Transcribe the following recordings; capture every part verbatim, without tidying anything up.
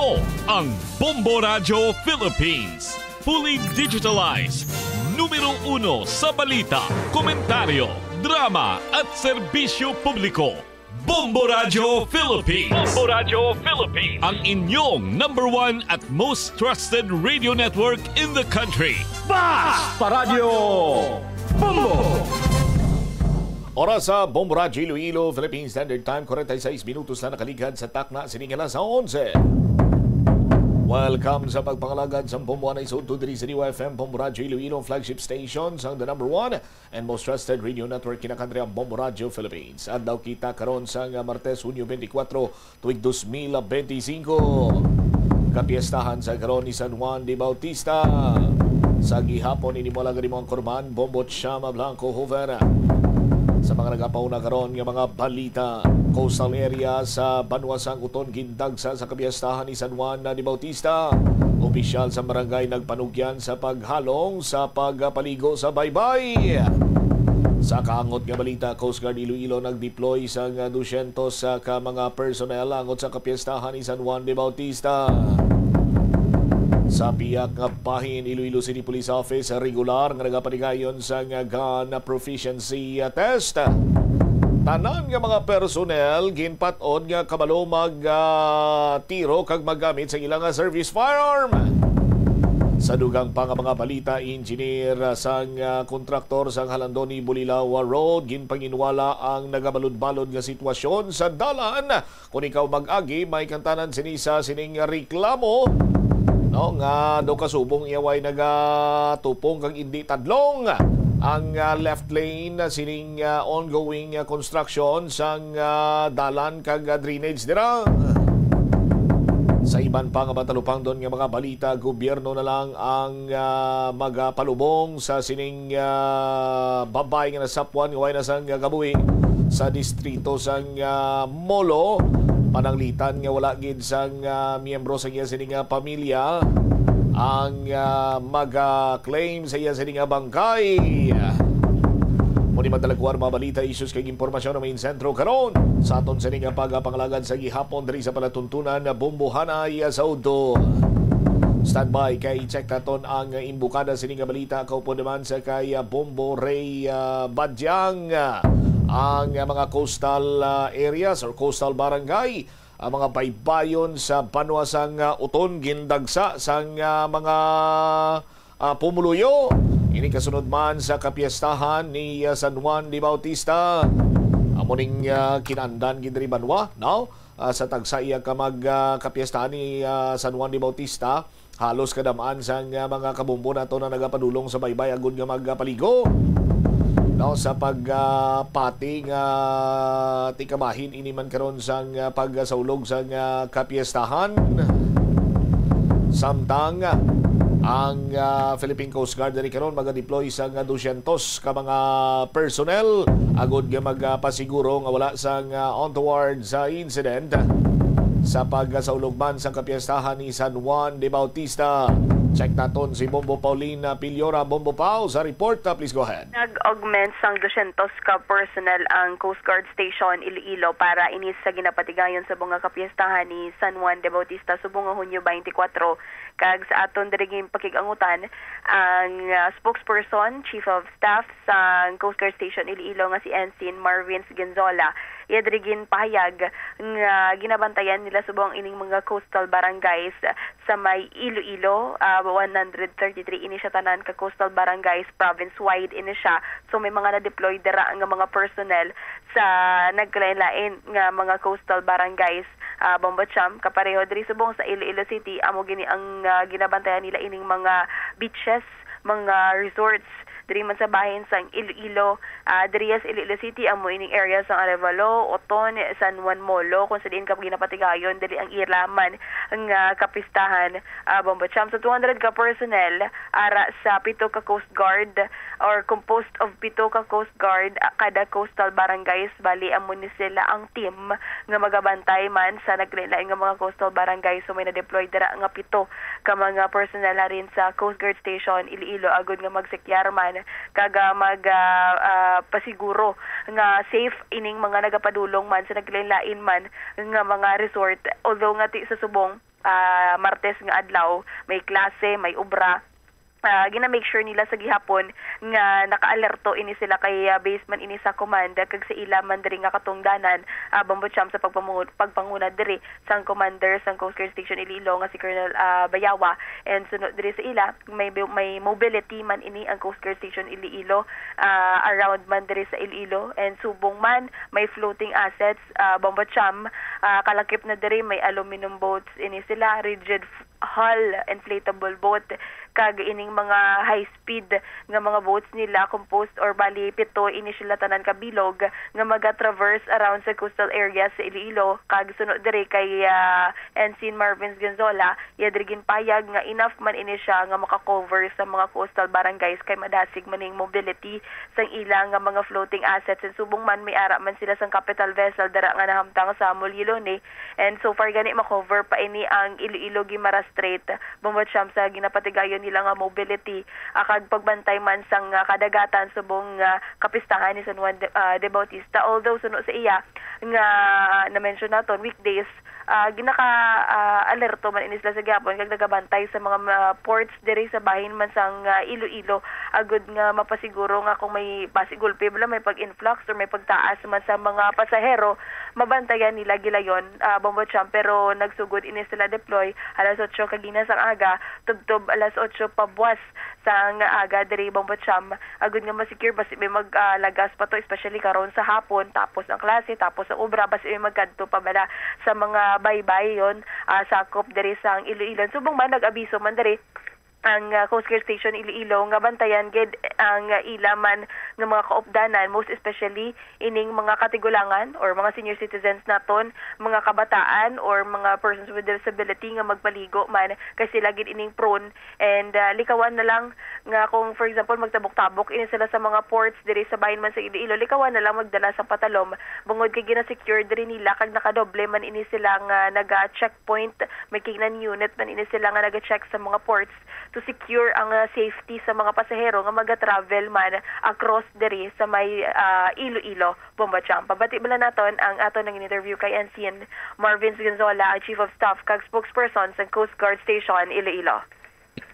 Ang Bombo Radyo Philippines. Fully digitalized. Numero uno sa balita, komentaryo, drama, at serbisyo publiko. Bombo Radyo Philippines. Bombo Radyo Philippines. Ang inyong number one at most trusted radio network in the country. Basta Radyo Bombo! Oras sa Bombo Radyo Iloilo, Philippine Standard Time, forty-six minutos na nakaligad sa takna sining alas onse. Welcome sa pagpangalagad sa Bombo Anay sa Udto diri sa D Y F M, Bombo Radyo Iloilo, flagship station sang the number one and most trusted radio network kinakadre ang Bombo Radyo Philippines. Adlaw kita karon sang Martes, Hunyo twenty-four, tuig dos mil benti singko. Kapiestahan sa karon ni San Juan de Bautista. Sa gihapon, ini mo lang mo ang kurman, Bombo Chama Blanco Hoover. Sa mga nagapauna karon nga mga balita, coastal area sa banwa sang Uton gindagsa sa kapiestahan ni San Juan de Bautista. Opisyal sa barangay nagpanugyan sa paghalong sa pagpaligo sa baybay. Sa kaangot nga balita, Coast Guard Iloilo nag-deploy sang dusyentos ka mga personnel angot sa kapiestahan ni San Juan de Bautista. Sa pihak nga bahin, Iloilo City Police Office regular nga nagapatigayon sang gun proficiency test. Tanan nga mga personnel ginpat-on nga kabalo mag, ah, tiro kag maggamit sa ilang, ah, service firearm. Sa dugang pa nga mga balita, engineer, ah, sang, ah, kontraktor sang Halandoni Bulilao Road ginpanginwala ang nagabalod-balod nga sitwasyon sa dalan. Kung ikaw mag-agi, may kantanan sini sa sining reklamo, no, nga daw kasubong iya way nagatupong kag indi tadlong ang, ah, left lane sining, ah, ongoing, ah, construction sang, ah, dalan kag, ah, drainage dira. Sa iban pa nga matalupangdon nga mga balita, gobyerno na lang ang, ah, magapalubong sa sining, ah, babay nga nasapwan nga way na sang kabuhi sa distrito sang, ah, Molo. Pananglitan nga wala gid sang, ah, miyembro sa iya sini nga pamilya ang, ah, maga-claim sa iya sini nga bangkay. Muni madalakuan mga balita, issues kag impormasyon ang main sentro karon sa aton sini nga pagpangalagad sa gihapon diri sa palatuntunan na Bombohanay sa Udto. Standby kay check naton ang imbukada sini nga balita. Kaupo naman sa kay, ah, Bombo Ray, ah, Badyang, ah, ang, ah, mga coastal, ah, areas or coastal barangay, ang mga baybayon sa banwa sang, ah, Uton gindagsa sang, ah, mga, ah, pumuluyo. Ini kasunod man sa kapiestahan ni, ah, San Juan de Bautista. Amo ning, ah, kinandan gid diri banwa, no? Ah, sa tagsa iya ka mag, ah, kapiestahan ni, ah, San Juan de Bautista, halos kadam-an sang, ah, mga kabombo nato na nagapadulong sa baybay agud nga magpaligo. No, sa pag, ah, pati nga tikabahin ini man karon sang, ah, pagsaulog sang, ah, kapiestahan. Samtang, ah, ang, ah, Philippine Coast Guard diri karon magadeploy sang, ah, dusyentos ka mga personnel agud nga magapasiguro nga wala sang, ah, untoward sa incident sa pagsaulog man sang kapiestahan ni San Juan de Bautista. Check naton si Bombo Paulina Piliora. Bombo Pau sa report. Ah, please go ahead. Nag-augment sang dusyentos ka personnel ang Coast Guard Station Iloilo para ini sa ginapatigayon sa mga kapiestahan ni San Juan de Bautista subong nga Hunyo twenty-four, kag sa aton diri ginpakig-angutan ang, ah, spokesperson, Chief of Staff sa Coast Guard Station Iloilo nga si Ensign Marvin Ginzola. Iya diri ginpahayag nga ginabantayan nila subong ining mga coastal barangays sa may Iloilo, ah, one hundred thirty-three ini siya tanan ka coastal barangays, province-wide ini siya. So, may mga na-deploy dira nga mga personnel sa nagkalain-lain nga mga coastal barangays, ah, Bombo Cham. Kapareho diri subong sa Iloilo City, amo gini ang, ah, ginabantayan nila ining mga beaches, mga resorts, diri man sa bahin sang Iloilo, ah, diri sa Iloilo City, amo ining area sang Arevalo, Oton, San Juan, Molo, kung sa diin ka ginapatigayon, diri ang ila man nga kapistahan, ah, Bombo Cham. Sa two hundred ka personnel, ara sa pito ka Coast Guard, or composed of pito ka Coast Guard, ah, kada coastal barangays, bali amo ni sila ang team nga magabantay man sa naglain-lain nga mga coastal barangays. So, may na-deploy dira nga pito ka mga personnel harin sa Coast Guard Station Iloilo agud nga magsekyar man kag, ah, mag, ah, ah, pasiguro nga safe ining mga nagapadulong man sa naglain-lain man nga mga resort. Although nga ti sa subong, ah, Martes nga adlaw, may klase, may obra. Ah, gina-make sure nila sa gihapon nga naka-alerto ini sila kay, ah, based man ini sa command kag sa ila man diri nga katungdanan, ah, Bombo Champ, sa pagpamu-, pagpanguna diri sang commander sang Coast Guard Station Iloilo nga si Colonel, ah, Bayawa. And suno diri sa ila, may bi-, may mobility man ini ang Coast Guard Station Iloilo, ah, around man diri sa Iloilo. And subong man, may floating assets, ah, Bombo Champ, ah, kalakip na diri, may aluminum boats ini sila, rigid f-, hull, inflatable boat, kag ining mga high speed nga mga boats nila, composed or bali pito ini sila tanan ka bilog nga maga-traverse around sa coastal area sa Iloilo. Kag suno diri kay, ah, Ensign Marvin Gonzola, iya diri ginpayag nga enough man ini siya nga maka-cover sa mga coastal barangays kay madasig man ning mobility sang ila nga mga floating assets. And subong man, may ara man sila sang capital vessel dira nga nahamtang sa Mulyolone. And so far gani, ma-cover pa ini ang Iloilo Guimaras Strait, Bombo Champ, sa ginapatigayon nila nga mobility, ah, kag pagbantay man sang, ah, kadagatan subong nga kapistahan ni San Juan de, ah, de Bautista. Although suno sa iya nga na-mention naton, weekdays, ah, ginaka, ah, alerto man ini sila sa gihapon kag nagabantay sa mga, ah, ports diri sa bahin man sang, ah, Iloilo, agud nga mapasiguro nga kung may basi gulpi bala, may pag-influx or may pagtaas man sa mga pasahero, mabantayan nila gilayon, ah, Bombo Champ. Pero nagsugod ini sila deploy alas otso kagina sang aga, tubtob alas otso pabuas sang aga diri, Bombo Champ, agud nga ma-secure basi may mag, ah, lagas pa to, especially karon sa hapon, tapos ang klase, tapos ang obra, basi may magkadto pa bala sa mga baybayon, ah, sakop diri sang Iloilo. Subong man, nag-abiso man diri ang, ah, Coast Guard Station Iloilo nga bantayan gid ang, ah, ila man nga mga kaupdanan, most especially ining mga katigulangan or mga senior citizens naton, mga kabataan or mga persons with disability nga magpaligo man, kay sila gid ining prone. And, ah, likawan na lang nga kung, for example, magtabok-tabok ini sila sa mga ports diri sa bahin man sa Iloilo, likawan na lang magdala sa patalom, bungod kay gina-secure diri nila kag nakadoble man ini sila nga naga-checkpoint, may kingnan unit man ini sila nga naga-check sa mga ports to secure ang, ah, safety sa mga pasahero nga maga-travel man across diri sa may, ah, Iloilo, Bombo Champ. Pabati bala naton ang aton nag-interview kay Ensign Marvin Gonzola, ang Chief of Staff kag Spokesperson sa Coast Guard Station Iloilo.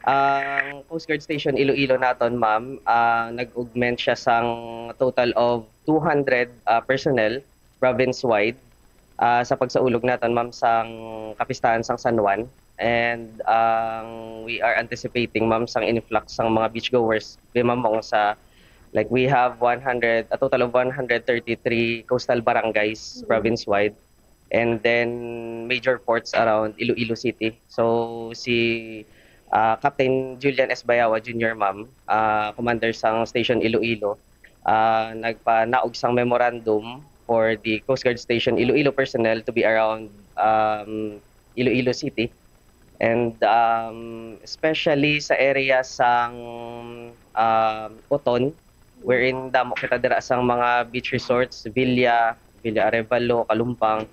Ang Coast Guard Station Iloilo naton, ma'am, ah, nag-augment siya sang total of two hundred, ah, personnel province-wide, ah, sa pagsaulog naton, ma'am, sang kapistahan sang San Juan. And, ang we are anticipating, ma'am, sang influx sang mga beachgoers, di, ma'am, mong sa, like, we have one hundred, a total of one hundred thirty-three coastal barangays Mm-hmm. province-wide, and then major ports around Iloilo City. So, si, ah, Captain Julian S. Bayawa Junior, ma'am, ah, commander sang Station Iloilo, ah, nagpanaog sang memorandum for the Coast Guard Station Iloilo personnel to be around, um, Iloilo City. And, um, especially sa area sang, um, Oton, wherein damo kita dira sang mga beach resorts, Villa, Villa Arevalo, Calumpang,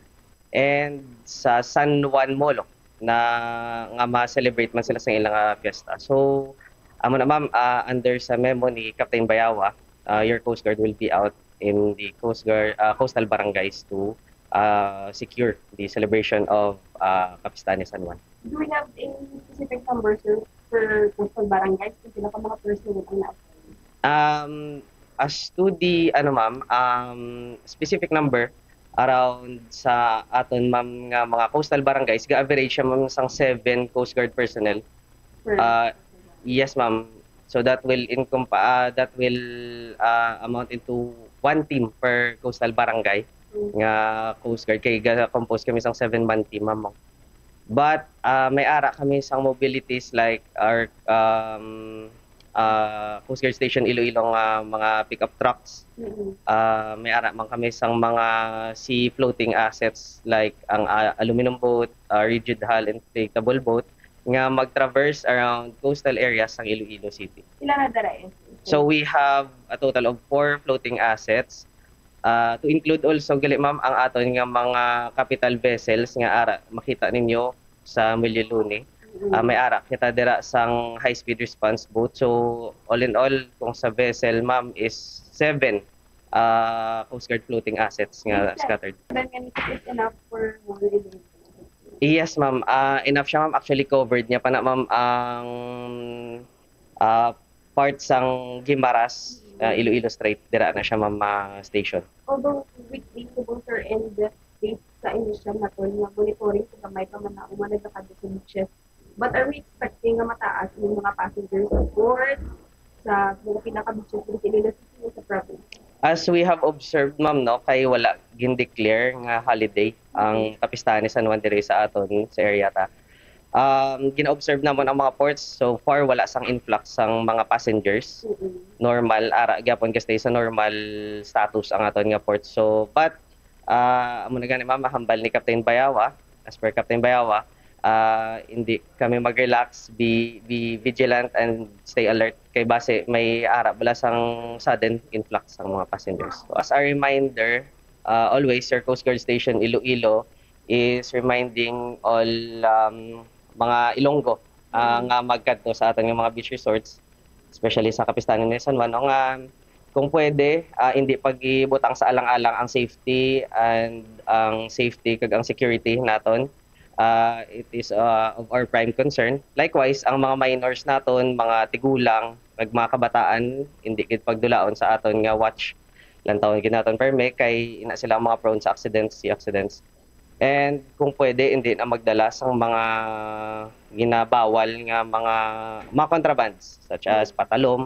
and sa San Juan Molo na nga ma-celebrate man sila sa ilang, ah, fiesta. So, amo na, ma'am, ah, under sa memo ni Captain Bayawa, ah, your Coast Guard will be out in the Coast Guard, ah, coastal barangays to, ah, secure the celebration of, ah, Kapistahan ni San Juan. Do we have a specific number, sir, for coastal barangays kung pila ka mga personnel ang na-assign? Um, as to the, ano, ma'am, um, specific number, around sa aton, ma'am, nga mga coastal barangays, ga-average siya, ma'am, sang seven Coast Guard personnel. Per Ah, yes, ma'am. So that will incom-, ah, that will, ah, amount into one team per coastal barangay Mm. nga Coast Guard. Kay ga-compose kami sang seven-man team, ma'am. But, ah, may ara kami sang mobilities like our, um, ah, Coast Guard Station Iloilo nga mga pickup trucks. Mm-mm. Ah, may ara man kami sang mga sea floating assets like ang, ah, aluminum boat, ah, rigid hull inflatable boat nga mag-traverse around coastal areas sang Iloilo City. Pila na dara, eh? So we have a total of four floating assets. Ah, to include also gali, ma'am, ang aton nga mga capital vessels nga ara makita ninyo sa Mulyolone. Mm. Ah, may ara kita dira sang high-speed response boat. So, all in all, kung sa vessel, ma'am, is seven, ah, Coast Guard floating assets nga Yes, sir. scattered. Then, is it enough for one day? Yes, ma'am. Ah, enough siya, ma'am. Actually, covered niya pa na, ma'am, ang, ah, part sang Guimaras, ah, Iloilo Strait. Dira na siya, ma'am, ma-station. Although weekday subong, sir, and based sa initial naton nga monitoring, sa gamay pa man na nga nagakadto sa beaches. But are we expecting nga mataas yung mga passengers on board sa mga pinaka-beaches diri sa Iloilo City o sa province? As we have observed, ma'am, no, kay wala gin-declare nga holiday ang Kapistahan ni San Juan diri sa aton, sa area ta. Um, gina-observe namon ang mga ports. So far, wala sang influx sang mga passengers. Mm-mm. Normal, ara gyapon ka-stay sa normal status ang aton nga port. So, but, ah, amo na gani, ma'am, mahambal ni Captain Bayawa. As per Captain Bayawa, ah, hindi kami mag-relax, be, be vigilant and stay alert. Kay basi may ara bala sang sudden influx sang mga passengers. So, as a reminder, ah, always, your Coast Guard Station Iloilo is reminding all, um, mga Ilonggo, ah, Mm. nga magkadto sa aton nga mga beach resorts, especially sa Kapistahan ni San Juan, no, nga kung pwede, ah, hindi pag-ibutang sa alang-alang ang safety and ang safety kag ang security naton. Ah, it is, ah, of our prime concern. Likewise, ang mga minors naton, mga tigulang, kag mga kabataan, hindi gid pagdulaon sa aton nga watch. Lantawon gid naton permi kay ina sila ang mga prone sa accidents, sea accidents. And kung pwede, hindi na magdala sang mga ginabawal nga mga, mga contrabands, such as Mm. patalom,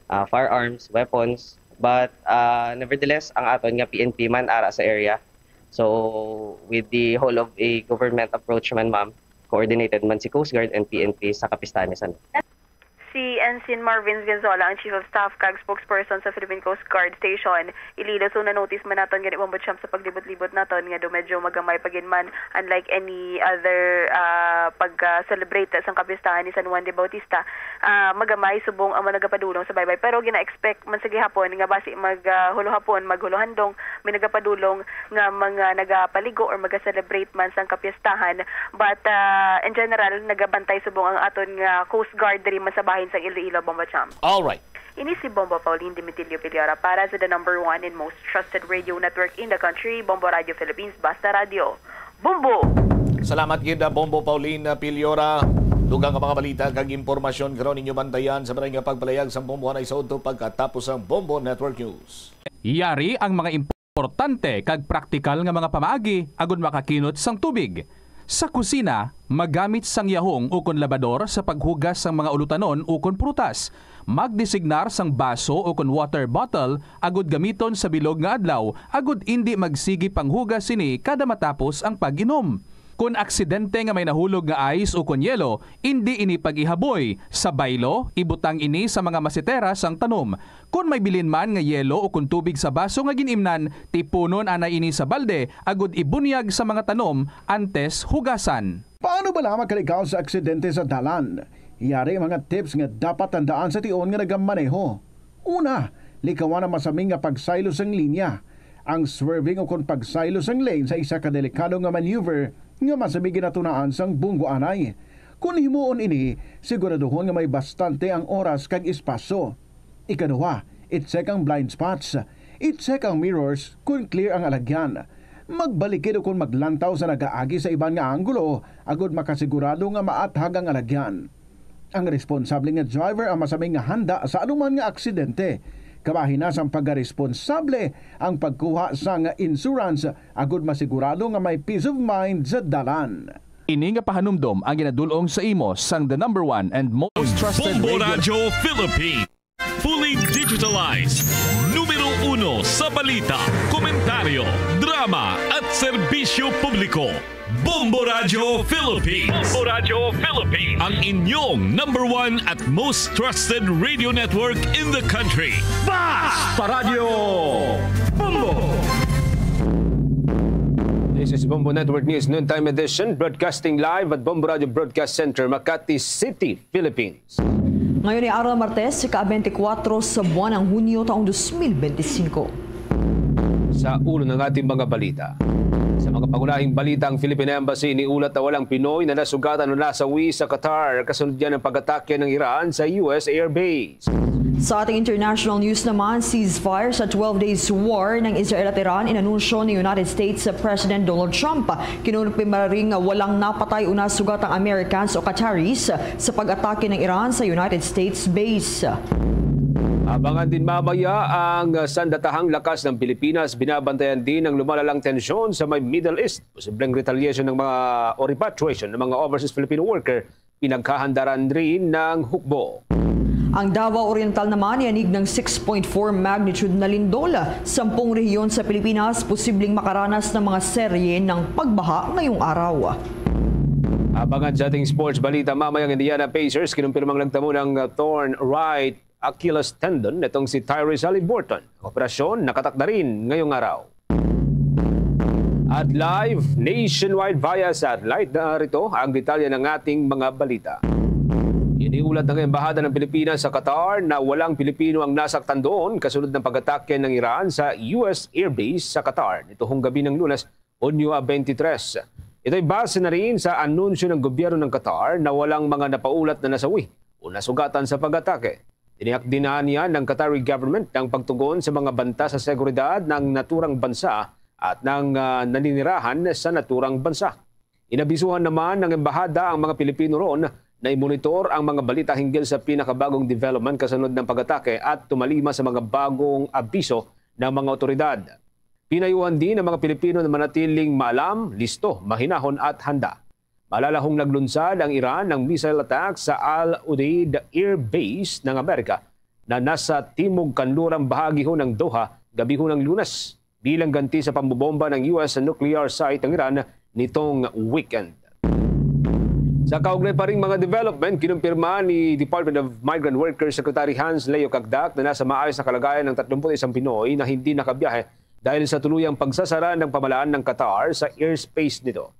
ah, firearms, weapons. But, ah, nevertheless, ang aton nga P N P man ara sa area. So, with the whole of a government approach man, ma'am, coordinated man si Coast Guard and P N P sa Kapistahan ni San. Si Ensign Marvin Gonzola, ang Chief of Staff kag spokesperson sa Philippine Coast Guard Station Iloilo. So, na-notice man naton gani, Bombo Champ, sa paglibot-libot naton nga do medyo magamay pa gid man, unlike any other, ah, pag-celebrate sang kapistahan ni San Juan de Bautista. Ah, magamay subong ang mga nagapadulong sa baybay. Pero gina-expect man sa gihapon nga basi mag, ah, hulohapon, maghulohandong, may nagapadulong nga mga nagapaligo or maga-celebrate man sang kapistahan. But, ah, in general, nagabantay subong ang aton nga Coast Guard diri man sa bahin sang Iloilo, Bombo Champ. All right. Ini si Bombo Pauline Dimitilio Piliora para sa the number one and most trusted radio network in the country, Bombo Radio Philippines, Basta Radio. Bombo! Salamat gid, ah, Bombo Pauline, ah, Piliora. Dugang nga mga balita kag impormasyon karon ninyo bantayan sa maray nga pagpalayag sang Bombo anay sa udto pagkatapos sang Bombo Network News. Yari ang mga importante kag praktikal nga mga pamaagi agud makakinot sang tubig. Sa kusina, magamit sang yahong ukon labador sa paghugas sang mga ulutanon ukon prutas. Magdesignar sang baso ukon water bottle agud gamiton sa bilog nga adlaw agud indi magsigi panghugas sini kada matapos ang pag-inom. Kon aksidente nga may nahulog nga ice ukon yelo, indi ini pag-ihaboy. Sa baylo, ibutang ini sa mga masetera sang tanom. Kon may bilin man nga yelo ukon tubig sa baso nga gin-imnan, tipunon anay ini sa balde agud ibunyag sa mga tanom antes hugasan. Paano bala makalikaw sa aksidente sa dalan? Yari ang mga tips nga dapat tandaan sa tion nga nagamaneho. Una, likawan ang masami nga pagsaylo sang linya. Ang swerving ukon pagsaylo sang lane sa isa ka delikado nga maneuver nga masami ginatunaan sang bunggo anay. Kon himuon ini, siguraduhon nga may bastante ang oras kag espasyo. Ikaduha, i-check ang blind spots. I-check ang mirrors kon clear ang alagyan. Magbalikid ukon maglantaw sa nagaagi sa iban nga anggulo agud makasigurado nga maathag ang alagyan. Ang responsable nga driver ang masami nga handa sa anuman nga aksidente. Kabahin na sang pagkaresponsable ang pagkuha sang insurance agud masigurado nga may peace of mind sa dalan. Ini nga pahanumdom ang ginadul-ong sa imo sang the number one and most trusted Bombo radio. Radyo Philippines. Fully digitalized. Numero uno sa balita, komentaryo, drama, at serbisyo publiko. Bombo Radyo Philippines. Bombo Radyo Philippines. Ang inyong number one at most trusted radio network in the country. Basta Radyo Bombo! This is Bombo Network News Noontime Edition, broadcasting live at Bombo Radyo Broadcast Center, Makati City, Philippines. Ngayon ay araw Martes, ika-twenty-four sa buwan ng Hunyo taong twenty twenty-five. Sa ulo ng ating mga balita, sa mga Pangunahing balita, ang Philippine Embassy iniulat na walang Pinoy na nasugatan o nasawi sa Qatar kasunod yan ng pag-atake ng Iran sa U S airbase. Sa ating international news naman, ceasefire sa twelve days war ng Israel at Iran inanunsyo ni United States President Donald Trump. Kinumpirma rin nga walang napatay o nasugatang Americans o Qataris sa pag-atake ng Iran sa United States base. Abangan din mamaya ang sandatahang lakas ng Pilipinas. Binabantayan din ang lumalalang tensyon sa may Middle East. Posibleng retaliation ng mga o repatriation ng mga overseas Filipino worker, pinaghahandaran rin ng hukbo. Ang Davao Oriental naman yanig ng six point four magnitude na lindol. Sampung rehiyon sa Pilipinas posibleng makaranas ng mga serye ng pagbaha ngayong araw. Abangan sa ating sports balita mamaya, ang Indiana Pacers kinumpirmang nagtamo ng, uh, torn right Achilles tendon nitong si Tyrese Haliburton. Ang operasyon nakatakda rin ngayong araw. At live nationwide via satellite, narito ang detalye ng ating mga balita. Iniulat ng Embahada ng Pilipinas sa Qatar na walang Pilipino ang nasaktan doon kasunod ng pag-atake ng Iran sa U S airbase sa Qatar nitong gabi ng Lunes, Hunyo twenty-three. Ito'y base na rin sa anunsyo ng gobyerno ng Qatar na walang mga napaulat na nasawi o nasugatan sa pag-atake. Tiniyak din niya ng Qatari government ang pagtugon sa mga banta sa seguridad ng naturang bansa at ng, ah, naninirahan sa naturang bansa. Inabisuhan naman ng embahada ang mga Pilipino ron na i-monitor ang mga balita hinggil sa pinakabagong development kasunod ng pag-atake at tumalima sa mga bagong abiso ng mga otoridad. Pinayuhan din ang mga Pilipino na manatiling maalam, listo, mahinahon at handa. Malalahong naglunsad ang Iran ng missile attack sa Al Udeid Air Base ng Amerika na nasa timog kanlurang bahagihon ng Doha gabihon ng Lunes bilang ganti sa pambobomba ng U S nuclear site ang Iran nitong weekend. Sa kaugnay pa ring mga development, kinumpirma ni Department of Migrant Workers Secretary Hans Leo Cacdac na nasa maayos na kalagayan ng tatlumpu't isang Pinoy na hindi nakabiyahe dahil sa tuluyang pagsasara ng pamalaan ng Qatar sa airspace nito.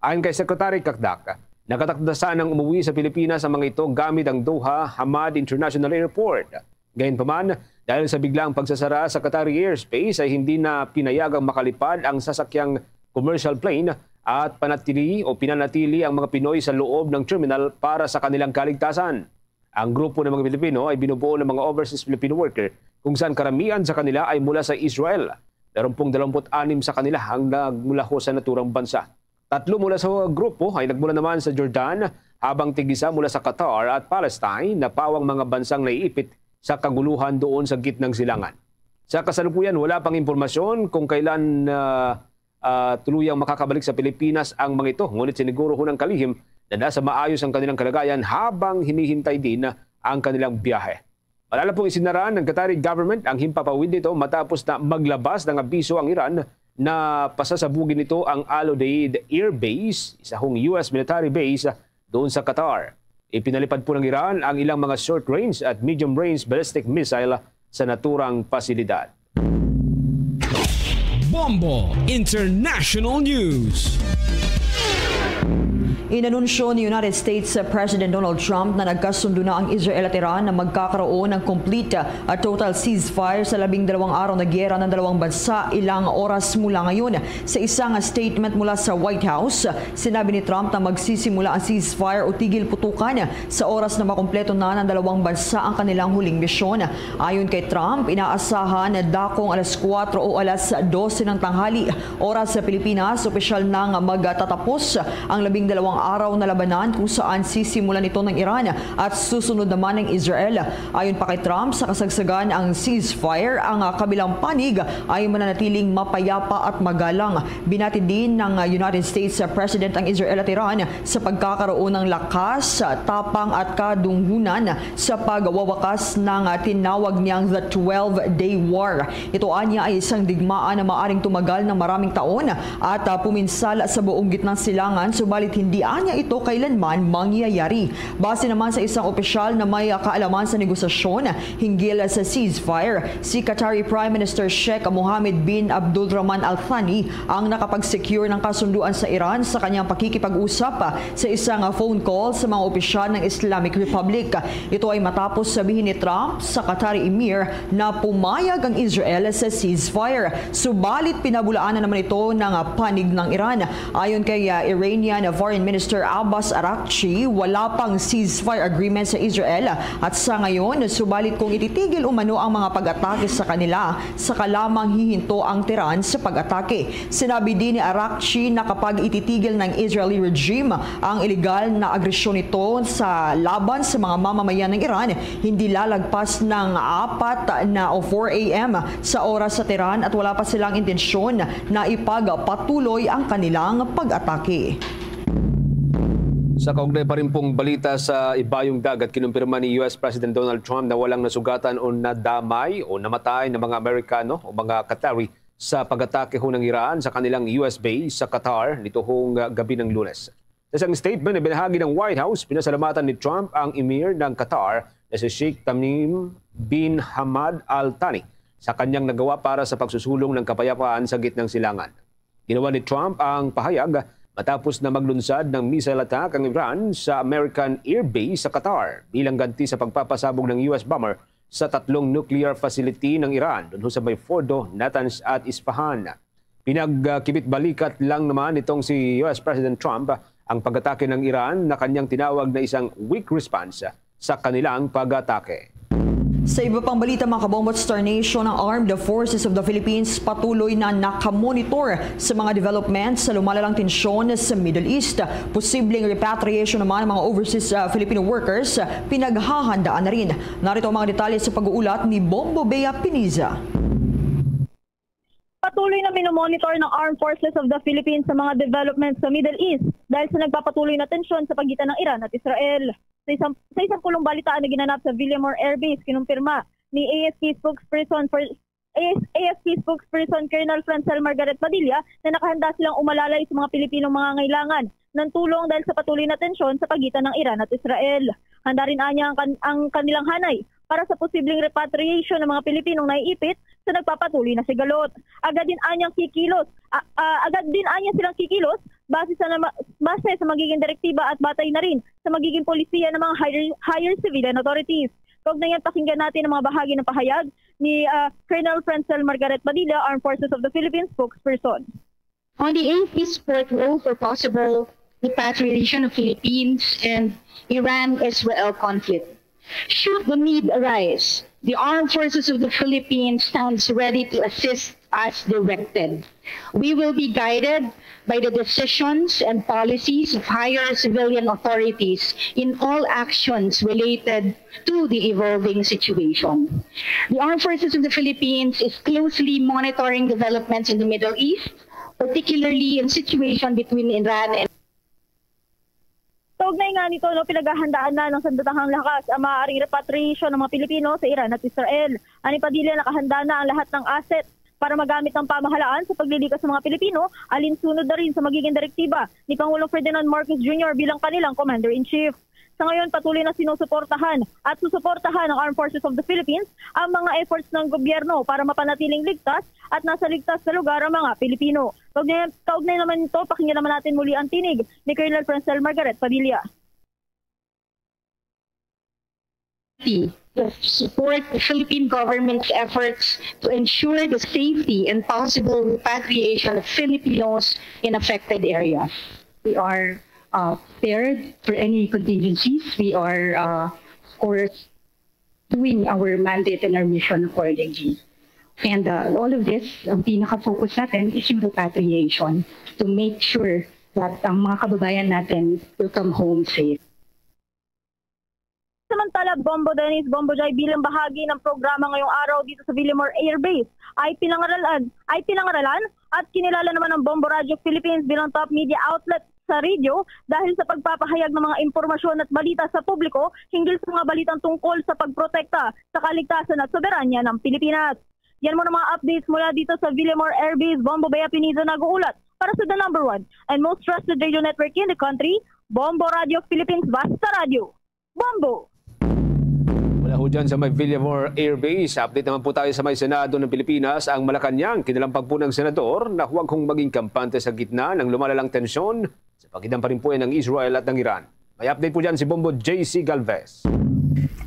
Ayon kay Secretary Cacdac, nakatakda sanang umuwi sa Pilipinas ang mga ito gamit ang Doha Hamad International Airport. Gayunpaman, dahil sa biglaang pagsasara sa Qatari airspace ay hindi na pinayagang makalipad ang sasakyang commercial plane at panatili o pinanatili ang mga Pinoy sa loob ng terminal para sa kanilang kaligtasan. Ang grupo ng mga Pilipino ay binubuo ng mga overseas Filipino worker, kung saan karamihan sa kanila ay mula sa Israel. Meron pong dalawampu't anim sa kanila ang nagmulaho sa naturang bansa. Tatlo mula sa grupo ay nagmula naman sa Jordan, habang tig-isa mula sa Qatar at Palestine na pawang mga bansang naiipit sa kaguluhan doon sa gitnang silangan. Sa kasalukuyan, wala pang impormasyon kung kailan, ah, ah, tuluyang makakabalik sa Pilipinas ang mga ito, ngunit siniguruhon ang kalihim na nasa maayos ang kanilang kalagayan habang hinihintay din ang kanilang biyahe. Malala pong isinara ng Qatari government ang himpapawid nito matapos na maglabas ng abiso ang Iran na pasasabugin nito ang Al Udeid Air Base, isa hong U S military base doon sa Qatar. Ipinalipad po ng Iran ang ilang mga short-range at medium-range ballistic missile sa naturang pasilidad. Bombo International News. Inanunsyo ni United States President Donald Trump na nagkasundo na ang Israel at Iran na magkakaroon ng complete at total ceasefire sa labing dalawang araw na giyera ng dalawang bansa ilang oras mula ngayon. Sa isang statement mula sa White House, sinabi ni Trump na magsisimula ang ceasefire o tigil putukan sa oras na makumpleto na ng dalawang bansa ang kanilang huling misyon. Ayon kay Trump, inaasahan na dakong alas kuwatro o alas dose ng tanghali, oras sa Pilipinas, opisyal nang magtatapos ang labing dalawang araw na labanan kung saan sisimulan ito ng Iran at susunod naman ng Israel. Ayon pa kay Trump, sa kasagsagan ang ceasefire, ang, ah, kabilang panig ay mananatiling mapayapa at magalang. Binati din ng, ah, United States, ah, President ang Israel at Iran sa pagkakaroon ng lakas, tapang at kadunghunan sa pagwawakas ng, ah, tinawag niyang The Twelve-Day War. Ito anya ay isang digmaan na maaring tumagal ng maraming taon at, ah, puminsala sa buong gitnang silangan, subalit hindi Di anya ito kailanman mangyayari. Base naman sa isang opisyal na may kaalaman sa negosasyon hinggil sa ceasefire, si Qatari Prime Minister Sheikh Mohammed bin Abdulrahman Al Thani ang nakapag-secure ng kasunduan sa Iran sa kanyang pakikipag-usap sa isang phone call sa mga opisyal ng Islamic Republic. Ito ay matapos sabihin ni Trump sa Qatari Emir na pumayag ang Israel sa ceasefire. Subalit pinabulaanan naman ito ng panig ng Iran. Ayon kay, ah, Iranian Foreign Minister Abbas Araghchi, wala pang ceasefire agreement sa Israel at sa ngayon, subalit kung ititigil umano ang mga pag-atake sa kanila, saka lamang hihinto ang Tehran sa pag-atake. Sinabi din ni Araghchi na kapag ititigil ng Israeli regime ang iligal na agresyon nito sa laban sa mga mamamayan ng Iran, hindi lalagpas ng apat na o four a m sa oras sa Tehran at wala pa silang intensyon na ipagpatuloy ang kanilang pag-atake. Sa kaugnay pa rin pong balita sa Ibayong Dagat, kinumpirma ni U S President Donald Trump na walang nasugatan o nadamay o namatay na mga Amerikano o mga Qatari sa pag-atake ho ng Iran sa kanilang U S base sa Qatar nitong, ah, gabi ng Lunes. Sa isang statement na binahagi ng White House, pinasalamatan ni Trump ang Emir ng Qatar na si Sheikh Tamim bin Hamad Al Thani sa kanyang nagawa para sa pagsusulong ng kapayapaan sa gitnang silangan. Ginawa ni Trump ang pahayag matapos na maglunsad ng missile attack ang Iran sa American airbase sa Qatar bilang ganti sa pagpapasabog ng U S bomber sa tatlong nuclear facility ng Iran, dunho sa may Fordo, Natanz at Isfahan. Pinagkibit-balikat lang naman nitong si U S President Trump ang pag-atake ng Iran na kanyang tinawag na isang weak response sa kanilang pag-atake. Sa iba pang balita, mga kabombo at Star Nation, ang Armed Forces of the Philippines patuloy na nakamonitor sa mga developments sa lumalalang tensyon sa Middle East. Posibleng repatriation naman ng mga overseas, ah, Filipino workers, ah, pinaghahandaan na rin. Narito ang mga detalye sa pag-uulat ni Bombo Bea Piniza. Patuloy na minomonitor ng Armed Forces of the Philippines sa mga developments sa Middle East dahil sa nagpapatuloy na tensyon sa pagitan ng Iran at Israel. Sa isang, sa isang pulong balitaan na ginanap sa Villamor Air Base, kinumpirma ni A F P spokesperson for, A S, A F P spokesperson Colonel Francel Margaret Padilla na nakahanda silang umalalay sa mga Pilipinong mangangailangan ng tulong dahil sa patuloy na tensyon sa pagitan ng Iran at Israel. Handa rin anya ang, kan- ang kanilang hanay para sa posibleng repatriation ng mga Pilipinong naiipit sa nagpapatuloy na sigalot. Agad din anyang kikilos, a- a- agad din anya silang kikilos base sa nama- base sa magiging direktiba at batay na rin sa magiging polisiya ng mga higher, higher civilian authorities. Kaugnay niyan, pakinggan natin ang mga bahagi ng pahayag ni, ah, Colonel Francel Margaret Padilla, Armed Forces of the Philippines spokesperson. On the A P support role for possible repatriation of Philippines and Iran-Israel conflict. Should the need arise, the Armed Forces of the Philippines stands ready to assist as directed. We will be guided by the decisions and policies of higher civilian authorities in all actions related to the evolving situation. The Armed Forces of the Philippines is closely monitoring developments in the Middle East, particularly in situation between Iran and Kaugnay nga nito, no, pinaghahandaan na ng sandatahang lakas ang maaaring repatriation ng mga Pilipino sa Iran at Israel. Ani Padilla, nakahanda na ang lahat ng asset para magamit ng pamahalaan sa paglilikas ng mga Pilipino, alinsunod na rin sa magiging direktiba ni Pangulong Ferdinand Marcos Junior bilang kanilang Commander-in-Chief. Sa ngayon, patuloy na sinusuportahan at susuportahan ng Armed Forces of the Philippines ang mga efforts ng gobyerno para mapanatiling ligtas at nasa ligtas na lugar ang mga Pilipino. Kaugnay, kaugnay naman nito, pakinggan naman natin muli ang tinig ni Colonel Francel Margaret Padilla. To support the Philippine government's efforts to ensure the safety and possible repatriation of Filipinos in affected areas. We are, uh, prepared for any contingencies. We are, uh, of course, doing our mandate and our mission accordingly. And, uh, all of this, ang pinaka-focus natin is yung repatriation to make sure that ang mga kababayan natin will come home safe. Samantala, Bombo Dennis, Bombo Jai, bilang bahagi ng programa ngayong araw dito sa Villamor Air Base, ay pinangaralan, ay pinangaralan at kinilala naman ng Bombo Radio Philippines bilang top media outlet sa radio dahil sa pagpapahayag ng mga impormasyon at balita sa publiko hinggil sa mga balitang tungkol sa pagprotekta sa kaligtasan at soberanya ng Pilipinas. Yan muna mga updates mula dito sa Villamor Air Base. Bombo Bea Piniza nag-uulat Para sa the number one and most trusted radio network in the country, Bombo Radio Philippines, Basta Radio. Bombo! Mula ho dyan sa may Villamor Air Base, update naman po tayo sa may Senado ng Pilipinas. Ang Malacañang, kinalampag po ng senador na huwag hong maging kampante sa gitna ng lumalalang tensyon sa pagitan pa rin po ng Israel at ng Iran. May update po dyan si Bombo J C Galvez.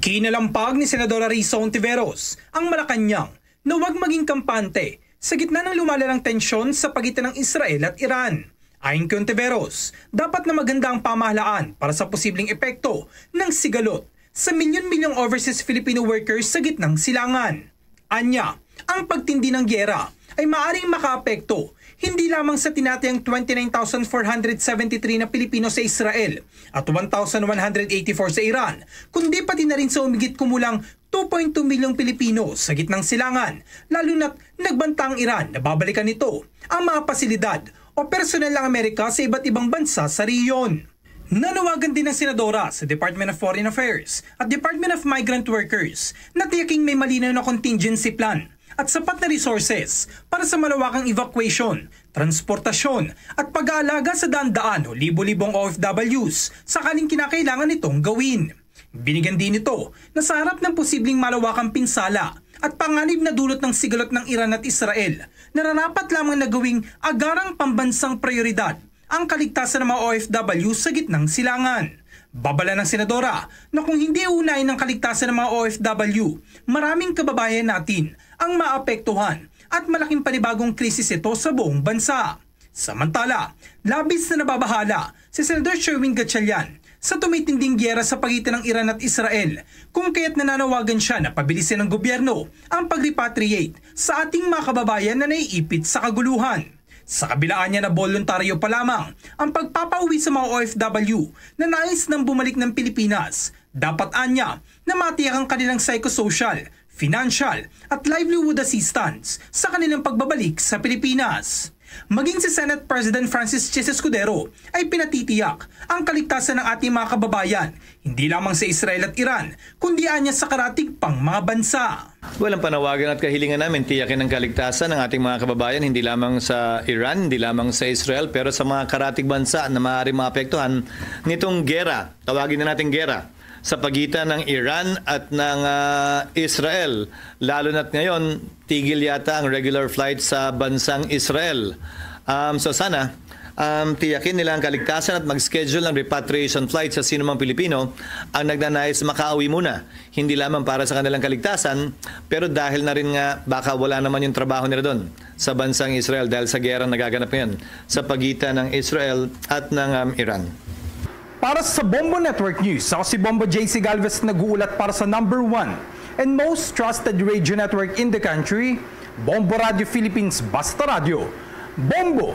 Kinalampag ni Senadora Risa Hontiveros ang Malacañang na huwag maging kampante sa gitna ng lumalalang tensyon sa pagitan ng Israel at Iran. Ayon kay Hontiveros, dapat na maghanda ang pamahalaan para sa posibleng epekto ng sigalot sa milyon-milyong overseas Filipino workers sa gitnang silangan. Anya, ang pagtindi ng giyera ay maaring makaapekto hindi lamang sa tinatayang twenty-nine thousand four hundred seventy-three na Pilipino sa Israel at one thousand one hundred eighty-four sa Iran, kundi pati na rin sa humigit kumulang two point two milyong Pilipino sa gitnang silangan, lalo na't nagbanta ang Iran na babalikan nito ang mga pasilidad o personel ng Amerika sa iba't ibang bansa sa rehiyon. Nanawagan din ang senadora sa Department of Foreign Affairs at Department of Migrant Workers na tiyaking may malinaw na contingency plan at sapat na resources para sa malawakang evacuation, transportasyon, at pag-aalaga sa daan-daan o libo-libong O F Ws sakaling kinakailangan itong gawin. Binigyan din ito na sa harap ng posibleng malawakang pinsala at panganib na dulot ng sigalot ng Iran at Israel, nararapat lamang na gawing agarang pambansang prioridad ang kaligtasan ng mga O F W sa gitnang silangan. Babala ng senadora na kung hindi uunahin ang kaligtasan ng mga O F W, maraming kababayan natin ang maapektuhan at malaking panibagong krisis ito sa buong bansa. Samantala, labis na nababahala si Senador Sherwin Gatchalian sa tumitinding giyera sa pagitan ng Iran at Israel, kung kaya't nananawagan siya na pabilisin ng gobyerno ang pag-repatriate sa ating mga kababayan na naiipit sa kaguluhan. Sa kabilaan niya na boluntaryo pa lamang ang pagpapauwi sa mga O F W na nais nang bumalik ng Pilipinas, dapat anya na matiyak ang kanilang psychosocial, financial, at livelihood assistance sa kanilang pagbabalik sa Pilipinas. Maging si Senate President Francis Chis Escudero ay pinatitiyak ang kaligtasan ng ating mga kababayan, hindi lamang sa Israel at Iran, kundi anya sa karatig pang mga bansa. Well, ang panawagan at kahilingan namin, tiyakin ang kaligtasan ng ating mga kababayan, hindi lamang sa Iran, hindi lamang sa Israel, pero sa mga karatig bansa na maaaring maapektuhan nitong gera, tawagin na natin gera, sa pagitan ng Iran at ng, ah, Israel, lalo na't ngayon, tigil yata ang regular flight sa bansang Israel. Um, so sana, um, tiyakin nila ang kaligtasan at mag-schedule ng repatriation flight sa sinumang Pilipino ang nagnanais makauwi muna. Hindi lamang para sa kanilang kaligtasan, pero dahil na rin nga baka wala naman yung trabaho nila doon sa bansang Israel dahil sa gera na nagaganap ngayon sa pagitan ng Israel at ng, um, Iran. Para sa Bombo Network News, ako si Bombo J C Galvez, nag-uulat para sa number one and most trusted radio network in the country, Bombo Radio Philippines, Basta Radio. Bombo!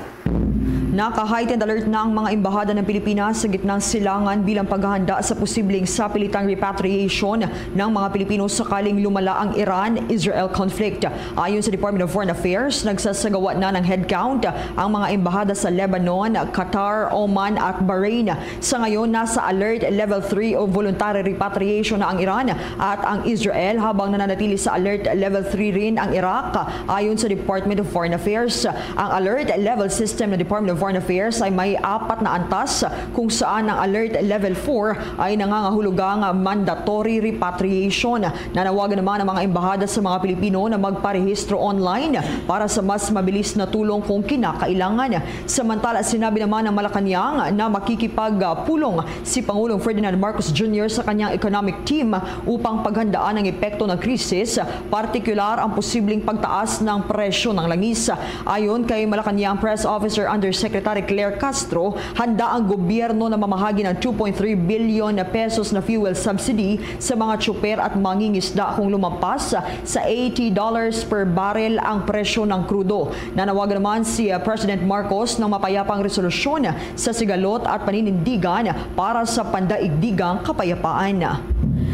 Naka-heightened alert na ang mga embahada ng Pilipinas sa gitnang silangan bilang paghahanda sa posibleng sapilitang repatriation ng mga Pilipino sakaling lumala ang Iran-Israel conflict. Ayon sa Department of Foreign Affairs, nagsasagawa na ng headcount ang mga embahada sa Lebanon, Qatar, Oman at Bahrain. Sa ngayon, nasa alert level three o voluntary repatriation na ang Iran at ang Israel, habang nananatili sa alert level three rin ang Iraq. Ayon sa Department of Foreign Affairs, ang alert level system ng Department of Foreign Affairs ay may apat na antas, kung saan ang alert level four ay nangangahulugang mandatory repatriation. Nanawagan naman ang mga embahada sa mga Pilipino na magparehistro online para sa mas mabilis na tulong kung kinakailangan. Samantala, sinabi naman ng Malacañang na makikipagpulong si Pangulong Ferdinand Marcos Junior sa kanyang economic team upang paghandaan ang epekto ng krisis, partikular ang posibleng pagtaas ng presyo ng langis. Ayon kay Malacañang Press Officer Undersecretary Claire Castro, handa ang gobyerno na mamahagi ng two point three billion pesos na fuel subsidy sa mga tsuper at mangingisda kung lumampas sa eighty dollars per barrel ang presyo ng krudo. Nanawagan naman si, uh, President Marcos ng mapayapang resolusyon sa sigalot at paninindigan para sa pandaigdigang kapayapaan.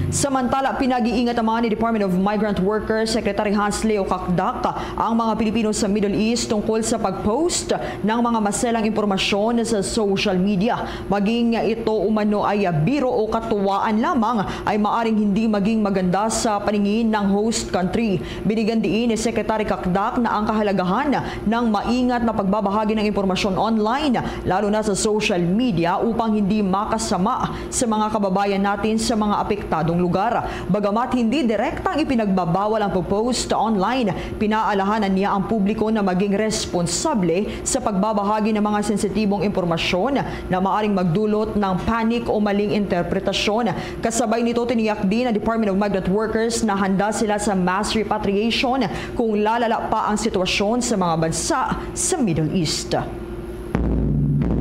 Samantala, pinag-iingatan man ni Department of Migrant Workers Secretary Hans Leo Cacdac ang mga Pilipino sa Middle East tungkol sa pag-post ng mga maselang impormasyon sa social media. Maging ito umano ay biro o katuwaan lamang, ay maaring hindi maging maganda sa paningin ng host country. Binigyan diin ni Secretary Cacdac na ang kahalagahan ng maingat na pagbabahagi ng impormasyon online, lalo na sa social media, upang hindi makasama sa mga kababayan natin sa mga apektadong lugar. Bagamat hindi direktang ipinagbabawal ang pag-post online, pinaalahanan niya ang publiko na maging responsable sa pagbabahagi ng mga sensitibong impormasyon na maaring magdulot ng panic o maling interpretasyon. Kasabay nito, tiniyak din ng Department of Migrant Workers na handa sila sa mass repatriation kung lalala pa ang sitwasyon sa mga bansa sa Middle East.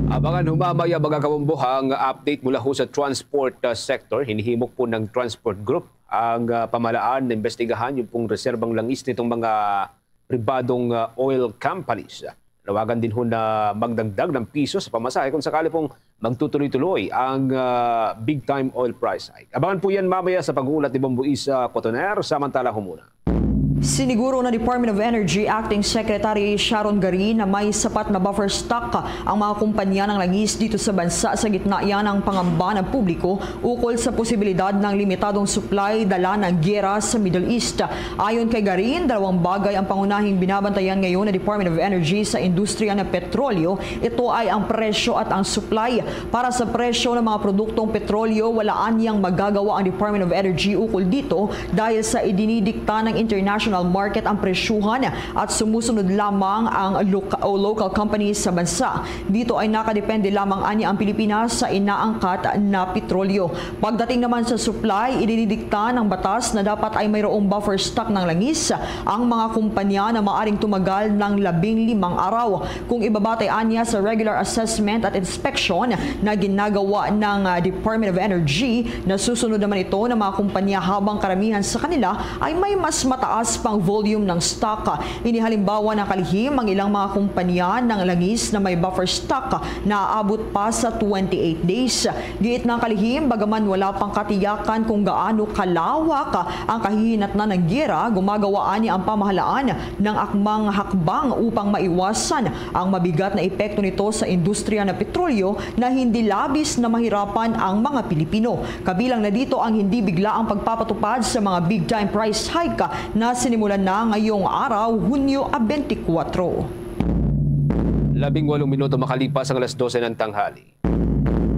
Abangan humamaya, mga kabombo, ang update mula ho sa transport, uh, sector. Hinihimok po ng transport group ang, uh, pamahalaan na imbestigahan yung pong reserbang langis nitong mga pribadong, uh, oil companies. Nawagan din ho na magdagdag ng piso sa pamasahe kung sakali pong magtutuloy-tuloy ang, uh, big time oil price hike. Abangan po yan mamaya sa pag-uulat ni Bombo Isa Cotoner. Samantala ho muna. Siniguro ng Department of Energy Acting Secretary Sharon Garin na may sapat na buffer stock ang mga kumpanya ng langis dito sa bansa sa gitna yan ng pangamba ng publiko ukol sa posibilidad ng limitadong supply dala ng giyera sa Middle East. Ayon kay Garin, dalawang bagay ang pangunahing binabantayan ngayon ng Department of Energy sa industriya ng petrolyo. Ito ay ang presyo at ang supply. Para sa presyo ng mga produktong petrolyo, wala anyang magagawa ang Department of Energy ukol dito dahil sa idinidikta ng international market ang presyuhan at sumusunod lamang ang loka-, o local companies sa bansa. Dito ay nakadepende lamang anya ang Pilipinas sa inaangkat na petrolyo. Pagdating naman sa supply, idinidikta ng batas na dapat ay mayroong buffer stock ng langis ang mga kumpanya na maaring tumagal ng labing limang araw. Kung ibabatay anya sa regular assessment at inspection na ginagawa ng, ah, Department of Energy, nasusunod naman ito ng mga kumpanya habang karamihan sa kanila ay may mas mataas pang volume ng stock. Inihalimbawa ng kalihim ang ilang mga kumpanya ng langis na may buffer stock na aabot pa sa twenty-eight days. Giit ng kalihim, bagaman wala pang katiyakan kung gaano kalawak ang kahihinatnan ng giyera, gumagawa ani ang pamahalaan ng akmang hakbang upang maiwasan ang mabigat na epekto nito sa industriya ng petrolyo na hindi labis na mahirapan ang mga Pilipino. Kabilang na dito ang hindi biglaang pagpapatupad sa mga big time price hike na sinimulan na ngayong araw, Hunyo a twenty-four. Labing walong minuto makalipas ang alas dose ng tanghali.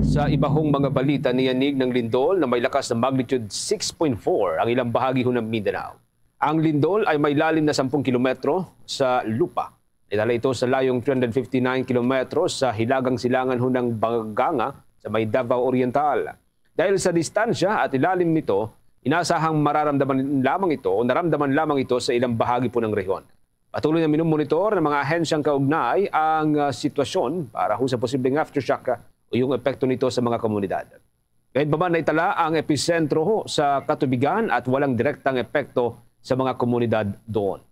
Sa iba hong mga balita, niyanig ng lindol na may lakas na magnitude six point four ang ilang bahagi ho ng Mindanao. Ang lindol ay may lalim na sampung kilometro sa lupa. Idala ito sa layong three hundred fifty-nine kilometro sa hilagang-silangan ho ng Baganga sa may Davao Oriental. Dahil sa distansya at ilalim nito, inasahang mararamdaman lamang ito o naramdaman lamang ito sa ilang bahagi po ng rehiyon. Patuloy na minumonitor ng mga ahensyang kaugnay ang, ah, sitwasyon para ho sa posibleng aftershock, ah, o yung epekto nito sa mga komunidad. Gayunpaman, naitala ang episentro ho sa katubigan at walang direktang epekto sa mga komunidad doon.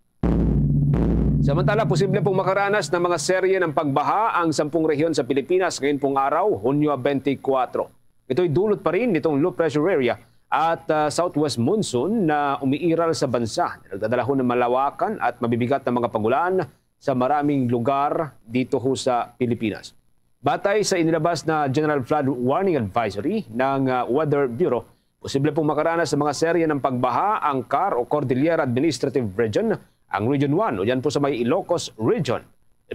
Samantala, posible pong makaranas ng mga serye ng pagbaha ang sampung rehiyon sa Pilipinas ngayon pong araw, Hunyo twenty-four. Ito'y dulot pa rin nitong low pressure area at, ah, southwest monsoon na umiiral sa bansa na nagdadala ho ng malawakan at mabibigat na mga pagulan sa maraming lugar dito ho sa Pilipinas. Batay sa inilabas na General Flood Warning Advisory ng, ah, Weather Bureau, posible pong makaranas sa mga serye ng pagbaha ang car o Cordillera Administrative Region, ang Region one o dyan po sa may Ilocos Region,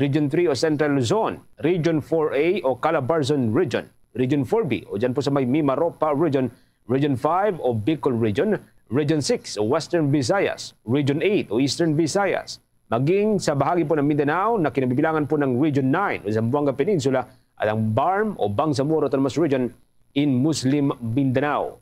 Region three o Central Luzon, Region four A o Calabarzon Region, Region four B o dyan po sa may Mimaropa Region, Region five o Bicol Region, Region six o Western Visayas, Region eight o Eastern Visayas, maging sa bahagi po ng Mindanao na kinabibilangan po ng Region nine o Zamboanga Peninsula at ang BARMM o Bangsamoro Autonomous Region in Muslim Mindanao.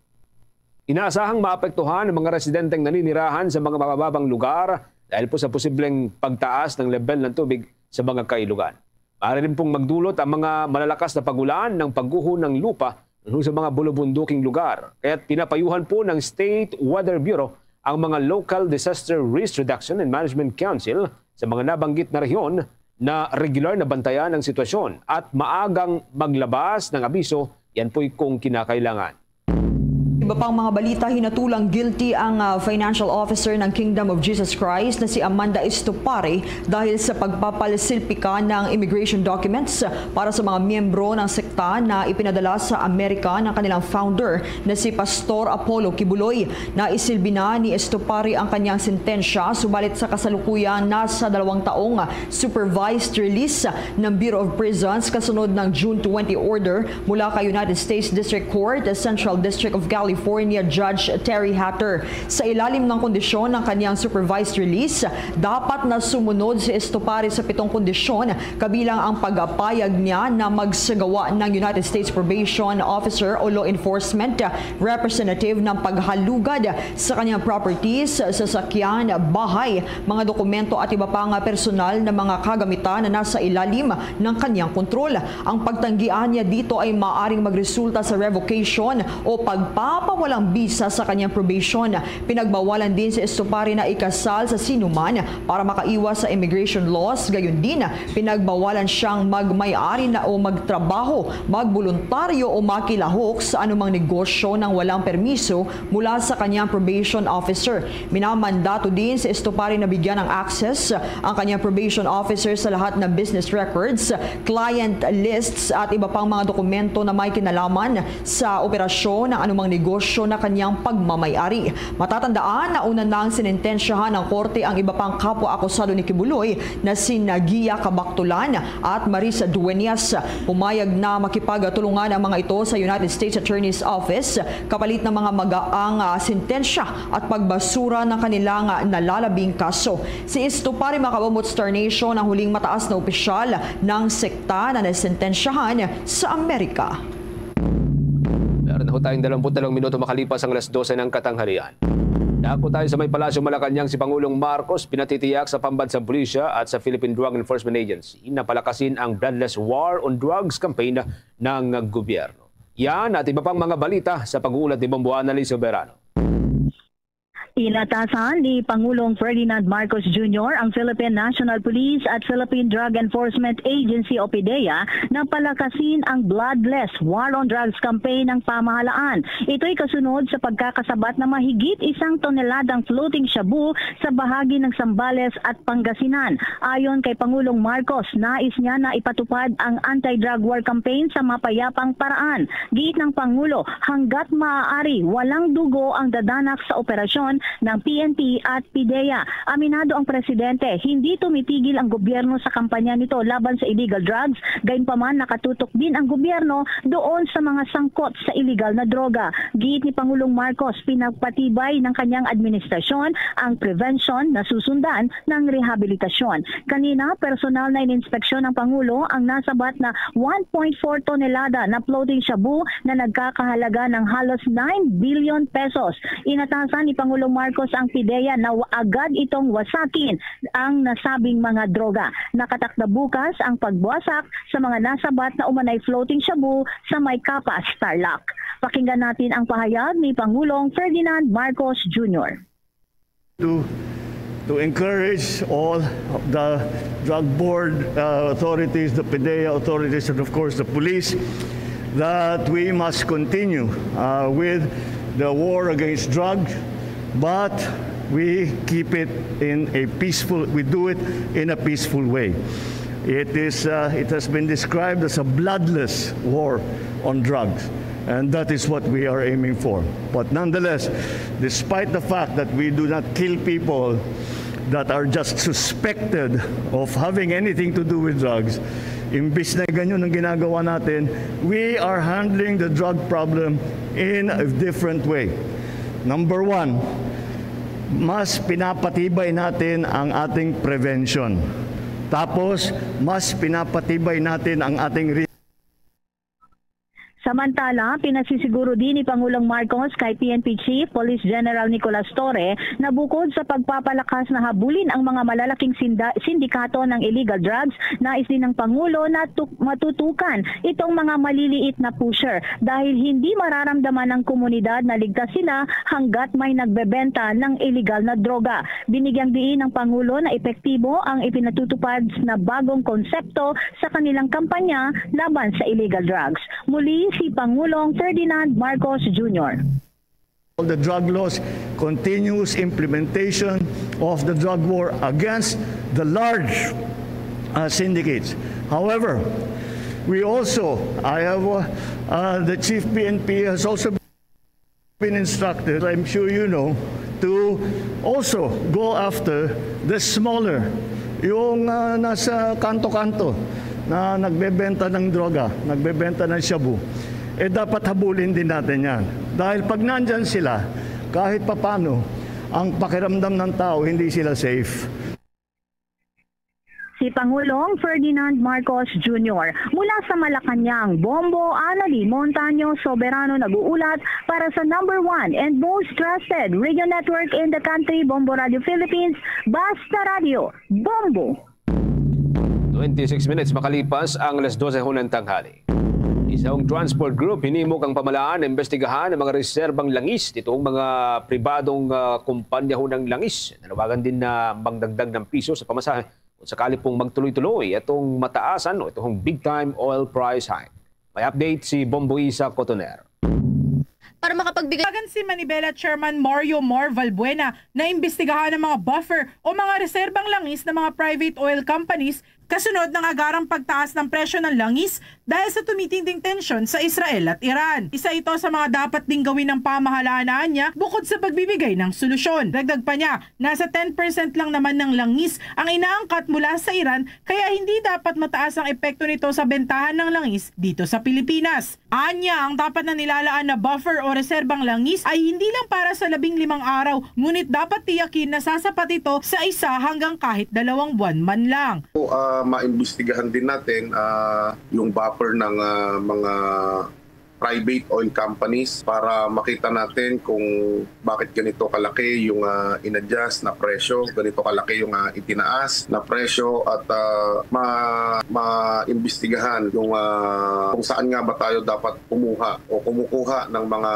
Inaasahang maapektuhan ang mga residenteng naninirahan sa mga mabababang lugar dahil po sa posibleng pagtaas ng lebel ng tubig sa mga kailugan. Maaari rin pong magdulot ang mga malalakas na pagulan ng pagguho ng lupa sa mga bulubunduking lugar. Kaya't pinapayuhan po ng State Weather Bureau ang mga Local Disaster Risk Reduction and Management Council sa mga nabanggit na rehiyon na regular na bantayan ang sitwasyon at maagang maglabas ng abiso, yan po'y kung kinakailangan. Iba pang mga balita, hinatulang guilty ang, ah, financial officer ng Kingdom of Jesus Christ na si Amanda Estopare dahil sa pagpapalsilpika ng immigration documents para sa mga miyembro ng sekta na ipinadala sa Amerika ng kanilang founder na si Pastor Apollo Kibuloy. Naisilbi na ni Estopare ang kanyang sentensya, subalit sa kasalukuyan nasa dalawang taong supervised release ng Bureau of Prisons kasunod ng June twenty order mula kay United States District Court, Central District of California Judge Terry Hatter. Sa ilalim ng kondisyon ng kanyang supervised release, dapat na sumunod si Estopare sa pitong kondisyon, kabilang ang pagpayag niya na magsagawa ng United States Probation Officer o law enforcement representative ng paghalugad sa kanyang properties, sasakyan, bahay, mga dokumento at iba pang personal na mga kagamitan na nasa ilalim ng kanyang kontrol. Ang pagtanggian niya dito ay maaring magresulta sa revocation o pagpapawalang bisa sa kanyang probation. Pinagbawalan din si Estopare na ikasal sa sinuman para makaiwas sa immigration laws. Gayon din, pinagbawalan siyang magmay-ari na o magtrabaho, magboluntaryo o makilahok sa anumang negosyo nang walang permiso mula sa kanyang probation officer. Minamandato din si Estopare na bigyan ng access ang kanyang probation officer sa lahat ng business records, client lists at iba pang mga dokumento na may kinalaman sa operasyon ng anumang negosyo na kanyang pagmamay-ari. Matatandaan na una nang sinentensyahan ng korte ang iba pang kapwa akusado ni Kibuloy na sina Gia Kabaktulan at Marisa Dueñas. Pumayag na makipagtulungan ang mga ito sa United States Attorney's Office kapalit ng mga magaang, ah, sentensya at pagbasura ng kanilang, ah, nalalabing kaso. Si Estopare, mga kaabot, Star Nation, ang huling mataas na opisyal ng sekta na nasentensyahan sa Amerika. Meron na ho tayong dalawampu't dalawang minuto makalipas ang alas dose ng katanghalian. Dako tayo sa may Palasyo Malacañang. Si Pangulong Marcos pinatitiyak sa pambansang pulisya at sa Philippine Drug Enforcement Agency na palakasin ang bloodless war on drugs campaign ng gobyerno. Yan at iba pang mga balita sa pag-uulat ni Bombo Annalyn Soberano. Inatasan ni Pangulong Ferdinand Marcos Junior ang Philippine National Police at Philippine Drug Enforcement Agency o PDEA na palakasin ang bloodless war on drugs campaign ng pamahalaan. Ito'y kasunod sa pagkakasabat na mahigit isang toneladang floating shabu sa bahagi ng Zambales at Pangasinan. Ayon kay Pangulong Marcos, nais niya na ipatupad ang anti-drug war campaign sa mapayapang paraan. Giit ng Pangulo, hanggat maaari, walang dugo ang dadanak sa operasyon ng P N P at PDEA. Aminado ang presidente, hindi tumitigil ang gobyerno sa kampanya nito laban sa illegal drugs, gayunpaman nakatutok din ang gobyerno doon sa mga sangkot sa iligal na droga. Giit ni Pangulong Marcos, pinagpatibay ng kanyang administrasyon ang prevention na susundan ng rehabilitasyon. Kanina, personal na ininspeksyon ng Pangulo ang nasabat na one point four tonelada na floating shabu na nagkakahalaga ng halos nine billion pesos. Inatasan ni Pangulong Marcos ang PDEA na wa-, agad itong wasakin ang nasabing mga droga. Nakatakda bukas ang pagwasak sa mga nasabat na umanay floating shabu sa may Capas, Tarlac. Pakinggan natin ang pahayag ni Pangulong Ferdinand Marcos Junior. To, to encourage all the drug board, uh, authorities, the PDEA authorities, and of course the police, that we must continue, uh, with the war against drugs, but we keep it in a peaceful, we do it in a peaceful way. It is, uh, it has been described as a bloodless war on drugs, and that is what we are aiming for. But nonetheless, despite the fact that we do not kill people that are just suspected of having anything to do with drugs, imbis na ganyan ang ginagawa natin, we are handling the drug problem in a different way. Number one, mas pinapatibay natin ang ating prevention. Tapos, mas pinapatibay natin ang ating re- Samantala, pinasisiguro din ni Pangulong Marcos kay P N P Chief Police General Nicolas Torre na bukod sa pagpapalakas na habulin ang mga malalaking sinda-, sindikato ng illegal drugs, nais din ng Pangulo na tu-, matutukan itong mga maliliit na pusher dahil hindi mararamdaman ng komunidad na ligtas sila hanggat may nagbebenta ng iligal na droga. Binigyang diin ng Pangulo na epektibo ang ipinatutupad na bagong konsepto sa kanilang kampanya laban sa illegal drugs. Muli si Pangulong Ferdinand Marcos Junior. the drug laws, continuous implementation of the drug war against the large uh, syndicates. However, we also, I have, uh, uh, the chief P N P has also been instructed, I'm sure you know, to also go after the smaller, yung uh, nasa kanto-kanto na nagbebenta ng droga, nagbebenta ng shabu, eh dapat habulin din natin yan. Dahil pag nandyan sila, kahit papano, ang pakiramdam ng tao, hindi sila safe. Si Pangulong Ferdinand Marcos Junior mula sa Malacañang, Bombo Annalie Montaño Soberano nag-uulat para sa number one and most trusted radio network in the country, Bombo Radio Philippines, Basta Radio, Bombo. Twenty-six minutes makalipas ang alas dose hunang tanghali. Isang transport group hinimo kang pamalaan na imbestigahan ang mga reserbang langis dito ang mga pribadong uh, kumpanya hunang langis. Nanawagan din na magdagdag ng piso sa pamasahe kung sakali pong magtuloy-tuloy itong mataasan o itong big time oil price hike. May update si Bombo Isa Cotoner. Para makapagbigay Tawagan si Manibela Chairman Mario Mar Valbuena na imbestigahan ang mga buffer o mga reserbang langis ng mga private oil companies kasunod ng agarang pagtaas ng presyo ng langis dahil sa tumitinding tensyon sa Israel at Iran. Isa ito sa mga dapat ding gawin ng pamahalaan niya bukod sa pagbibigay ng solusyon. Dagdag pa niya, nasa ten percent lang naman ng langis ang inaangkat mula sa Iran kaya hindi dapat mataas ang epekto nito sa bentahan ng langis dito sa Pilipinas. Anya, ang dapat na nilalaan na buffer o reserbang langis ay hindi lang para sa labing limang araw, ngunit dapat tiyakin na sasapat ito sa isa hanggang kahit dalawang buwan man lang. Uh, maimbestigahan din natin uh, yung buffer ng uh, mga private oil companies para makita natin kung bakit ganito kalaki yung uh, inadjust na presyo, ganito kalaki yung uh, itinaas na presyo at uh, ma maimbestigahan yung uh, kung saan nga ba tayo dapat kumuha o kumukuha ng mga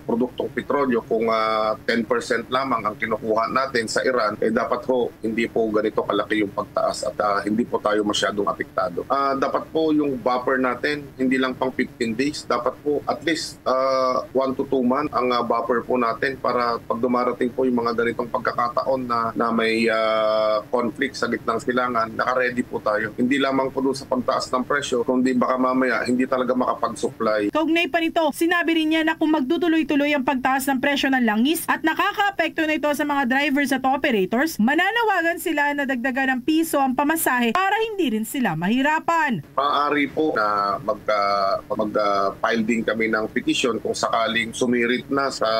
produktong petrolyo. Kung uh, ten percent lamang ang kinukuha natin sa Iran, eh dapat ho hindi po ganito kalaki yung pagtaas at uh, hindi po tayo masyadong apektado. Uh, dapat po yung buffer natin hindi lang pang fifteen days, dapat po at least uh, one to two months ang uh, buffer po natin para pag dumarating po yung mga ganitong pagkakataon na, na may uh, conflict sa gitnang silangan, naka-ready po tayo. Hindi lamang po doon sa pagtaas ng presyo, kundi baka mamaya hindi talaga makapag-supply. Kaugnay pa nito, sinabi rin niya na kung magtutuloy-tuloy ang pagtaas ng presyo ng langis at nakakaapekto na ito sa mga drivers at operators, mananawagan sila na dagdagan ng piso ang pamasahe para hindi rin sila mahirapan. Maaari po na magka, mag-file din kami ng petition kung sakaling sumirit na sa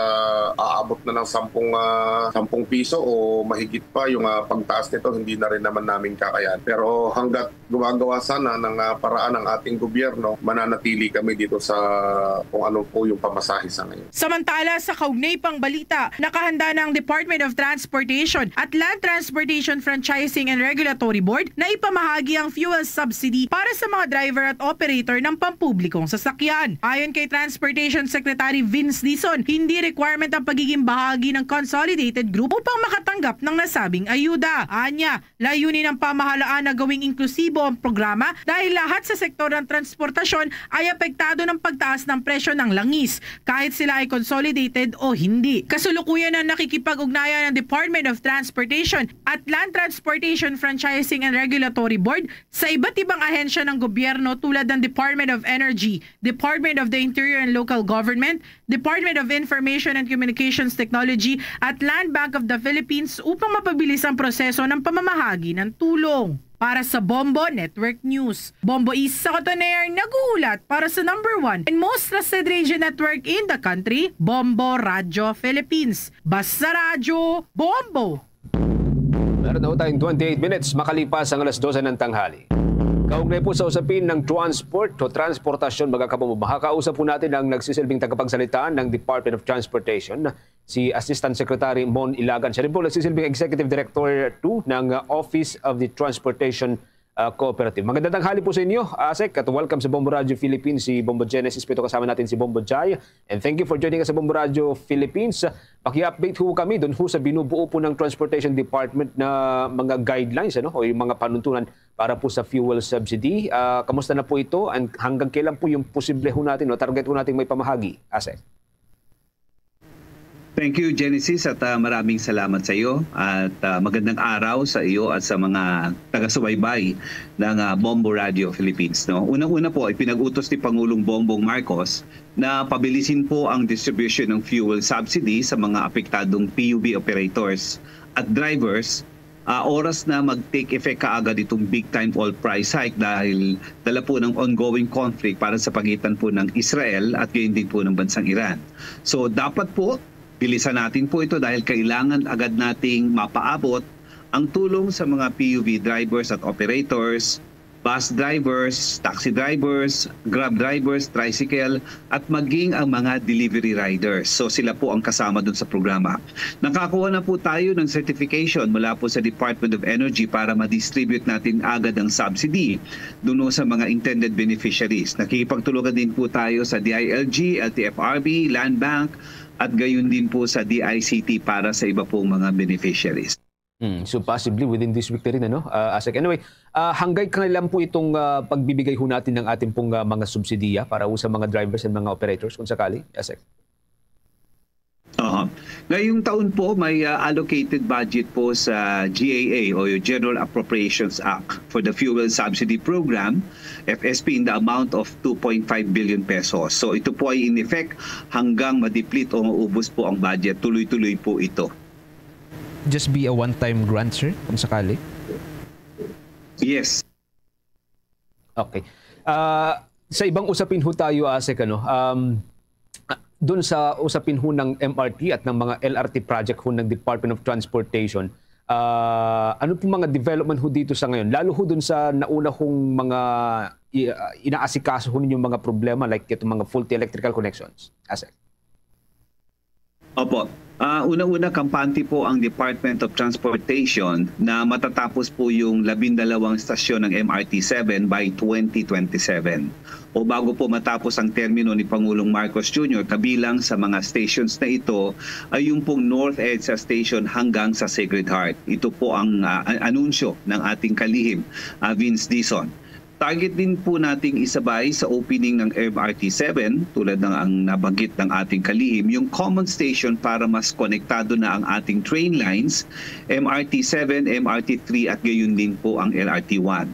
aabot na ng sampung, ah, sampung piso o mahigit pa yung, ah, pagtaas nito, hindi na rin naman namin kakayahan. Pero hanggat gumagawa sana ng, ah, paraan ang ating gobyerno, mananatili kami dito sa kung ano po yung pamasahe sa ngayon. Samantala, sa kaugnay pang balita, nakahanda na ang Department of Transportation at Land Transportation Franchising and Regulatory Board na ipamahagi ang fuel subsidy para sa mga driver at operator ng pampublikong sasakyan. Ayon kay Transportation Secretary Vince Dizon, hindi requirement ang pagiging bahagi ng consolidated group upang makatanggap ng nasabing ayuda. Anya, layunin ng pamahalaan na gawing inklusibo ang programa dahil lahat sa sektor ng transportasyon ay apektado ng pagtaas ng presyo ng langis, kahit sila ay consolidated o hindi. Kasalukuyan na nakikipag-ugnayan ang Department of Transportation at Land Transportation Franchising and Regulatory Board sa iba't ibang ahensya ng gobyerno tulad ng Department of Energy, Department of the Interior and Local Government, Department of Information and Communications Technology at Land Bank of the Philippines upang mapabilis ang proseso ng pamamahagi ng tulong. Para sa Bombo Network News, Bombo Isa Cotoner nag-uulat para sa number one and most trusted radio network in the country, Bombo Radyo Philippines. Basta Radyo, Bombo! Meron na ho tayong twenty-eight minutes makalipas ang alas dose ng tanghali. Kaugnay po sa usapin ng transport o transportasyon, mga kabombo, makakausap po natin ang nagsisilbing tagapagsalita ng Department of Transportation, si Assistant Secretary Mon Ilagan. Siya rin po nagsisilbing Executive Director two ng uh, Office of the Transportation uh, Cooperative. Magandang tanghali po sa inyo, ASEC, at welcome sa Bombo Radio Philippines, si Bombo Genesis, pito kasama natin si Bombo Jai. And thank you for joining us sa Bombo Radio Philippines. Paki-update ho kami doon ho sa binubuo po ng Transportation Department na mga guidelines, ano, o yung mga panuntunan para po sa fuel subsidy. Uh, kamusta na po ito? And hanggang kailan po yung posible ho natin, no, target ho natin may pamahagi, ASEC? Thank you, Genesis, at ah, maraming salamat sa iyo at ah, magandang araw sa iyo at sa mga taga-subaybay ng ah, Bombo Radio Philippines. No? Unang-una po, ipinag-utos ni Pangulong Bongbong Marcos na pabilisin po ang distribution ng fuel subsidy sa mga apektadong P U V operators at drivers. Ah, oras na mag-take effect kaagad itong big time oil price hike dahil dala po ng ongoing conflict para sa pagitan po ng Israel at gayon din po ng bansang Iran. So dapat po bilisan natin po ito dahil kailangan agad nating mapaabot ang tulong sa mga P U V drivers at operators, bus drivers, taxi drivers, Grab drivers, tricycle, at maging ang mga delivery riders. So sila po ang kasama dun sa programa. Nakakuha na po tayo ng certification mula po sa Department of Energy para ma-distribute natin agad ang subsidy dun sa mga intended beneficiaries. Nakikipagtulungan din po tayo sa D I L G, L T F R B, Land Bank, at gayon din po sa D I C T para sa iba pong mga beneficiaries. Hmm, so possibly within this week na rin, ano? Uh, Asek. Anyway, uh, hanggang kailan po itong uh, pagbibigay ho natin ng ating pong uh, mga subsidiya para ho sa mga drivers and mga operators kung sakali, Asek? Uh-huh. Ngayong taon po may uh, allocated budget po sa G A A o yung General Appropriations Act for the Fuel Subsidy Program, F S P, in the amount of two point five billion pesos. So ito po ay in effect hanggang ma-deplete o maubos po ang budget. Tuloy-tuloy po ito. Just be a one-time grant, sir, kung sakali? Yes. Okay. Uh, sa ibang usapin ho tayo, Asek, ano, um, doon sa usapin ho ng M R T at ng mga L R T project ho ng Department of Transportation, uh, ano po mga development ho dito sa ngayon? Lalo ho doon sa nauna hong mga uh, inaasikaso ho ninyong mga problema like itong mga faulty electrical connections, Asek? Opo. Uh, una-una, kampante po ang Department of Transportation na matatapos po yung labindalawang stasyon ng M R T seven by twenty twenty-seven. O bago po matapos ang termino ni Pangulong Marcos Junior, kabilang sa mga stations na ito ay yung pong North EDSA Station hanggang sa Sacred Heart. Ito po ang uh, anunsyo ng ating kalihim, uh, Vince Dizon. Target din po nating isabay sa opening ng M R T seven, tulad ng ang nabanggit ng ating kalihim, yung common station para mas konektado na ang ating train lines, M R T seven, M R T three at gayon din po ang L R T one.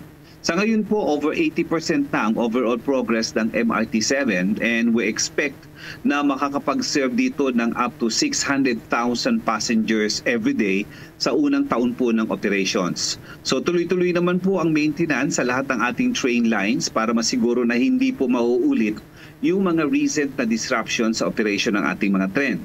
Sa ngayon po, over eighty percent na ang overall progress ng M R T seven and we expect na makakapag-serve dito ng up to six hundred thousand passengers every day sa unang taon po ng operations. So tuloy-tuloy naman po ang maintenance sa lahat ng ating train lines para masiguro na hindi po mauulit yung mga recent na disruption sa operasyon ng ating mga tren.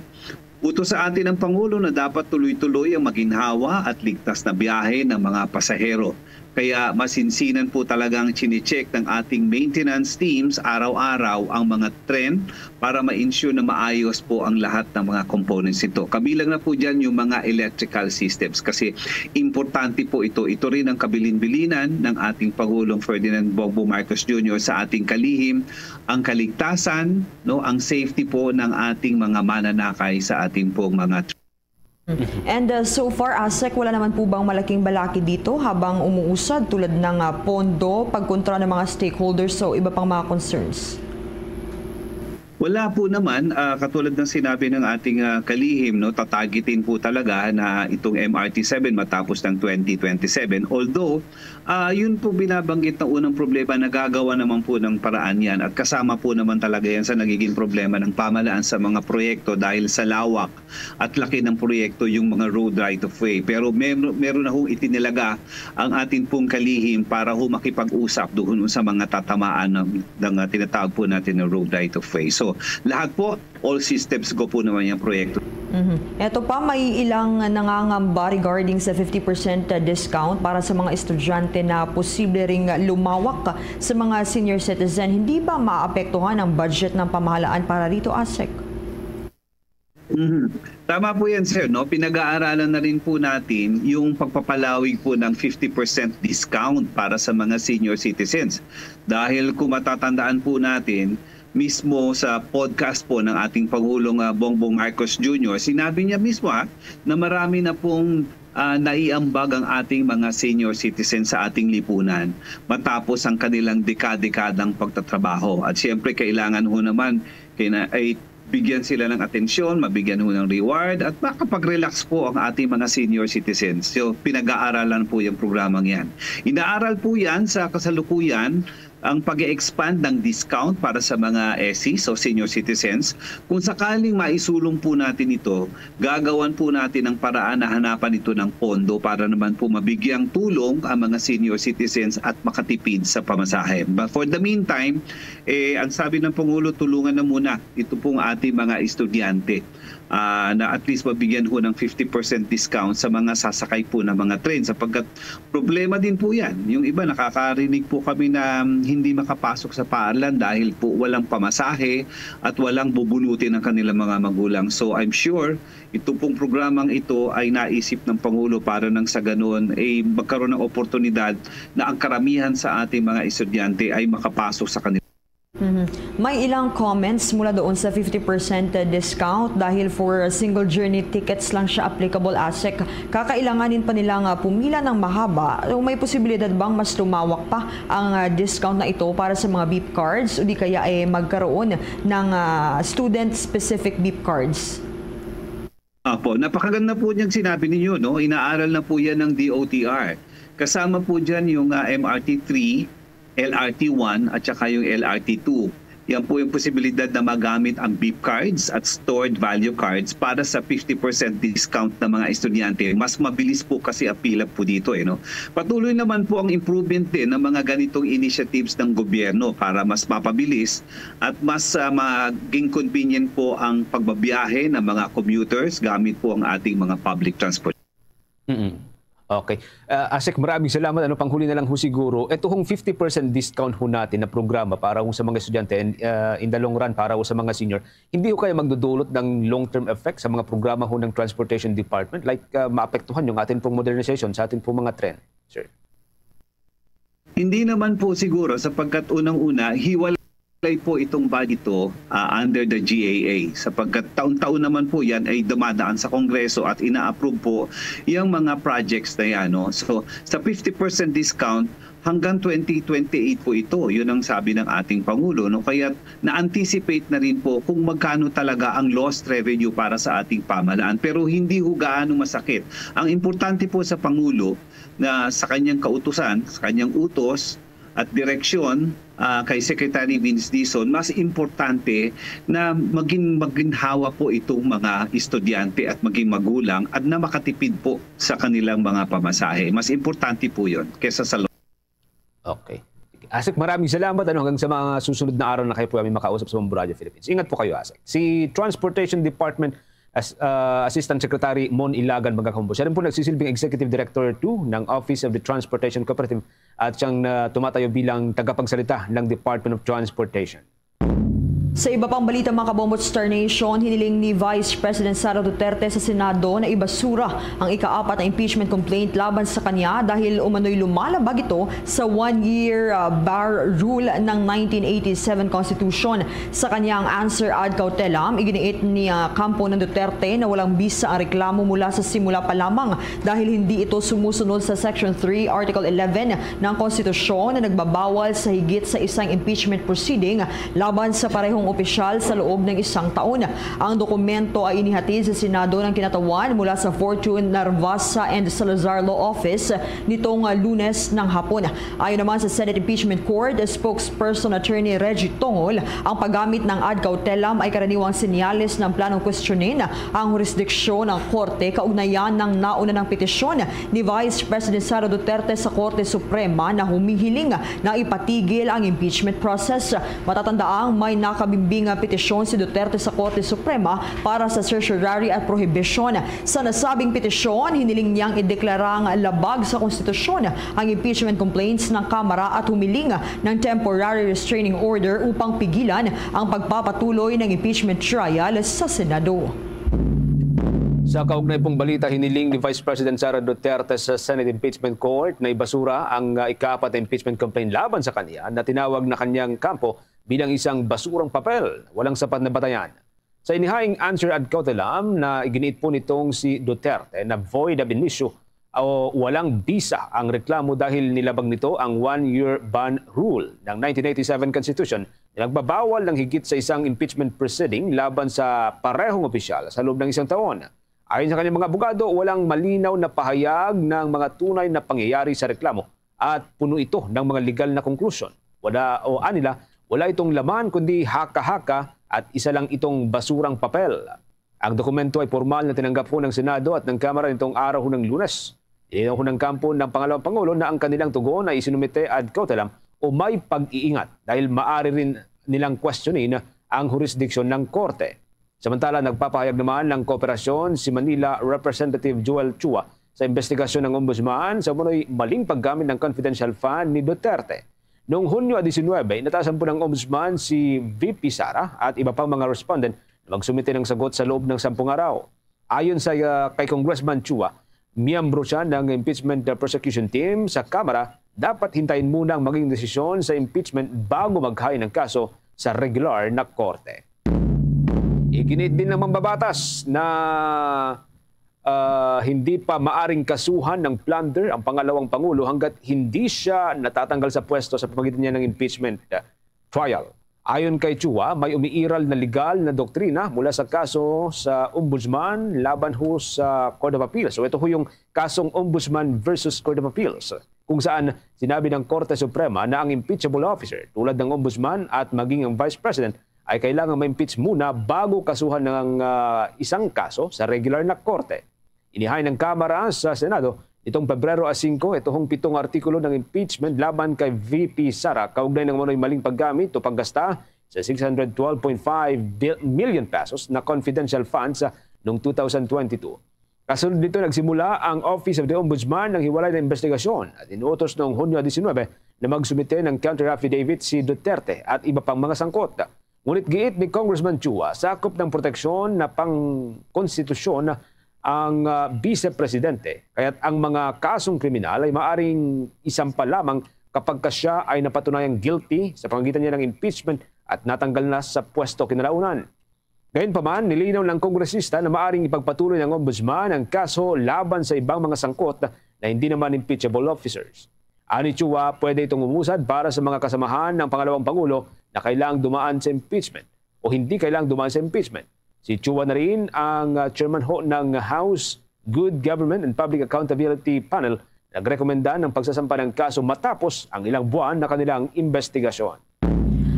Utos sa atin ng Pangulo na dapat tuloy-tuloy ang maginhawa at ligtas na biyahe ng mga pasahero. Kaya masinsinan po talagang chinecheck ng ating maintenance teams araw-araw ang mga tren para ma-ensure na maayos po ang lahat ng mga components nito. Kabilang na po dyan yung mga electrical systems kasi importante po ito. Ito rin ang kabilin-bilinan ng ating Pangulong Ferdinand Bongbong Marcos Junior sa ating kalihim, ang kaligtasan, no, ang safety po ng ating mga mananakay sa ating pong mga And uh, so far, Asek, wala naman po bang malaking balakid dito habang umuusad tulad ng uh, pondo, pagkontra ng mga stakeholders o iba pang mga concerns? Wala po naman, uh, katulad ng sinabi ng ating uh, kalihim, no, tatagitin po talaga na itong M R T seven matapos ng twenty twenty-seven. Although, uh, yun po binabanggit na unang problema, nagagawa naman po ng paraan yan at kasama po naman talaga yan sa nagiging problema ng pamalaan sa mga proyekto dahil sa lawak at laki ng proyekto yung mga road right of way. Pero meron, meron na hong itinilaga ang atin pong kalihim para ho makipag-usap doon sa mga tatamaan ng, ng uh, tinatawag po natin na road right of way. So lahat po, all systems go po naman yung proyekto. Mm-hmm. Ito pa, may ilang nangangamba regarding sa fifty percent discount para sa mga estudyante na posible ring lumawak sa mga senior citizen. Hindi ba maapektuhan ang budget ng pamahalaan para rito, Asek? Mm-hmm. Tama po yan, sir. No? Pinag-aaralan na rin po natin yung pagpapalawig po ng fifty percent discount para sa mga senior citizens. Dahil kung matatandaan po natin, mismo sa podcast po ng ating Pangulong uh, Bongbong Marcos Junior, sinabi niya mismo ha, na marami na pong uh, naiambag ang ating mga senior citizens sa ating lipunan matapos ang kanilang dekadekadang pagtatrabaho. At siyempre, kailangan ho naman kina, ay bigyan sila ng atensyon, mabigyan ho ng reward, at makapag-relax po ang ating mga senior citizens. So, pinag-aaralan po yung programang yan. Inaaral po yan sa kasalukuyan ang pag-expand ng discount para sa mga S Cs o senior citizens. Kung sakaling maisulong po natin ito, gagawan po natin ng paraan na hanapan ito ng pondo para naman po mabigyang tulong ang mga senior citizens at makatipid sa pamasahe. But for the meantime, eh, ang sabi ng Pangulo, tulungan na muna ito pong ating mga estudyante, ah, na at least mabigyan ho ng fifty percent discount sa mga sasakay po ng mga train, sapagkat problema din po yan. Yung iba, nakakarinig po kami na, mm, hindi makapasok sa paaralan dahil po walang pamasahe at walang bubunutin ng kanilang mga magulang. So, I'm sure ito pong programang ito ay naisip ng Pangulo para nang sa ganun, eh, magkaroon ng oportunidad na ang karamihan sa ating mga estudyante ay makapasok sa kanila. Mhm. May ilang comments mula doon sa fifty percent discount dahil for single journey tickets lang siya applicable, ASEC. Kakailanganin pa nila nga pumila ng mahaba. So, may posibilidad bang mas lumawak pa ang, ah, discount na ito para sa mga beep cards o di kaya, eh, magkaroon ng, ah, student-specific beep cards? Apo, napakaganda po niyang sinabi ninyo, no? Inaaral na po yan ng D O T R. Kasama po dyan yung, ah, M R T three, L R T one, at saka yung L R T two. Yan po yung posibilidad na magamit ang beep cards at stored value cards para sa fifty percent discount ng mga estudyante. Mas mabilis po kasi ang pila po dito, eh, no? Patuloy naman po ang improvement din ng mga ganitong initiatives ng gobyerno para mas mapabilis at mas, ah, maging convenient po ang pagbabiyahe ng mga commuters gamit po ang ating mga public transport. Mm. Okay. Ah, ASEC, maraming salamat. Ano, panghuli na lang ho siguro, ito hong fifty percent discount ho natin na programa para ho sa mga estudyante and, ah, in the long run para ho sa mga senior, hindi ho kaya magdudulot ng long-term effect sa mga programa ho ng Transportation Department? Like, ah, maapektuhan yung atin pong modernization sa atin pong mga tren, sir? Hindi naman po siguro, sapagkat unang-una, hiwalay po itong budget ito, ah, under the G A A, sapagkat taon-taon naman po yan ay dumadaan sa Kongreso at ina-approve po yung mga projects na yan, no? So, sa fifty percent discount, hanggang twenty twenty-eight po ito. Yun ang sabi ng ating Pangulo, no? Kaya na-anticipate na rin po kung magkano talaga ang lost revenue para sa ating pamahalaan. Pero hindi ho gaano masakit. Ang importante po sa Pangulo na sa kanyang kautusan, sa kanyang utos at direksyon, ah, kay Secretary Vince Dizon, mas importante na maging maginhawa po itong mga estudyante at maging magulang at na makatipid po sa kanilang mga pamasahe. Mas importante po yun kesa sa Okay. ASEC, maraming salamat. Ano, hanggang sa mga susunod na araw na kayo po kami makausap sa Bombo Radio Philippines. Ingat po kayo, ASEC. Si Transportation Department As-, ah, Assistant Secretary Mon Ilagan, mga kahubo. Siya rin po nagsisilbing Executive Director two ng Office of the Transportation Cooperative at siyang, ah, tumatayo bilang tagapagsalita ng Department of Transportation. Sa iba pang balita, mga kabombo, Star Nation, hiniling ni Vice President Sara Duterte sa Senado na ibasura ang ikaapat na impeachment complaint laban sa kanya dahil umano'y lumalabag ito sa one-year, ah, bar rule ng nineteen eighty-seven Constitution. Sa kanyang answer ad cautelam, iginiit ni, ah, kampo ng Duterte na walang bisa ang reklamo mula sa simula pa lamang dahil hindi ito sumusunod sa Section three, Article eleven ng Konstitusyon na nagbabawal sa higit sa isang impeachment proceeding laban sa parehong opisyal sa loob ng isang taon. Ang dokumento ay inihatid sa Senado ng kinatawan mula sa Fortune Narvasa and Salazar Law Office nitong, ah, Lunes ng hapon. Ayon naman sa Senate Impeachment Court Spokesperson Attorney Reggie Tongol, ang paggamit ng ad cautelam ay karaniwang senyales ng planong kwestiyonin ang hurisdiksyon ng korte kaugnayan ng nauna ng petisyon ni Vice President Sara Duterte sa Korte Suprema na humihiling na ipatigil ang impeachment process. Matatandaang may nakabimbing nga petisyon si Duterte sa Korte Suprema para sa certiorari at prohibition. Sa nasabing petisyon, hiniling niyang ideklarang labag sa konstitusyon ang impeachment complaints ng Kamara at humiling ng temporary restraining order upang pigilan ang pagpapatuloy ng impeachment trial sa Senado. Sa kaugnay pong balita, hiniling ni Vice President Sara Duterte sa Senate Impeachment Court na ibasura ang, ah, ikaapat na impeachment complaint laban sa kanya na tinawag na kanyang kampo bilang isang basurang papel, walang sapat na batayan. Sa inihaing answer ad cautelam na iginiit po nitong si Duterte na void ab initio o walang bisa ang reklamo dahil nilabag nito ang one-year ban rule ng nineteen eighty-seven Constitution Nagbabawal ng higit sa isang impeachment proceeding laban sa parehong opisyal sa loob ng isang taon. Ayon sa kanyang mga abogado, walang malinaw na pahayag ng mga tunay na pangyayari sa reklamo at puno ito ng mga legal na konklusyon. Wala, o anila, wala itong laman kundi haka-haka at isa lang itong basurang papel. Ang dokumento ay pormal na tinanggap ho ng Senado at ng Kamara nitong araw ho ng Lunes. Nilinaw ho ng kampo ng pangalawang pangulo na ang kanilang tugon ay isinumite ad cautelam o may pag-iingat dahil maaari rin nilang questionin ang jurisdiction ng korte. Samantala, nagpapahayag naman ng kooperasyon si Manila Representative Joel Chua sa investigasyon ng Ombudsman sa umano'y maling paggamit ng confidential fund ni Duterte. Noong Hunyo diecinuebe, inatasan po ng Ombudsman si V P Sara at iba pang mga respondent na magsumite ng sagot sa loob ng sampung araw. Ayon sa, ah, kay Congressman Chua, miyembro siya ng impeachment prosecution team sa Kamara, dapat hintayin muna ang maging desisyon sa impeachment bago mag-hain ng kaso sa regular na korte. Iginiit din ng mambabatas na, ah, hindi pa maaring kasuhan ng plunder ang pangalawang pangulo hanggat hindi siya natatanggal sa pwesto sa pamagitan niya ng impeachment, ah, trial. Ayon kay Chua, may umiiral na legal na doktrina mula sa kaso sa Ombudsman laban ho sa Court of Appeals. So ito ho yung kasong Ombudsman versus Court of Appeals, kung saan sinabi ng Korte Suprema na ang impeachable officer, tulad ng Ombudsman at maging ang Vice President, ay kailangan ma-impeach muna bago kasuhan ng, ah, isang kaso sa regular na korte. Inihain ng Kamara sa Senado nitong Pebrero a singko ito hong pitong artikulo ng impeachment laban kay V P Sara kaugnay ng umano'y maling paggamit o paggasta sa six hundred twelve point five million pesos na confidential funds, ah, noong two thousand twenty-two. Kasunod nito, nagsimula ang Office of the Ombudsman ng hiwalay na investigasyon at inuutos noong Hunyo diecinuebe na magsumite ng counter affidavit si Duterte at iba pang mga sangkot. Ngunit giit ni Congressman Chua, sakop ng proteksyon na pangkonstitusyon ang, ah, Vice Presidente, kaya't ang mga kasong kriminal ay maaring isampa lamang kapag ka siya ay napatunayang guilty sa pangagitan niya ng impeachment at natanggal na sa pwesto kinalaunan. Gayunpaman, nilinaw ng kongresista na maaring ipagpatuloy ng Ombudsman ang kaso laban sa ibang mga sangkot na hindi naman impeachable officers. Ani Chua, pwede itong umusad para sa mga kasamahan ng pangalawang pangulo na kailangang dumaan sa impeachment o hindi kailangang dumaan sa impeachment. Si Chua na rin ang, ah, chairman ho ng House Good Government and Public Accountability Panel, nagrekomenda ng pagsasampa ng kaso matapos ang ilang buwan na kanilang investigasyon.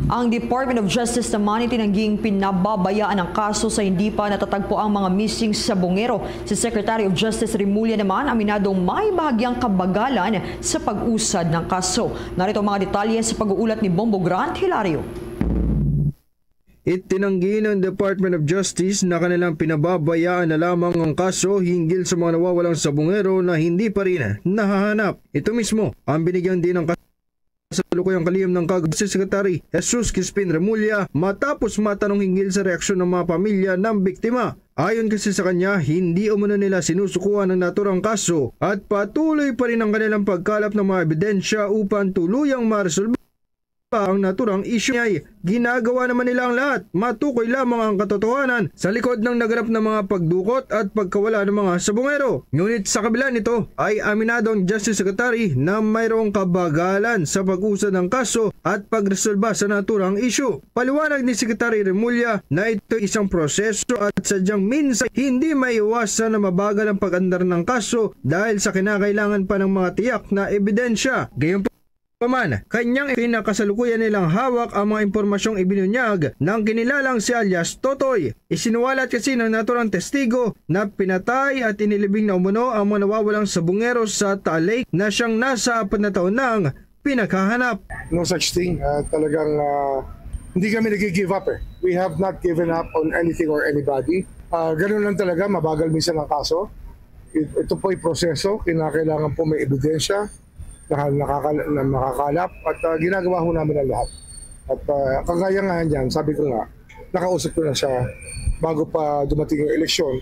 Ang Department of Justice naman itinangging pinababayaan ang kaso sa hindi pa natatagpo ang mga missing sa Bungero. Si Secretary of Justice Remulla naman aminadong may bahagyang kabagalan sa pag-usad ng kaso. Narito ang mga detalye sa pag-uulat ni Bombo Grant Hilario. Itinanggi ng Department of Justice na kanilang pinababayaan na lamang ang kaso hinggil sa mga nawawalang sabungero na hindi pa rin nahahanap. Ito mismo ang binigyang diin ng kasalukuyang kalihim ng kag Justice Secretary Jesus Crispin Remulla matapos matanong hinggil sa reaksyon ng mga pamilya ng biktima. Ayon kasi sa kanya, hindi umano nila sinusukuan ang naturang kaso at patuloy pa rin ang kanilang pagkalap ng mga ebidensya upang tuluyang maresolba ang naturang isyu. Ay ginagawa naman nila ang lahat, matukoy lamang ang katotohanan sa likod ng naganap na mga pagdukot at pagkawala ng mga sabungero. Ngunit sa kabila nito, ay aminado ang Justice Secretary na mayroong kabagalan sa pag-usad ng kaso at pagresolba sa naturang isyu. Paliwanag ni Secretary Remulla na ito isang proseso at sadyang minsan hindi maiwasan na mabagal ang pag-andar ng kaso dahil sa kinakailangan pa ng mga tiyak na ebidensya. Gayunpaman, kanyang pinakasalukuyan nilang hawak ang mga impormasyong ibinunyag ng kinilalang si alias Totoy. Isinuwalat kasi ng naturang testigo na pinatay at inilibing na umano ang mga nawawalang sabungero sa Taal Lake na siyang nasa apat na taon nang pinaghahanap. No such thing. Ah, talagang, ah, hindi kami nag-give up eh. We have not given up on anything or anybody. Ah, ganun lang talaga, mabagal minsan ang kaso. It- ito po'y proseso, kinakailangan po may ebidensya na, nakakal- na makakalap at, ah, ginagawa ho namin ang lahat. At, ah, kagaya nga niyan, sabi ko nga, nakausap ko na siya bago pa dumating yung eleksyon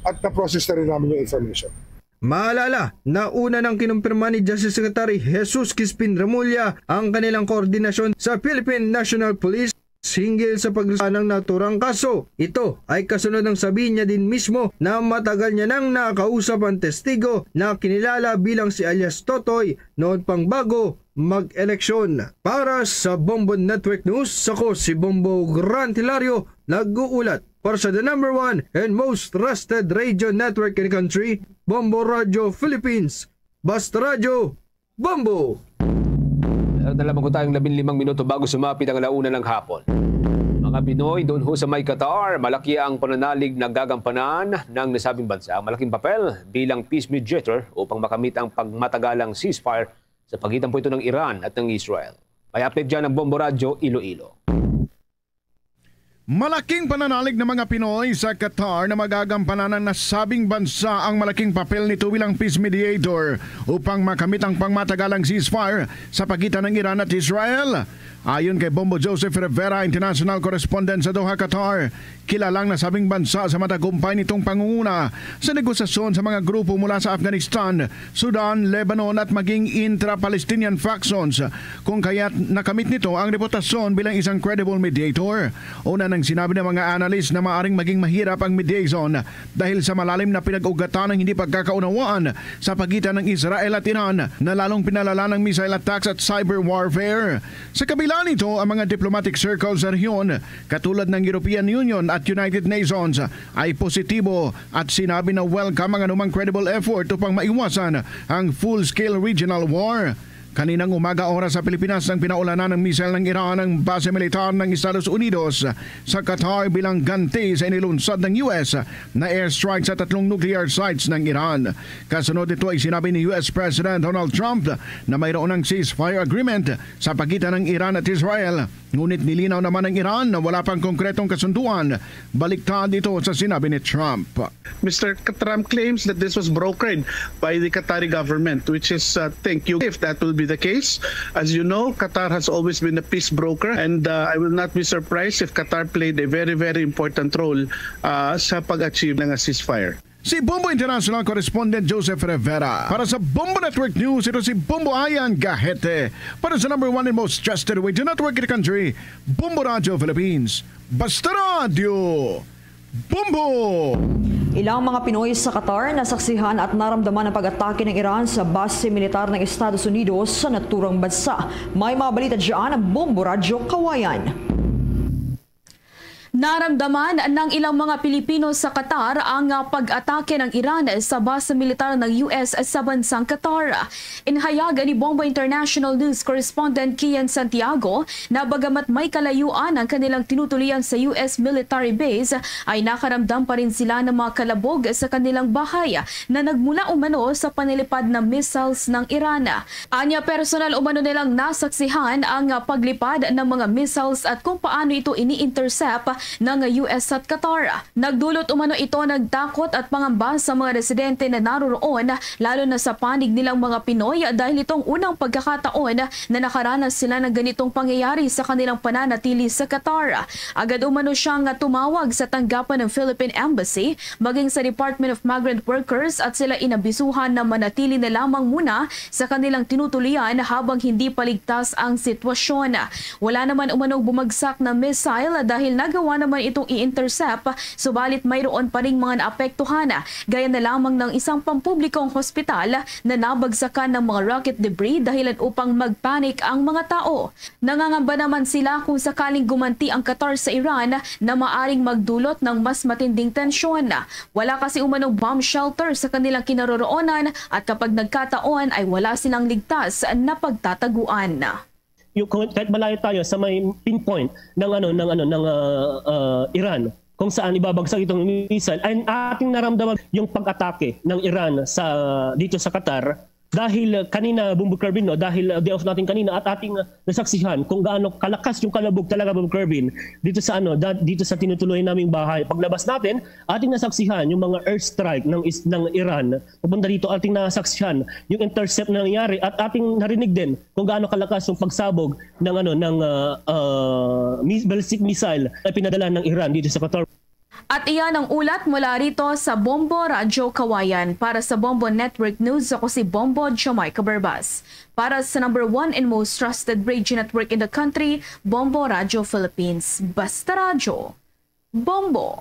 at na-process na rin namin yung information. Maalala na una nang kinumpirma ni Justice Secretary Jesus Crispin Remulla ang kanilang koordinasyon sa Philippine National Police hinggil sa pag-resolba ng naturang kaso. Ito ay kasunod ng sabi niya din mismo na matagal niya nang nakakausap ang testigo na kinilala bilang si alias Totoy noon pang bago mag-eleksyon. Para sa Bombo Network News, ako si Bombo Grant Hilario, nag-uulat para sa the number one and most trusted radio network in the country, Bombo Radio Philippines. Basta Radyo, Bombo! Meron na lamang po tayong labing limang minuto bago sumapit ang alauna ng hapon. Mga Pinoy doon ho sa may Qatar, malaki ang pananalig na gagampanan ng nasabing bansa ang malaking papel bilang peace mediator upang makamit ang pagmatagalang ceasefire sa pagitan po ito ng Iran at ng Israel. May update dyan ang Bombo Radyo Iloilo. Malaking pananalig ng mga Pinoy sa Qatar na magagampanan ng nasabing bansa ang malaking papel nito bilang peace mediator upang makamit ang pangmatagalang ceasefire sa pagitan ng Iran at Israel. Ayon kay Bombo Joseph Rivera, international correspondent sa Doha, Qatar, kilala ang nasabing bansa sa matagumpay nitong pangunguna sa negosasyon sa mga grupo mula sa Afghanistan, Sudan, Lebanon at maging intra-Palestinian factions, kung kaya't nakamit nito ang reputasyon bilang isang credible mediator. Una nang sinabi ng mga analyst na maaring maging mahirap ang mediation dahil sa malalim na pinag-ugatan ng hindi pagkakaunawaan sa pagitan ng Israel at Iran na lalong pinalala ng missile attacks at cyber warfare. Sa kabila nito, ang mga diplomatic circles sa rehiyon, katulad ng European Union at United Nations, ay positibo at sinabi na welcome ang anumang credible effort upang maiwasan ang full-scale regional war. Kaninang umaga, oras sa Pilipinas, nang pinaulanan ng missile ng Iran ang base militar ng Estados Unidos sa Qatar bilang ganti sa inilunsad ng U S na airstrike sa tatlong nuclear sites ng Iran. Kasunod nito ay sinabi ni U S President Donald Trump na mayroon ng ceasefire agreement sa pagitan ng Iran at Israel. Ngunit nilinaw naman ng Iran na wala pang konkretong kasunduan. Baliktad ito sa sinabi ni Trump. Mister Trump claims that this was brokered by the Qatari government, which is, uh, thank you if that will be the case. As you know, Qatar has always been a peace broker, and, uh, I will not be surprised if Qatar played a very, very important role, uh, sa pag-achieve ng ceasefire. Si Bombo International Correspondent Joseph Rivera. Para sa Bombo Network News, ito si Bombo Ayan Gahete. Para sa number one and most trusted radio network in the country, Bombo Radio Philippines. Basta Radio, Bombo! Ilang mga Pinoy sa Qatar nasaksihan at naramdaman ang pag-atake ng Iran sa base militar ng Estados Unidos sa naturang bansa. May mga balita dyan ang Bombo Radyo Kawayan. Naramdaman ng ilang mga Pilipino sa Qatar ang, ah, pag-atake ng Iran sa base militar ng U S sa bansang Qatar. Inhayag ni Bombo International News Correspondent Kian Santiago na bagamat may kalayuan ang kanilang tinutuluyan sa U S military base, ay nakaramdam pa rin sila ng mga kalabog sa kanilang bahay na nagmula umano sa panilipad na missiles ng Iran. Anya, personal umano nilang nasaksihan ang, ah, paglipad ng mga missiles at kung paano ito ini-intercept ng U S at Qatar. Nagdulot umano ito ng takot at pangamba sa mga residente na naroroon, lalo na sa panig nilang mga Pinoy, dahil itong unang pagkakataon na nakaranas sila ng ganitong pangyayari sa kanilang pananatili sa Qatar. Agad umano siyang tumawag sa tanggapan ng Philippine Embassy, maging sa Department of Migrant Workers, at sila inabisuhan na manatili na lamang muna sa kanilang tinutuluyan habang hindi pa ligtas ang sitwasyon. Wala naman umanong bumagsak na missile dahil nagawa naman itong i-intercept, subalit mayroon pa ring mga naapektuhan, gaya na lamang ng isang pampublikong hospital na nabagsakan ng mga rocket debris dahilan upang magpanik ang mga tao. Nangangamba naman sila kung sakaling gumanti ang Qatar sa Iran na maaring magdulot ng mas matinding tensyon. Wala kasi umanong bomb shelter sa kanilang kinaroroonan at kapag nagkataon ay wala silang ligtas na pagtataguan. Yung, kung, kahit malayo tayo sa may pinpoint ng, ano, ng, ano, ng, ah, ah, Iran, kung saan ibabagsak itong missile, ay ating naramdaman yung pag-atake ng Iran sa, dito sa Qatar. Dahil, ah, kanina, Bombo Kerwin, no, dahil, ah, day off natin kanina at ating, ah, nasaksihan kung gaano kalakas yung kalabog talaga, Bombo Kerwin, dito sa, ano, da-, dito sa tinutuloy naming bahay. Paglabas natin, ating nasaksihan yung mga airstrike ng is-, ng Iran papunta dito, ating nasaksihan yung intercept na nangyari at ating narinig din kung gaano kalakas yung pagsabog ng, ano, ng, ah, ah, mis-, ballistic missile na pinadala ng Iran dito sa Qatar. At iyan ang ulat mula rito sa Bombo Radyo Kawayan. Para sa Bombo Network News, ako si Bombo Jamaica Barbas. Para sa number one and most trusted radio network in the country, Bombo Radyo Philippines. Basta Radyo, Bombo.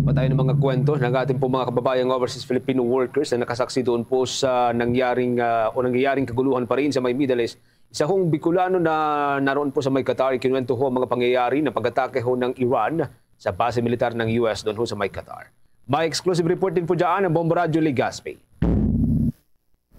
Patayon ang mga kwento ng ating pong mga kababayang overseas Filipino workers na nakasaksi doon po sa nangyaring, ah, o nangyayaring kaguluhan pa rin sa may Middle East. Isa hong Bicolano na naroon po sa may Qatar, ikinuwento ho ang mga pangyayari ng pag-atake ho ng Iran sa base militar ng U S doon ho sa may Qatar. May exclusive report din po dyan ang Bombo Radyo Legazpi.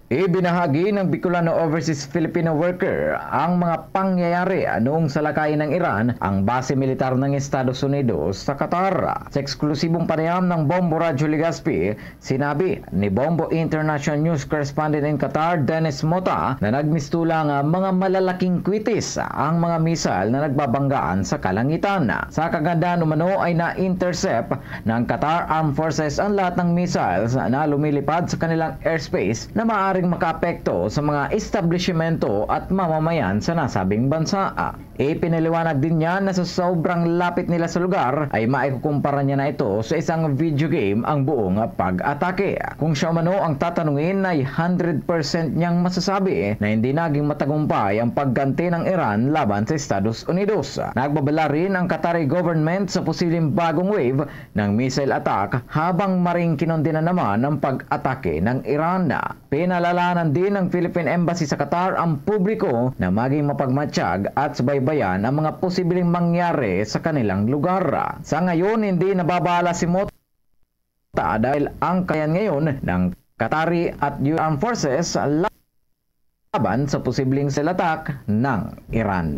Ibinahagi ng Bicolano overseas Filipino worker ang mga pangyayari noong salakayin ng Iran ang base militar ng Estados Unidos sa Qatar. Sa eksklusibong panayam ng Bombo Radyo Legazpi, sinabi ni Bombo International News Correspondent in Qatar, Dennis Mota, na nagmistula nga mga malalaking kwitis ang mga missile na nagbabanggaan sa kalangitan. Sa kagandahan umano ay na-intercept ng Qatar Armed Forces ang lahat ng missiles na lumilipad sa kanilang airspace na maaring makaapekto sa mga establishmento at mamamayan sa nasabing bansa. Ipinaliwanag din niya na sa sobrang lapit nila sa lugar ay maikukumpara niya na ito sa isang video game ang buong pag-atake. Kung siya umano ang tatanungin, ay hundred percent niyang masasabi na hindi naging matagumpay ang pagganti ng Iran laban sa Estados Unidos. Nagbabala rin ang Qatari government sa posibleng bagong wave ng missile attack, habang maring kinundinan naman ang pag-atake ng Iran. Pinalalanan din ng Philippine Embassy sa Qatar ang publiko na maging mapagmatsyag at subaybayan ang mga posibleng mangyari sa kanilang lugar. Sa ngayon, hindi nababala si Mota dahil ang kayan ngayon ng Qatari at U S Armed Forces laban sa posibleng missile attack ng Iran.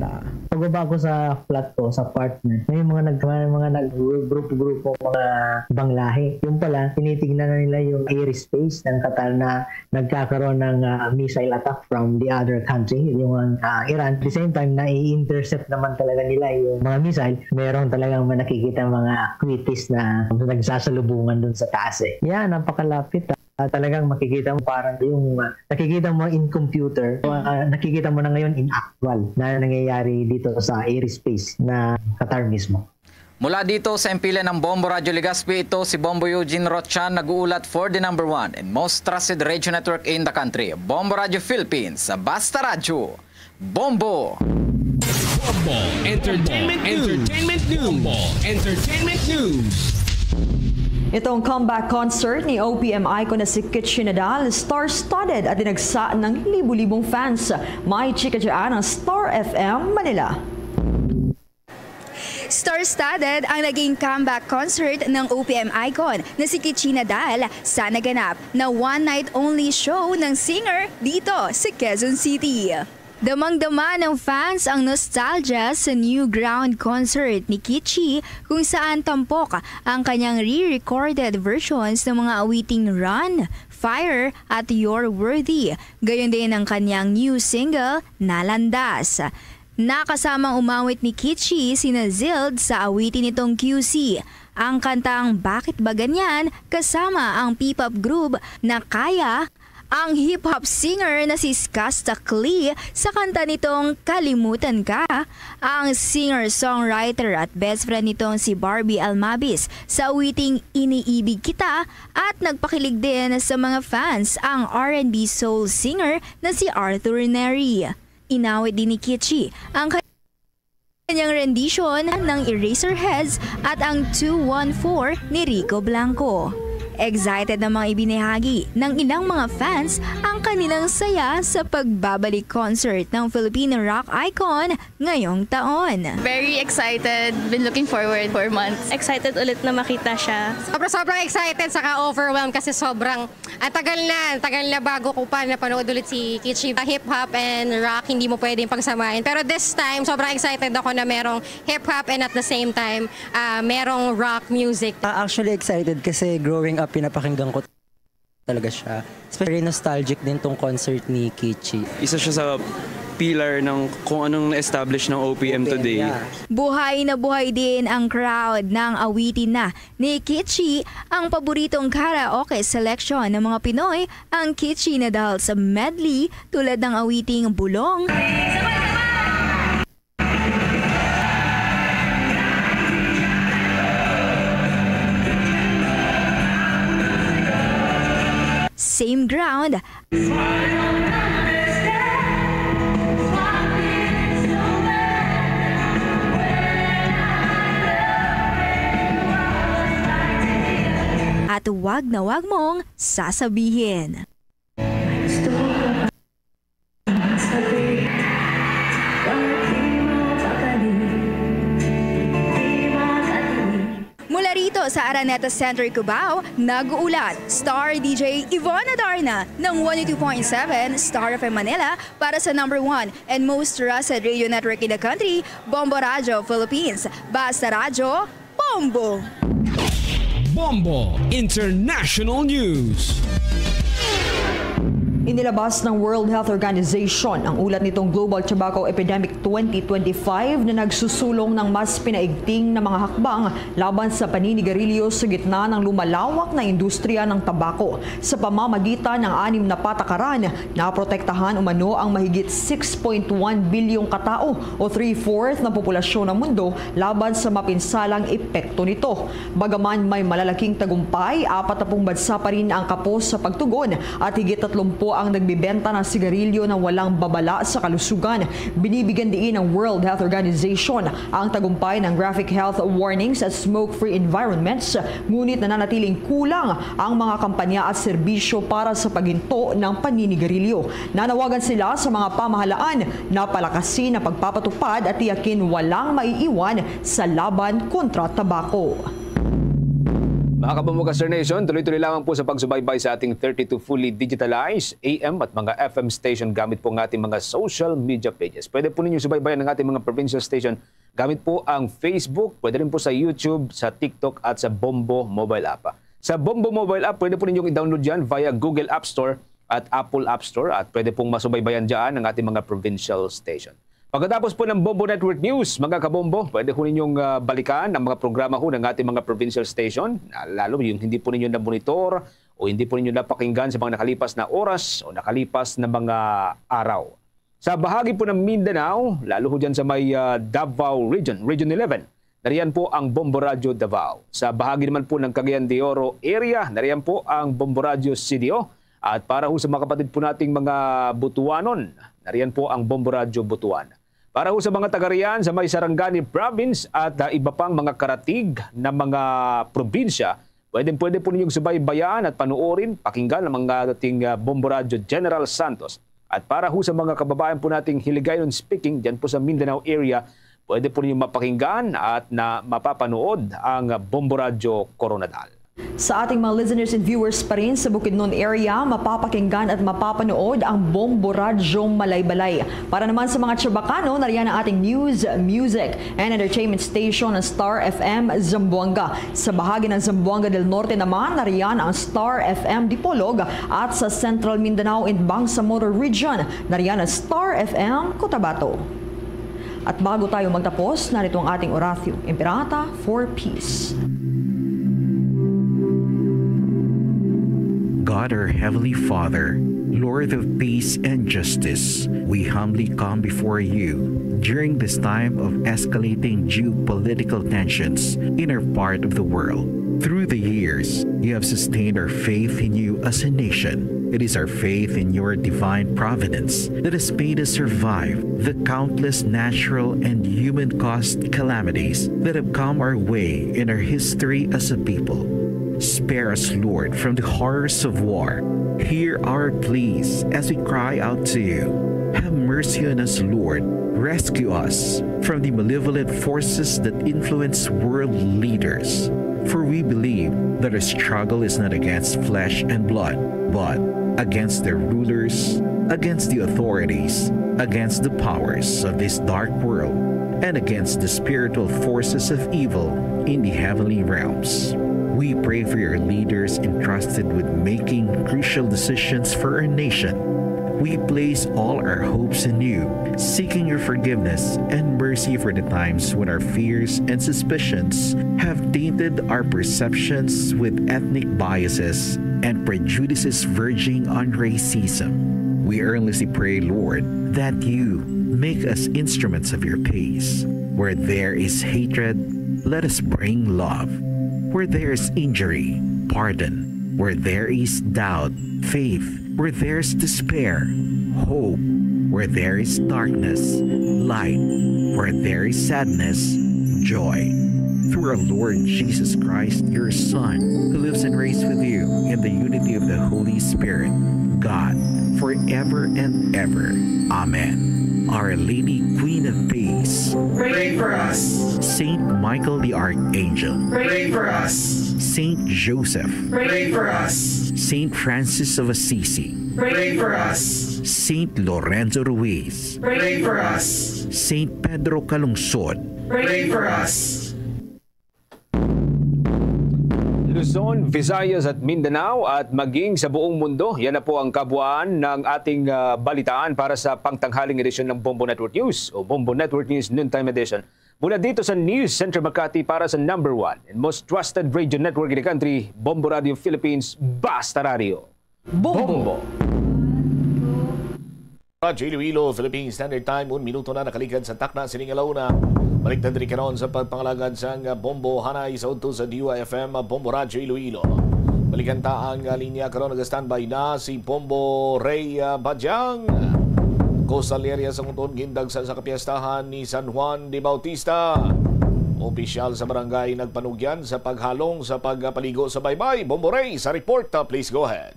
Pagbaba ko sa flat ko, sa apartment, may mga nag-, may mga nag-, grupo-grupo, mga banglahe. Yung pala, tinitignan na nila yung airspace ng Qatar na nagkakaroon ng, ah, missile attack from the other country, yung, ah, Iran. At the same time, nai-intercept naman talaga nila yung mga missile. Meron talagang mga nakikita mga kwitis na nagsasalubungan dun sa taas eh. Yeah, napakalapit, ah. Ah, talagang makikita mo parang yung, ah, nakikita mo in computer, ah, nakikita mo na ngayon in actual na nangyayari dito sa airspace na Qatar mismo. Mula dito sa impilan ng Bombo Radyo Legazpi, ito si Bombo Eugene Rochan, nag-uulat for the number one and most trusted radio network in the country, Bombo Radyo Philippines, Basta Radyo, Bombo! Bombo Entertainment News. Entertainment News. Bombo Entertainment News. Itong comeback concert ni O P M icon na si Kichi Nadal, star-studded at dinagsa ng libu-libong fans. May chika dyan ang Star F M Manila. Star-studded ang naging comeback concert ng O P M icon na si Kichi Nadal sa naganap na one-night-only show ng singer dito sa Quezon City. Damang-dama ng fans ang nostalgia sa New Ground concert ni Kichi, kung saan tampok ang kanyang re-recorded versions ng mga awiting Run, Fire, at You're Worthy, gayon din ang kanyang new single na Landas. Nakasamang umawit ni Kichi sina Zild sa awitin nitong Q C, ang kantang Bakit Ba Ganyan kasama ang P-pop group na Kaya, ang hip-hop singer na si Skasta Klee sa kanta nitong Kalimutan Ka, ang singer-songwriter at best friend nitong si Barbie Almabis sa awiting Iniibig Kita, at nagpakilig din sa mga fans ang R and B soul singer na si Arthur Neri. Inawit din ni Kichi ang kanyang rendition ng Eraserheads at ang two one four ni Rico Blanco. Excited namang ibinahagi ng ilang mga fans ang kanilang saya sa pagbabalik concert ng Filipino rock icon ngayong taon. Very excited. Been looking forward for months. Excited ulit na makita siya. Sobra-, sobrang excited saka overwhelmed kasi sobrang, ang tagal na, ang tagal na bago ko pa napanood ulit si Kichi. Hip-hop and rock, hindi mo pwedeng pagsamahin. Pero this time, sobrang excited ako na merong hip-hop and at the same time, ah, merong rock music. Ah, actually excited kasi growing up, pinapakinggan ko talaga siya. Especially nostalgic din tong concert ni Kichi. Isa siya sa pillar ng kung anong na-establish ng O P M today. Yeah. Buhay na buhay din ang crowd ng awitin na ni Kichi, ang paboritong karaoke selection ng mga Pinoy, ang Kichi Nadal sa medley, tulad ng awiting Bulong, Same Ground, at wag na wag mong sasabihin. Mula rito sa Araneta Center, Cubao, nag-uulat Star D J Yvonne Adarna ng one oh two point seven Star F M Manila para sa number one and most trusted radio network in the country, Bombo Radio Philippines. Basta Radyo, Bombo! Bombo International News. Inilabas ng World Health Organization ang ulat nitong Global Tobacco Epidemic twenty twenty-five na nagsusulong ng mas pinaigting na mga hakbang laban sa paninigarilyo sa gitna ng lumalawak na industriya ng tabako. Sa pamamagitan ng anim na patakaran, naprotektahan umano ang mahigit six point one bilyong katao o three-fourth ng populasyon ng mundo laban sa mapinsalang epekto nito. Bagaman may malalaking tagumpay, apat na pung bansa pa rin ang kapos sa pagtugon at higit tatlumpu ang nagbibenta ng sigarilyo na walang babala sa kalusugan. Binibigyan diin ng World Health Organization ang tagumpay ng graphic health warnings at smoke-free environments, ngunit nananatiling kulang ang mga kampanya at serbisyo para sa paghinto ng paninigarilyo. Nanawagan sila sa mga pamahalaan na palakasin ang pagpapatupad at tiyakin walang maiiwan sa laban kontra tabako. Mga Kabombo Caster Nation, tuloy-tuloy lamang po sa pagsubaybay sa ating thirty-two fully digitalized A M at mga F M station gamit po ang ating mga social media pages. Pwede po ninyo subaybayan ang ating mga provincial station gamit po ang Facebook, pwede rin po sa YouTube, sa TikTok at sa Bombo Mobile App. Sa Bombo Mobile App, pwede po ninyong i-download yan via Google App Store at Apple App Store at pwede pong masubaybayan dyan ang ating mga provincial station. Pagkatapos po ng Bombo Network News, mga kabombo, pwede po ninyong ah, balikan ang mga programa ho ng ating mga provincial station, ah, lalo yung hindi po ninyo na-monitor o hindi po ninyo napakinggan sa mga nakalipas na oras o nakalipas na mga araw. Sa bahagi po ng Mindanao, lalo ho dyan sa may ah, Davao Region, Region eleven, nariyan po ang Bombo Radyo Davao. Sa bahagi naman po ng Cagayan de Oro area, nariyan po ang Bombo Radyo C D O. At para ho sa mga kapatid po nating mga Butuanon, nariyan po ang Bombo Radyo Butuan. Para ho sa mga taga riyan sa may Sarangani Province at ah, iba pang mga karatig na mga probinsya, pwede, pwede po ninyong subaybayan at panuorin, pakinggan ang mga ating ah, Bombo Radyo General Santos. At para ho sa mga kababayan po nating Hiligaynon speaking dyan po sa Mindanao area, pwede po ninyo mapakinggan at na mapapanood ang Bombo Radyo Koronadal. Sa ating mga listeners and viewers pa rin sa Bukidnon area, mapapakinggan at mapapanood ang Bombo Radyo Malaybalay. Para naman sa mga Chabacano, nariyan ang ating news, music, and entertainment station, ang Star F M Zamboanga. Sa bahagi ng Zamboanga del Norte naman, nariyan ang Star F M Dipolog, at sa Central Mindanao and Bangsamoro Region, nariyan ang Star F M Cotabato. At bago tayo magtapos, narito ang ating Oratio Imperata for Peace. God, our Heavenly Father, Lord of peace and justice, we humbly come before you during this time of escalating geopolitical tensions in our part of the world. Through the years, you have sustained our faith in you as a nation. It is our faith in your divine providence that has made us survive the countless natural and human-caused calamities that have come our way in our history as a people. Spare us, Lord, from the horrors of war. Hear our pleas as we cry out to you. Have mercy on us, Lord. Rescue us from the malevolent forces that influence world leaders. For we believe that our struggle is not against flesh and blood, but against their rulers, against the authorities, against the powers of this dark world, and against the spiritual forces of evil in the heavenly realms. We pray for your leaders entrusted with making crucial decisions for our nation. We place all our hopes in you, seeking your forgiveness and mercy for the times when our fears and suspicions have tainted our perceptions with ethnic biases and prejudices verging on racism. We earnestly pray, Lord, that you make us instruments of your peace. Where there is hatred, let us bring love. Where there is injury, pardon. Where there is doubt, faith. Where there is despair, hope. Where there is darkness, light. Where there is sadness, joy. Through our Lord Jesus Christ, your Son, who lives and reigns with you in the unity of the Holy Spirit, God, forever and ever. Amen. Our Lady, Queen of Peace, pray for us. Saint Michael the Archangel, pray for us. Saint Joseph, pray for us. Saint Francis of Assisi, pray for us. Saint Lorenzo Ruiz, pray for us. Saint Pedro Calungsod, pray for us. Luzon, Visayas at Mindanao at maging sa buong mundo. Yan na po ang kabuuan ng ating, ah, balitaan para sa pangtanghaling edisyon ng Bombo Network News o Bombo Network News Noontime Edition. Mula dito sa News Center Makati para sa number one and most trusted radio network in the country, Bombo Radio Philippines, Basta Radio. Bombo. Radyo Iloilo, Philippine Standard Time, un minuto na nakaligad sa takna sining alauna. Balik ta diri karon sa pagpangalagad sang Bombo Hanay sa udto sa D Y F M, Bombo Radyo Iloilo. Balikan ta ang, ah, linya karon, nag-standby na si Bombo Ray, ah, Badiang. Coastal area sang Oton gindagsa sa kapiestahan ni San Juan de Bautista. Opisyal sa barangay nagpanugyan sa paghalong sa pagpaligo sa baybay. Bombo Ray sa report, ah, please go ahead.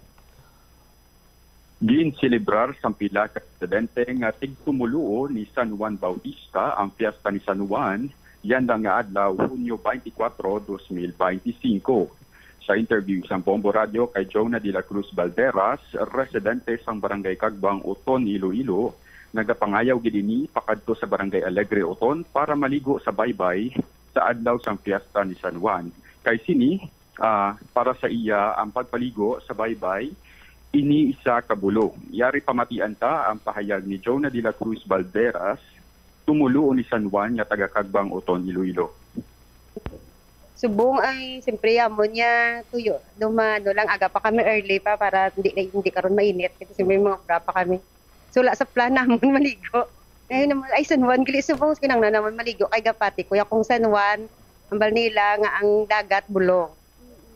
Ginselebrar sang pila ka residente nga tigtumoluo ni San Juan Bautista ang Fiesta ni San Juan, yan lang nga adlaw, Hunyo twenty-four, twenty twenty-five. Sa interview sang Bombo Radio kay Jonah de la Cruz Balderas, residente sang Barangay Cagbang, Oton, Iloilo, nagapangayaw gid ini pakadto sa Barangay Alegre, Oton, para maligo sa baybay sa adlaw sang Fiesta ni San Juan. Kay sini, ah, para sa iya, ang pagpaligo sa baybay, ini isa ka bulong. Yari pamatian ta ang pahayag ni Jonah de la Cruz Balderas, tumoluo ni San Juan nga taga Cagbang, Oton, Iloilo. Subong ay, siyempre, amon niya tuyo. Dumano lang, aga pa kami, early pa, para hindi, hindi karon mainit. Kasi may mga obra pa kami. So, wala sa plan namon maligo. Ngayon naman, ay, San Juan, gali subong, kinanglan naman maligo. Kay gapati ko, ya kung San Juan, ang Balnila, nga ang dagat, bulong.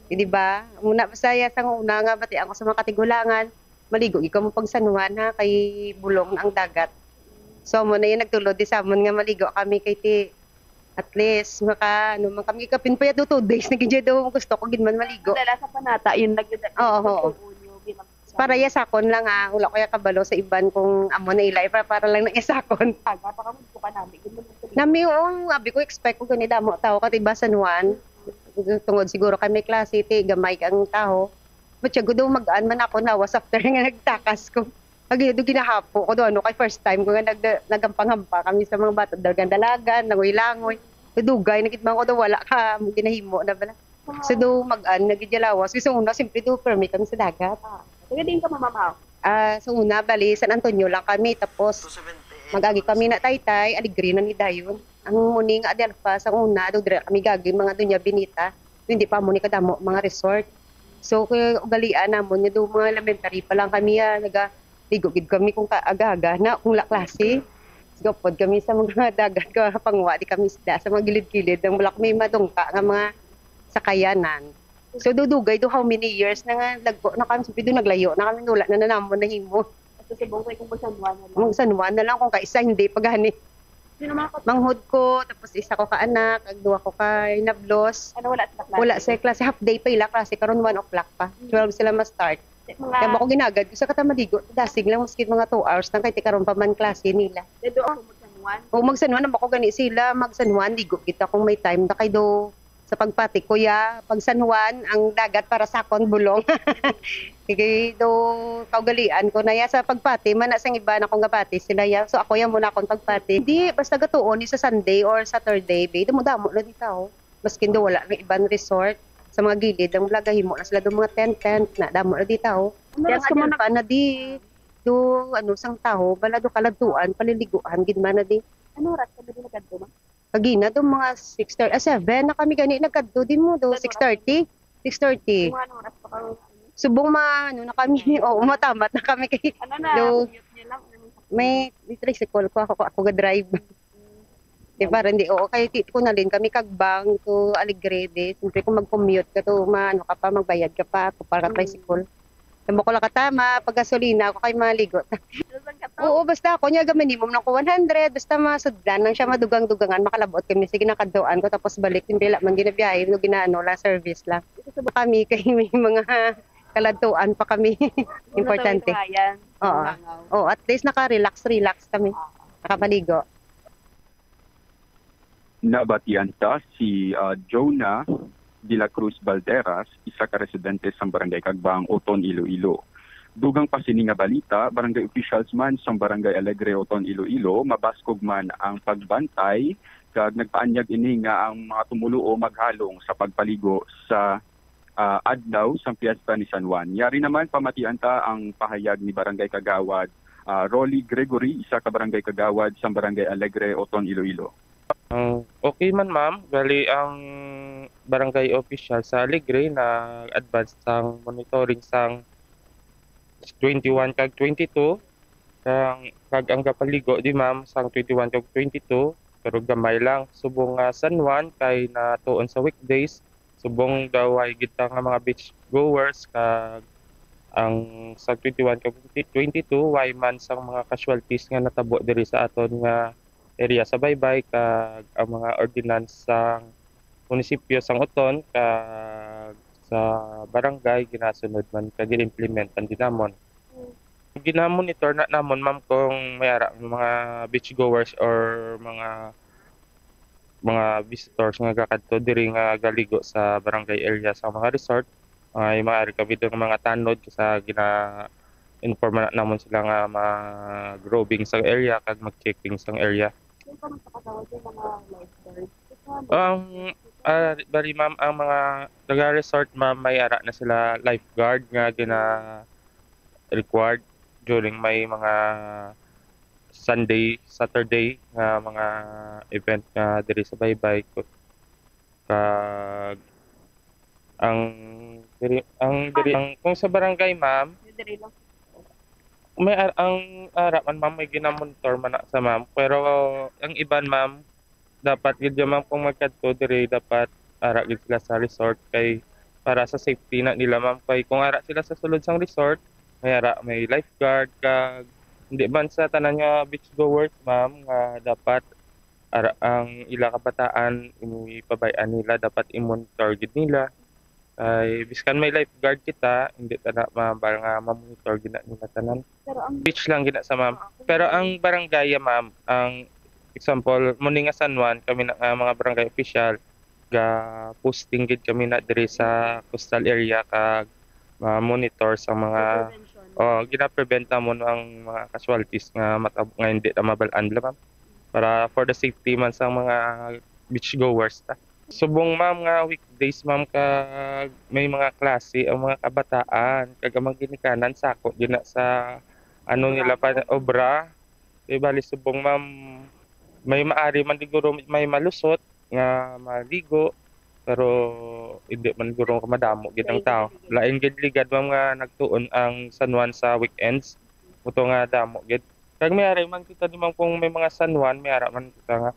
Eh, di ba? Muna, basta ya, sang una nga, bati ako sa mga katigulangan, maligo, ikaw mo pag San Juan, ha, kay bulong ang dagat. So, mo na yun, nagtulod di sa amon nga maligo kami kay ti, at least, maka, ano, man kami, kapin pa ya, do two days, na gid do, gusto ko gid man maligo. Dala sa panata, yun, nag- Oo, oo. Para ya sakon lang, ha, wala ko ya kabalo sa iban kung amo na ila, para, para lang na ya sakon. Aga pa kamo, buka nami, gid man ang tuloy. Nami, oo, abi ko, expect ko gani damo tao, katiba San Juan. Tungod siguro kay may klase, ti, gamay ang tao. Matya gud daw mag-an man ako, nawas after nga nagtakas ko. Agi do ginahapo ko do, ano, kay first time ko nga nag-, nagampang-hampa kami sa mga bata, dalagan-dalagan, langoy-langoy. Dugay na gid man ko do, wala ka mo ginahimo na bala. So do mag-an na gid ya lawas. Kasi una, siyempre do, permi kami sa dagat. Ah, taga diin ka, mama, ma'am? Ah, sa una, bali, San Antonio lang kami. Tapos, mag-agi kami na Taytay, Alegre na ni dayon. Ang muni nga Adelfa, sa una, do dire kami gagi, mga Doña Benita. Hindi pa mo ni kadamo, mga resort. So, kay ugalian namon nga do mga elementary pa lang kami, ah, nagaligo gid kami kung ka-, aga-aga na, kung la klase. Sigapod kami sa mga dagat, ka pangwa di kami isda sa mga gilid-gilid. Ang wala kami madungka nga mga sakayanan. So, dudugay do how many years na nga lagpo na kami, sabi do naglayo na kami, wala na, na namon nahimo. Sa subong kay kung magsanwa na lang. Magsanwa na lang kung kaisa, hindi pa gani. Sino mga kat- Manghod ko, tapos isa ko ka anak, ag duwa ko ka nablos. Ano, wala sila klase? Wala sila klase. Half day pa ila klase. Karon one o'clock pa. Mm. Twelve sila ma-start. Mga Kaya mo ko ginagad, gusto ka ta maligo. Dasig lang, maski mga two hours lang, kay ti karon pa man klase nila. Dado ako magsanwan? O, magsanwan na ba ko gani sila? Magsanwan, ligo kita kung may time na kay do sa pagpati, kuya, pag San Juan, ang dagat para sa akon bulong. Kay do kaugalian ko na ya sa pagpati man na sang iba na kong gapati sila ya. So ako ya muna akong pagpati. Hindi, basta gatuon ni sa Sunday or Saturday, be. Damo-damo na di tao. Maskin do wala na iban resort sa mga gilid, ang wala gahimo na sila do mga tent-tent na damo na di tao. Ano Kaya oras nga ka man din nag- pa na di do ano sang tao, bala do kaladtuan, paliliguan gid man na di. Ano oras ka din nagkadto, ma'am? Kagina do mga six thirty, ah, seven na kami gani nagkadto din mo do, Ano oras? Six thirty? Six thirty. Kung anong oras pa kami, ano? Subong ma-, ano na kami, oo, matamat na kami kay Ano na, do, commute niya lang, ano, may tricycle ko, ako, ako ga-drive. Mm. Di ba, hindi, oo, kay ti-, ko na din kami Cagbang to Alegre, di. Siyempre, kung mag-commute ka to, ma-, ano ka pa, magbayad ka pa, ako para Mm. Tricycle. Tamo ko lang katama, pag gasolina ako kay maligo. Doon ka Oo, basta ako, niya, ga minimum lang ko one hundred, basta masudlan lang siya, madugang-dugangan, makalabot kami. Sige, nakadtuan ko, tapos balik, hindi lang man ginabiyahe, no, ginaano lang, service lang. Ito sa kami, kay may mga kaladtuan pa kami. Importante. Ayan. Oo. Langaw. Oo, at least naka-relax, relax kami. Nakapaligo. Nabatian ta si, ah, Jonah de la Cruz Balderas, isa ka residente sang Barangay Kagbang, Oton, Iloilo. Dugang pa sini nga balita, barangay officials man sang Barangay Alegre, Oton, Iloilo, mabaskog man ang pagbantay, kag nagpaanyag ini nga ang mga tumoluo maghalong sa pagpaligo sa, ah, adlaw sang piyesta ni San Juan. Yari naman, pamatian ta ang pahayag ni Barangay Kagawad, ah, Rolly Gregory, isa ka barangay kagawad sang Barangay Alegre, Oton, Iloilo. Ang okay man, ma'am. Bali, ang barangay official sa Alegre na advance sang monitoring sang twenty-one kag twenty-two, kag, kag ang gapaligo di, ma'am, sang twenty-one kag twenty-two, pero gamay lang. Subong nga San Juan kay natuon sa weekdays, subong daw ay gid ta nga mga beach goers, kag ang sa twenty-one kag twenty-two, way man sang mga casualties nga natabo diri sa aton nga area sa Baybay, kag ang mga ordinance sang munisipyo sang Oton kag sa barangay ginasunod man kag gi-implement man din namon. Ginamonitor na namon, ma'am, kung may ara nga mga beach goers or mga mga visitors nga gakadto diri nga galigo sa barangay area sa mga resort. Ay maaari kami dong mga tanod sa gina-inform na namon sila nga mag-roving sa area kag mag-checking sa area. Yung pa magpakatawag yung mga lifeguard. Ang ah, bali, ma'am, ang mga taga-resort, ma'am, may ara na sila lifeguard nga gina-required during may mga Sunday, Saturday nga mga event nga diri sa Baybay. Kag ang diri, ang diri, ang, kung sa barangay, ma'am, Diri lang. May ar-, ang ara man, ma'am, may ginamonitor man na sa, ma'am. Pero ang iban, ma'am, dapat gid, ma'am, kung magkadto diri, dapat ara gid sila sa resort kay para sa safety na nila, ma'am. Kay kung ara sila sa sulod sang resort, may ara, may lifeguard, kag hindi man sa tanan nga beach goers, ma'am, nga dapat ara ang ila kabataan, ipabay-an nila, dapat i-monitor gid nila. Ay, biskan may lifeguard kita, hindi ta na mabal nga ma-monitor gina nila tanan. Pero ang Beach lang gina sa, ma'am. Ah, okay. Pero ang barangay, ma'am, ang example, muni nga San Juan, kami na nga mga barangay official, ga posting gid kami na diri sa coastal area kag ma-monitor sa mga Prevention. Oh, gina-prevent namon ang mga casualties nga matabo nga hindi na mabal-an, ma'am. Para for the safety man sa mga beach goers ta. Subong, ma'am, nga weekdays, ma'am, kag may mga klase ang mga kabataan, kag ang mga ginikanan sako gina sa ano nila pa obra. Di bali, subong, ma'am, may maari man siguro may malusot nga maligo, pero hindi man siguro madamo gid ang tao. Lain gid ligad, ma'am, nga nagtuon ang San Juan sa weekends. Buto nga damo gid. Kag may ari man kita di, ma'am, kung may mga San Juan, may ara man kita nga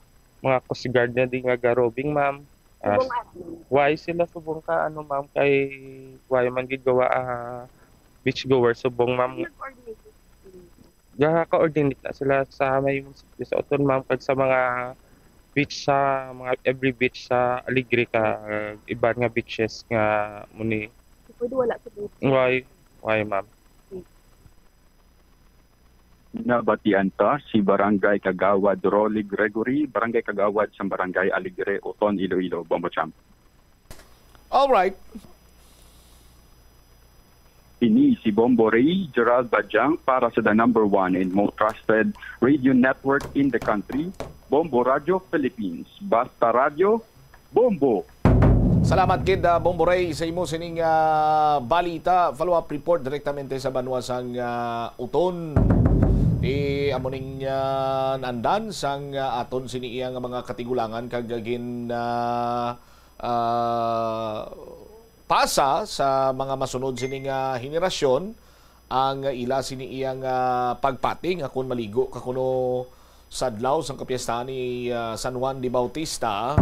mga Coast Guard na di nga garobing, ma'am. Ah, Subong admin. Why sila subong ka, ano, ma'am, kay why man gid gawa, ah, beach goer subong, ma'am. Nag-coordinate. Ga-coordinate na sila sa may munisipyo sa Oton, ma'am, kag sa mga beach sa mga every beach sa Alegre kag iban nga beaches nga muni. Pwede wala sa beach. Why? Why, ma'am? Nabatian ta si Barangay Kagawad Rolly Gregory, Barangay Kagawad sang Barangay Alegre, Oton, Iloilo. Bombo Champ. Alright. Ini si Bombo Ray Gerald Bajang para sa the number one and most trusted radio network in the country, Bombo Radio Philippines. Basta radyo, Bombo! Salamat gid, ah, Bombo Ray, sa imo sining, ah, balita. Follow-up report direktamente sa banwa sang, ah, Uton. Ti amo ning, ah, naandan sang, ah, aton sini iya nga mga katigulangan kag gin, ah, ah, pasa sa mga masunod sini nga henerasyon ang ila sini iya nga pagpati nga kon maligo ka kuno sa adlaw sang kapiestahan ni, ah, San Juan de Bautista,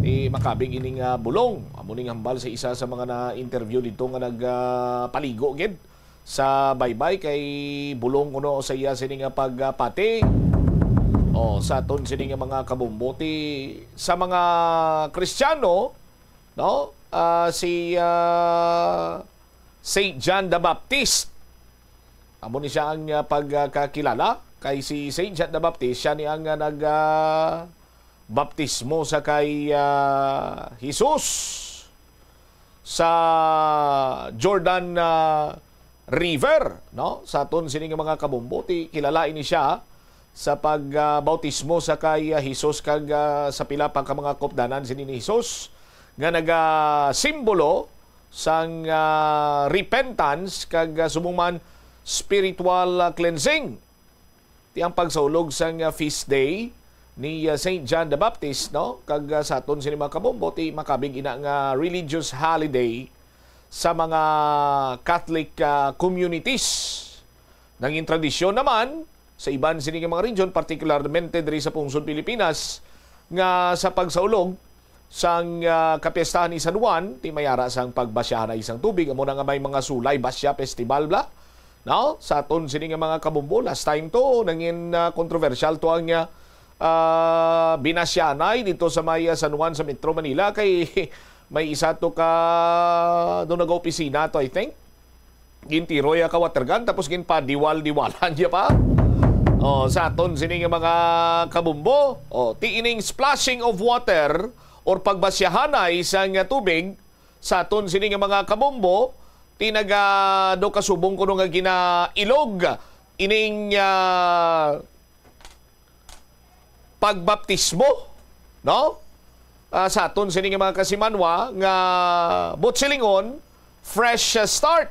eh, makabig ini nga bulong. Amo ning hambal sa isa sa mga na-interview didto nga nag, ah, paligo gid sa baybay kay bulong kuno sa iya sini nga pagpati. O, sa aton sini nga mga kabombo, ti sa mga Kristiyano, no? Ah, si, ah, Saint John the Baptist. Amo ni siya ang, ah, pagkakilala kay si Saint John the Baptist, siya ni ang, ah, nag, ah, baptismo sa kay, ah, Jesus sa Jordan, ah, River, no? Sa aton sini nga mga kabombo, ti kilala ini siya sa pag, ah, bautismo sa kay, ah, Jesus kag, ah, sa pila pa ka mga kupdanan sini ni Jesus nga nagasimbolo sang, ah, repentance kag, ah, subong man spiritual, ah, cleansing. Ti ang pagsaulog sang, ah, feast day ni, ah, Saint John the Baptist, no? Kag, ah, sa aton sini mga kabombo, ti makabig ina nga religious holiday sa mga Catholic, ah, communities. Nangin tradisyon naman sa iban sini nga mga region, partikularmente diri sa pungsod Pilipinas, nga sa pagsaulog sang, ah, kapiestahan ni San Juan, ti may ara sang pagbasyahan sang tubig, amo na nga may mga sulay, basya, festival, bla. No? Sa aton sini nga mga kabombo, last time to, nangin, ah, kontrobersyal to ang, ah, ah, binasyanay dito sa may, ah, San Juan sa Metro Manila kay may isa to ka, doon nag-opisina to, I think. Gintiroy ka water gun, tapos ginpadiwal-diwalan niya pa. Oh, sa aton sini nga mga kabombo, oh, ti ining splashing of water or pagbasyahanay sang tubig sa aton sini nga mga kabombo, ti naga do kasubong kuno nga ginailog ining, ah, pagbaptismo, no? Ah, sa aton sini nga mga kasimanwa nga buot silingon, fresh, ah, start.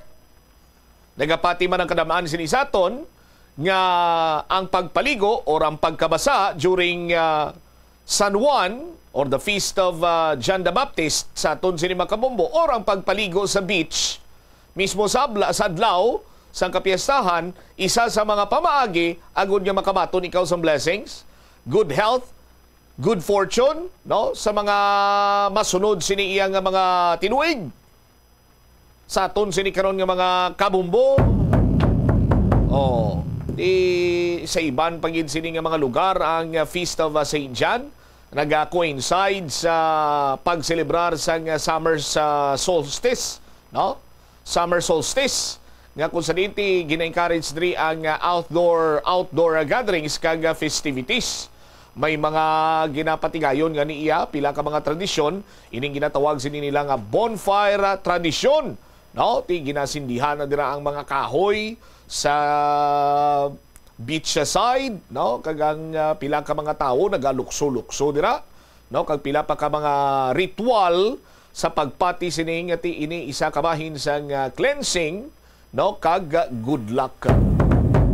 Nagapati man ang kadam-an sini sa aton nga ang pagpaligo or ang pagkabasa during, ah, San Juan or the Feast of, ah, John the Baptist sa aton sini mga kabombo or ang pagpaligo sa beach mismo sa abla-, sa adlaw sang kapiestahan, isa sa mga pamaagi agud nga makabaton ikaw sang blessings, good health, good fortune, no? Sa mga masunod sini iya nga mga tinuig. Sa aton sini karon nga mga kabombo, oh, di sa iban pa gid sini nga mga lugar ang, uh, Feast of, uh, Saint John naga-coincide sa pagselebrar sang, uh, summer, uh, solstice, no? Summer solstice, nga kung sa dinti gina-encourage diri ang, uh, outdoor, outdoor, uh, gatherings kag, uh, festivities. May mga ginapatigayon nga ni iya pila ka mga tradisyon, ining ginatawag sini nila nga bonfire, ah, tradisyon, no? Ti ginasindihan na dira ang mga kahoy sa beach side, no? Kag ang, ah, pila ka mga tawo nagalukso-lukso dira, no? Kag pila pa ka mga ritual sa pagpati sini nga ti ini isa ka bahin sang, ah, cleansing, no? Kag, ah, good luck.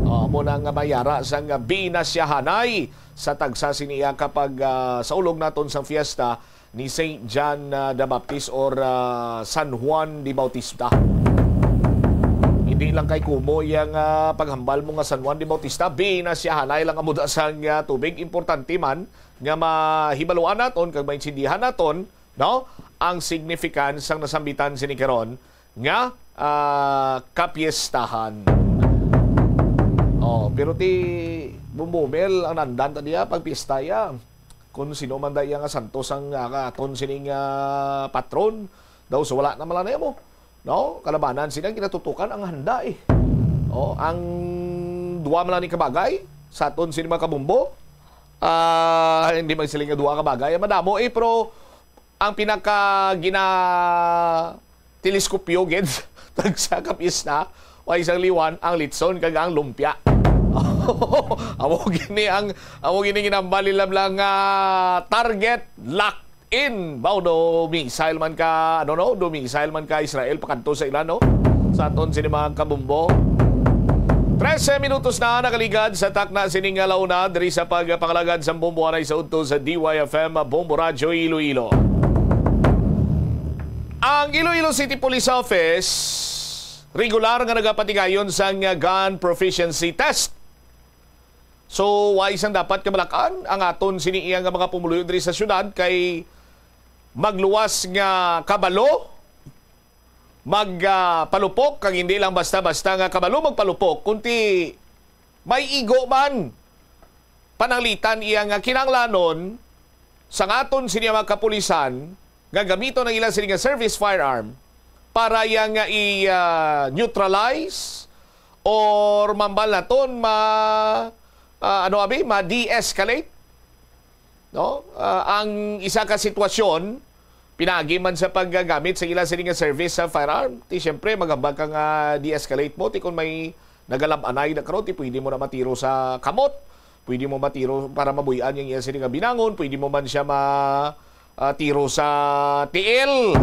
Oh, amo na nga may ara sang, ah, binasyahanay sa tagsa sini iya kapag, ah, sa ulog naton sang fiesta ni Saint John, ah, the Baptist or, ah, San Juan de Bautista. Hindi lang kay kumo iya nga paghambal mo nga San Juan de Bautista, binasyahanay lang amo da sang, ah, tubig. Importante man nga mahibaluan naton kag maintindihan naton, no, ang significance sang nasambitan sini karon nga, ah, kapiestahan. Oh, pero ti Bumbo Mel, ang nandan ta diya pagpiesta ya. Kung sino man da iya nga santos ang, ah, aton sining, ah, patron, daw sa wala na man lang mo. No? Kalabanan sila ginatutukan ang handa, eh. Oh, ang duwa man lang ni kabagay sa aton sini mga kabumbo. Ah, hindi man sila nga duwa kabagay. Madamo, eh, pero ang pinaka gina teleskopyo gid tagsa ka pista, wa isang liwan, ang litson kag ang lumpia. Amo gini ang, amo gini ginambali lang, lang nga target, lock in. Baw, do missile man ka, ano, no? Do missile man ka Israel pakadto sa ilan, no? Sa aton sini mga kabumbo. Trese minutos na nakaligad sa takna sini nga launa diri sa pagpangalagad sa Bombo anay sa udto sa D Y F M Bombo Radyo Iloilo. Ang Iloilo City Police Office regular nga nagapatigayon sang gun proficiency test. So, wa isang dapat kabalakan ang aton sini iya nga mga pumuluyo diri sa syudad kay magluwas nga kabalo magpalupok, kag hindi lang basta-basta nga kabalo magpalupok, kundi may igo man pananglitan iya nga kinahanglanon sang aton sini mga kapulisan nga gamiton ang ila sini nga service firearm para iya nga i-, ah, neutralize or mambal naton ma-, ah, ano abi, ma-de-escalate, no? Ah, ang isa ka sitwasyon, pinagi man sa paggamit sa ila sini nga service sa firearm, ti siyempre maghambal ka nga de-escalate mo, ti kung may nagalab-anay na karon, ti pwede mo na matiro sa kamot, pwede mo matiro para mabuy-an yung iya sini nga binangon, pwede mo man siya ma-, ah, tiro sa tiil.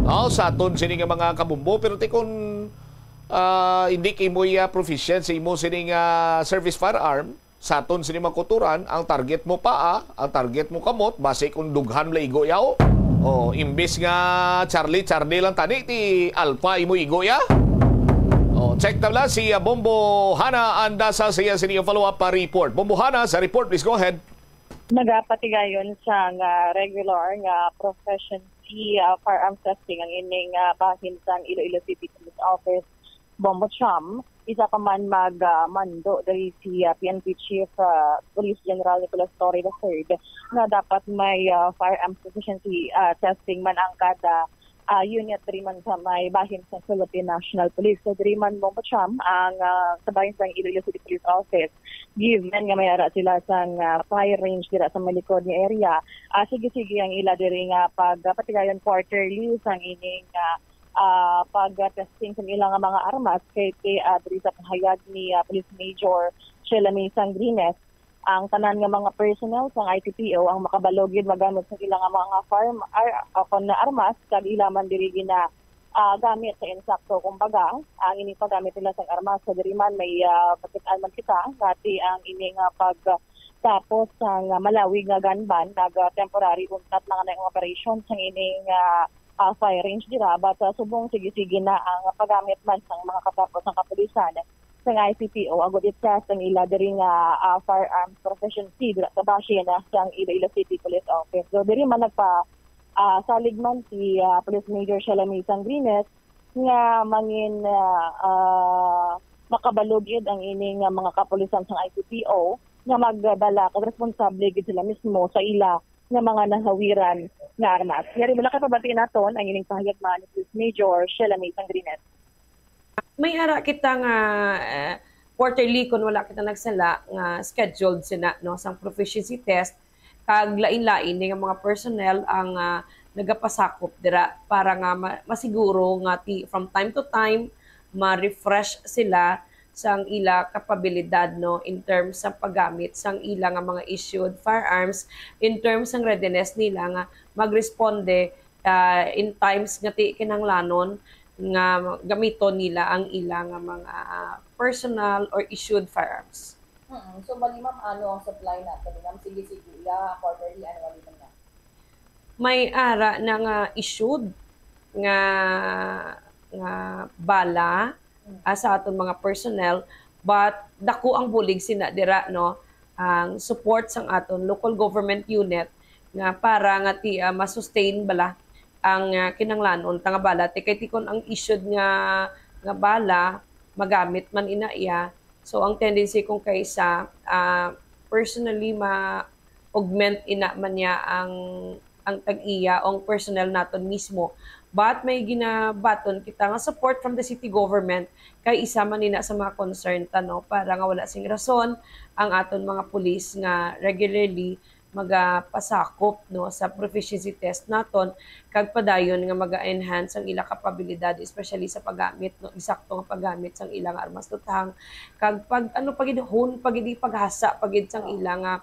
Oh, sa aton sini nga mga kabumbo, pero ti kung, ah, hindi kay mo iya proficient sa imo sini nga service firearm, sa aton sini mga kuturan, ang target mo paa, ang target mo kamot, basi kung dughan laigo yaw. Oh, imbis nga Charlie, Charlie lang tani, ti Alpha imo igo ya. Oh, check na lang si, ah, Bombo Hana Andasa sa iya sini follow-up pa report. Bombo Hana, sa report, please go ahead. Nagapatigayon sa nga regular nga proficiency, ah, firearms testing ang ining, ah, bahin sang Iloilo City Police Office, Bombo Cham. Isa pa man mag, ah, mando diri si, ah, P N P Chief, ah, Police General Nicolas Torre the third, nga dapat may, ah, firearms proficiency, ah, testing man ang kada, ah, unit diri man sa may bahin sa Philippine National Police. So, diri man, Bombo Cham, ang, ah, sa bahin sa Iloilo City Police Office, given nga may ara sila sang, ah, fire range dira sa malikod nga area, ah, sige-sige ang ila diri nga pagpatigayon quarterly sang ining, ah, ah, pag-testing sa ilang mga armas kay, kay, ah, diri sa pahayag ni, ah, Police Major Shelami Sangrines, ang tanan nga mga personnel sang I C P O ang makabalo gid magamit sa ilang mga farm ar-, o kon armas kag ila man diri gina-, ah, gamit sa insakto. Kumbaga, ang ining paggamit nila sang armas sa diri man may, ah, makit-an man kita nga ti ang ini nga pagtapos sang malawig nga gun ban, nag, ah, temporary untat lang na ang operation sang ining, ah, ah, fire range dira, but, ah, subong sige-sige na ang paggamit man sang mga katapos sang kapulisan sang I C P O agud i-test ang ila diri nga, ah, firearms proficiency dira sa bashin sang Iloilo City Police Office. So, diri man nagpa, ah, salig man si, ah, Police Major Shalami Sangrines nga mangin, ah, ah, makabalo gid ang ini nga mga kapulisan sang I C P O nga magdala kag responsable gid sila mismo sa ila nga mga nahawiran nga armas. Yari, wala kay pabati naton ang ining pahayag man ni Police Major Shelami Sangrines. May ara kita nga, eh, quarterly, kung wala kita nagsala, nga scheduled sina, no, sang proficiency test, kag lain-lain ni nga mga personnel ang, ah, nagapasakop dira para nga ma-, masiguro nga ti-, from time to time, ma-refresh sila sang ila kapabilidad, no, in terms sa paggamit sang ila nga mga issued firearms, in terms sang readiness nila nga magresponde, ah, in times nga ti kinahanglanon nga gamiton nila ang ila nga mga, ah, personal or issued firearms. Mm. So, bali, ma'am, ano ang supply nato ni ma'am? Sige, sige, iya, quarterly, annually man na. May ara na nga issued nga, nga bala, Mm. ah, sa aton mga personnel, but dako ang bulig sina dira, no? Ang support sang aton local government unit nga para nga ti, ah, ma-sustain bala ang, ah, kinahanglanon ta nga bala. Ti kay ti kon ang issued nga, nga bala, magamit man ina iya. So, ang tendency kung kaisa, ah, personally, ma-augment ina man niya ang, ang tag-iya o ang personnel naton mismo. But may ginabaton kita nga support from the city government kay isa man ina sa mga concern ta, no, para nga wala sing rason ang aton mga pulis nga regularly magapasakop, no, sa proficiency test naton, kag padayon nga maga-enhance ang ila kapabilidad, especially sa paggamit, no, eksakto nga paggamit sang ilang armas tutang, kag pag, ano, pag-, hone pa gid, paghasa pa gid sang ila nga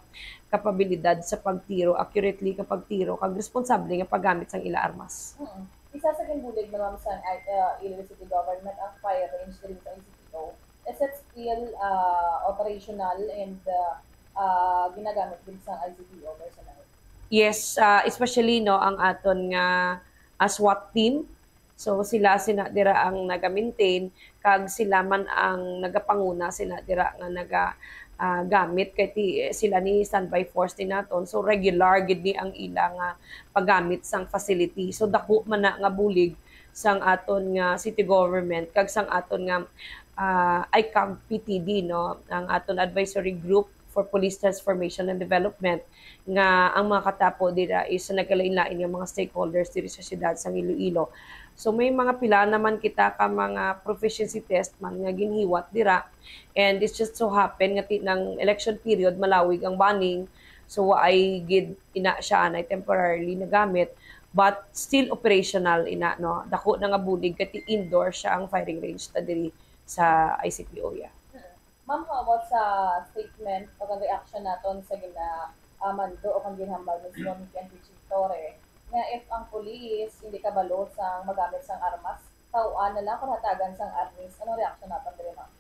kapabilidad sa pagtiro, accurately nga pagtiro, kag responsable nga paggamit sang ila armas. Mm. Isa sa ginbulig na, ma'am, sa, uh, Iloilo City Government ang fire range diri sa I C P O. Is it still, uh, operational and, uh, uh, ginagamit din sa I C P O personnel? Yes, uh, especially, no, ang aton nga, uh, SWAT team. So, sila sina dira ang naga-maintain, kag sila man ang nagapanguna sina dira nga naga, ah, gamit kay ti-, sila ni standby force ni naton. So, regular gid ni ang ila nga paggamit sang facility. So, dako man na nga bulig sang aton nga city government kag sang aton nga, ah, I C A G P T D, no, ang aton advisory group for police transformation and development, nga ang mga katapo dira is nagkalain-lain nga mga stakeholders diri sa siyudad sang Iloilo. So, may mga pila naman kita ka mga proficiency test man nga ginhiwat dira, and it's just so happen nga ti-, nang election period malawig ang banning, so waay gid ina siya anay temporarily nagamit, but still operational ina, no? Dako na nga bulig kay ti-indoor siya ang firing range ta diri sa I C P O, yeah. Ma'am, how about sa statement o kang reaction naton sa gina, ah, mando o kang ginhambal mismo ni P N P Chief Torre nga if ang pulis hindi kabalo sa magamit sang armas, taw-an na lang kung hatagan sang arnis. Anong reaction naton diri, ma'am?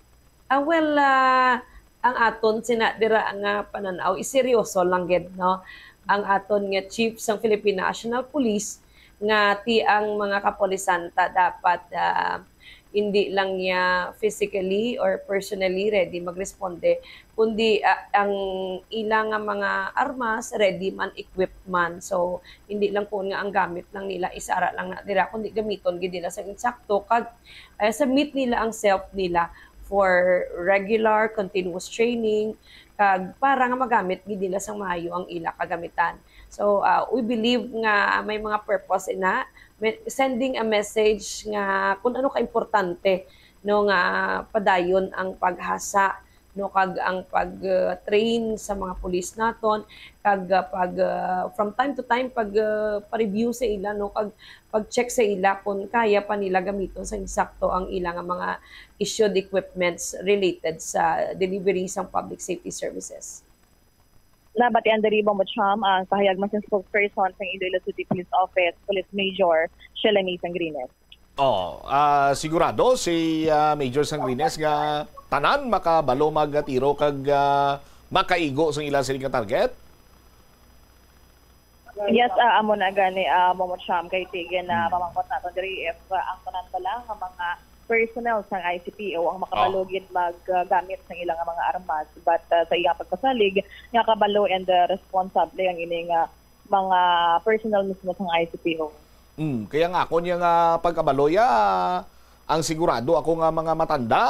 Ah, well, ah, ang aton sina dira nga panan-aw is seryoso lang gid, no? Ang aton nga chief sang Philippine National Police nga ti ang mga kapulisan ta dapat, ah, hindi lang niya physically or personally ready magresponde, kundi, ah, ang ila nga mga armas ready man, equipped man. So, hindi lang kuon nga ang gamit lang nila is ara lang na dira, kundi gamiton gid nila sa insakto kag, eh, submit nila ang self nila for regular, continuous training, kag para nga magamit gid nila sang maayo ang ila kagamitan. So, ah, we believe nga may mga purpose ina, may, sending a message nga kung ano ka importante, no, nga padayon ang paghasa, no, kag ang pag, uh, train sa mga pulis naton, kag, uh, pag, uh, from time to time pag, uh, pa-review sa ila, no, kag pag-check sa ila kung kaya pa nila gamiton sa insakto ang ila nga mga issued equipments related sa delivery sang public safety services. Nabatian diri, Bombo Cham, ang pahayag man sang spokesperson sang Iloilo City Police Office, Police Major Shelanie Sangrines. Oh, ah, sigurado si, ah, Major Sangrines nga tanan makabalo magtiro kag, ah, makaigo sang ila sini nga target? Yes, ah, amo na gani, ah, Bombo Cham, kay tige na Hmm. mamangkot naton diri if, ah, ang tanan bala nga mga personnel sang I C P O ang makabalo Oh. gid maggamit sang ila nga mga armas, but, ah, sa iyang pagpasalig nga kabalo and, ah, responsable ang ini nga mga personnel mismo sang I C P O. Mm, kaya nga, ako niya nga pagkabaloya, ang sigurado ako nga mga matanda,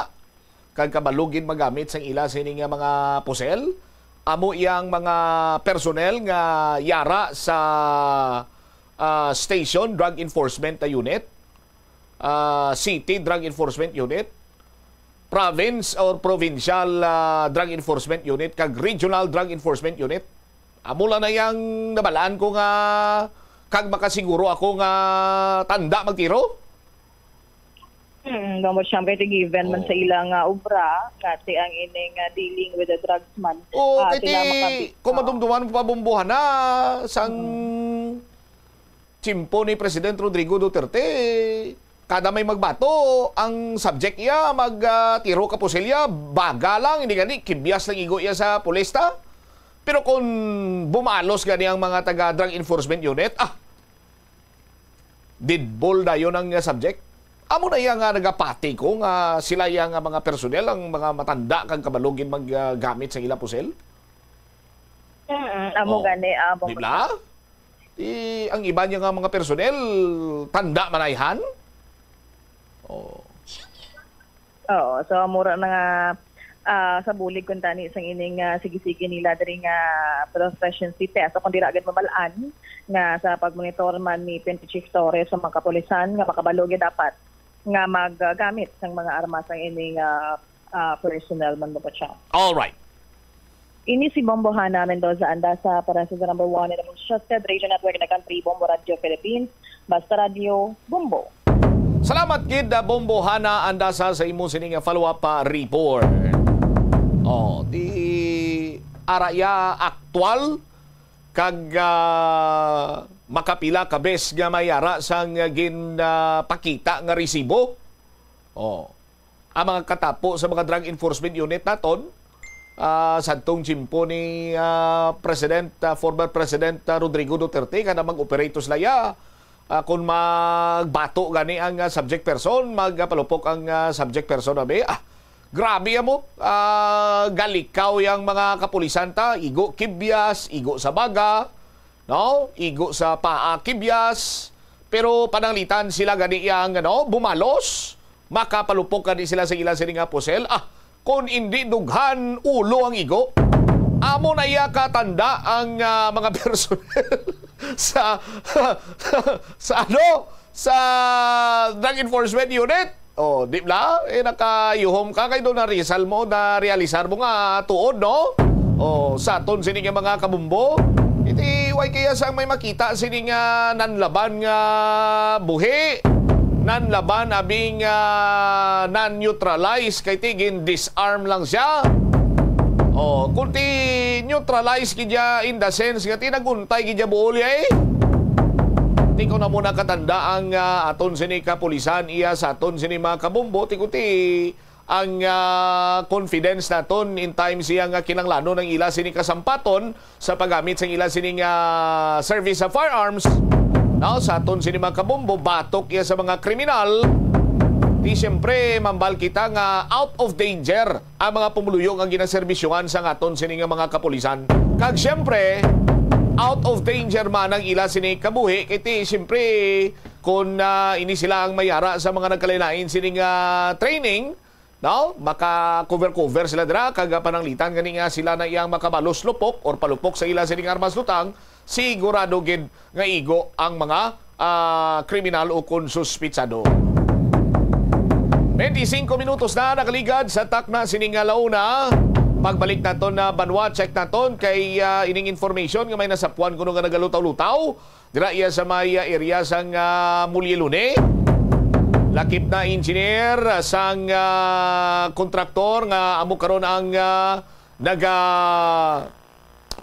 kag kabalo gid magamit sang ila sini nga mga pusel, amo iyang mga personnel nga yara sa, ah, station drug enforcement unit, ah, city drug enforcement unit, province or provincial, ah, drug enforcement unit, kag regional drug enforcement unit. Amo lang na yang nabalaan ko nga, kag makasiguro ako nga tanda magtiro. Mm, Bombo Cham, kay ti given man Oo. sa ila nga obra, nga ti ang ining, ah, dealing with the drugs man, Oo, ah, kay sila ti, makabi-, kung oo. madumduman mo pa, Bombo Hana, sang Mm. tiyempo ni President Rodrigo Duterte, kada may magbato, ang subject iya mag, ah, tiro ka pusilya, baga lang, hindi gani, kibyas lang igo iya sa pulista. Pero kung bumalos gani ang mga taga drug enforcement unit, ah, deadball dayon ang, ah, subject. Amo na iya nga nagapati ko nga sila iya nga mga personnel, ang mga matanda kag kabalo gid mag, ah, gamit sa ila pusil. Mm, amo Oh. gani, ah, Di ba? Di, ang iba niya nga mga personnel, tanda manayhan. Oh. Oo, so mura na nga, ah, sa bulig kuntani sang ining, ah, sige-sige nila diri nga proficiency test, o kung dira agad mabal-an nga sa pagmonitor man ni P N P Chief Torres sa mga kapulisan nga makabalo gid dapat nga maggamit sang mga armas ang ining, ah, ah, personnel man mo siya. All right. Ini si Bombo Hana Mendoza Andasa para sa The Number One and the Most Trusted Radio Network in the Country, Bombo Radio Philippines. Basta Radio, Bombo. Salamat gid, ah, Bombo Hana Andasa, sa imo sini nga follow-up, ah, report. Oh, di ara iya aktual kag, ah, makapila ka bes nga may ara sang, ah, gin, ah, pakita nga resibo. Oh. Ang mga katapo sa mga drug enforcement unit naton, ah, sadtong tiyempo ni, ah, President, ah, former President, ah, Rodrigo Duterte, kada mag-operate sila, ya, ah, kung magbato gani ang, ah, subject person, magpalupok ang, ah, subject person, abi, ah, grabe amo, ah, galikaw yang mga kapulisan ta, igo kibyas, igo sa baga, no? Igo sa paa kibyas, Pero pananglitan sila gani yang, ano, bumalos, makapalupok gani sila sa ila sini nga pusel. Ah, kung indi dughan ulo ang igo, amo na iya katanda ang, ah, mga personnel sa, sa ano, sa Drug Enforcement Unit. Oh, di bla? Eh, nakayuhom ka kay doon na-realisar mo, na-realisar mo nga tuod, no? Oh, sa aton sini nga mga kabumbo. Iti, way kaya sang may makita sini nga nanlaban nga buhi, nanlaban abing, ah, nan-neutralize kay ti gin-disarm lang siya. Oh, kung ti neutralize gid ya in the sense nga ti nag-untay gid ya buol ya, eh. Ti ko na mo nakatanda ang, ah, aton sini kapulisan iya sa aton sini mga kabumbo, ti ko ti ang, ah, confidence naton in times iya nga kinanglanon ang ila sini kasampaton sa paggamit sang ila sini nga service sa firearms. Now, sa aton sini mga kabumbo, batok iya sa mga kriminal. Di siyempre, mambal kita nga out of danger ang mga pumuluyo nga ginaserbisyuhan sa aton sini nga mga kapulisan. Kag siyempre, out of danger man ang ila sini kabuhi. Kay ti, siyempre, kung, ah, ini sila ang mayara sa mga nagkalain-lain sini nga training, no? Maka-cover-cover sila dira, kag pananglitan gani nga sila na iyang makabalos lupok or palupok sa ila sining armas lutang, sigurado gid nga igo ang mga, ah, kriminal ukon suspitsado. Twenty-cinco minutos na nakaligad sa takna sining nga launa. Pagbalik naton na banwa, check naton kay, ah, ining information nga may nasapuan kuno nga nagalutaw-lutaw. Dira iya sa may, ah, area sang, ah, Mulyelone. Lakip na engineer sang, ah, kontraktor nga amo karon ang, ah, naga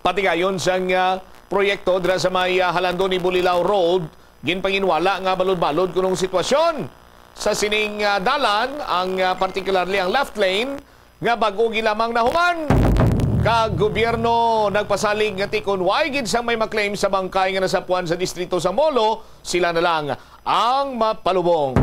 patigayon sang, ah, proyekto dira sa may, ah, Halando ni Bulilao Road. Ginpanginwala nga balod-balod kunong sitwasyon sa sining, ah, dalan, ang, ah, particularly ang left lane nga bag-o gi lamang nahuman. Kag gobyerno nagpasalig nga ti kon way gid sang may maklaim sa bangkay nga nasapuan sa distrito sa Molo, sila na lang ang mapalubong.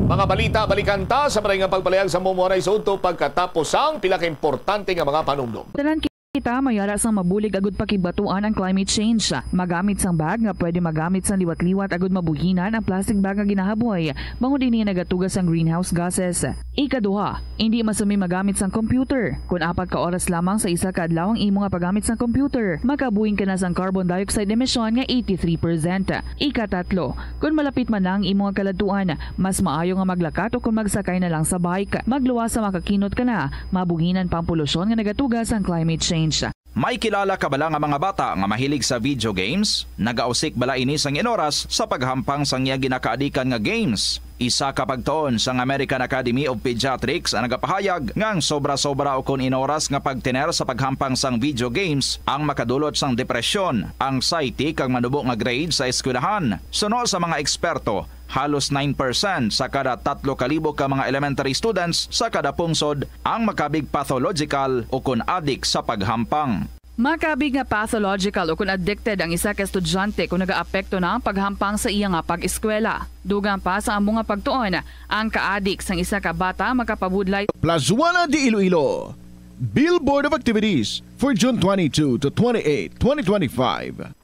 Mga balita, balikan ta sa maray nga pagpalayag sa mumuaray sa udto pagkatapos sang pila ka importante nga mga panumdom. Tanan kita mayara sang mabulig agud pakigbatuan ang climate change. Magamit sang bag nga pwede magamit sang liwat-liwat agud mabuhinan ang plastic bag nga ginahaboy, bangod ini nagatuga sang greenhouse gases. Ikaduha, indi masami magamit sang computer. Kon apat ka oras lamang sa isa ka adlaw ang imo nga paggamit sang computer, makabuhin ka na sang carbon dioxide emission nga eighty-three percent. Ikatatlo, kon malapit man na ang imo nga kaladtuan, mas maayo nga maglakat o kon magsakay na lang sa bike. Magluwas sa makakinot ka na, mabuhinan pa ang polusyon nga nagatuga sang climate change. May kilala ka bala nga mga bata nga mahilig sa video games? Nagausik bala ini sang inoras sa paghampang sang iya ginakaadikan nga games? Isa ka pagtuon sang American Academy of Pediatrics ang nagapahayag nga ang sobra-sobra ukon inoras nga pagtener sa paghampang sang video games ang makadulot sang depresyon, anxiety, kag manubo nga grade sa eskwelahan. Suno sa mga eksperto, halos nine percent sa kada tatlo ka libo ka mga elementary students sa kada pungsod ang makabig pathological ukon adik sa paghampang. Makabig nga pathological ukon addicted ang isa ka estudyante kon nagaapekto na ang paghampang sa iya nga pag-eskwela. Dugang pa sa amo nga pagtuon, ang kaadik sang isa ka bata makapabudlay. Plazuela de Iloilo, Billboard of Activities for June twenty-two to twenty-eight, twenty twenty-five.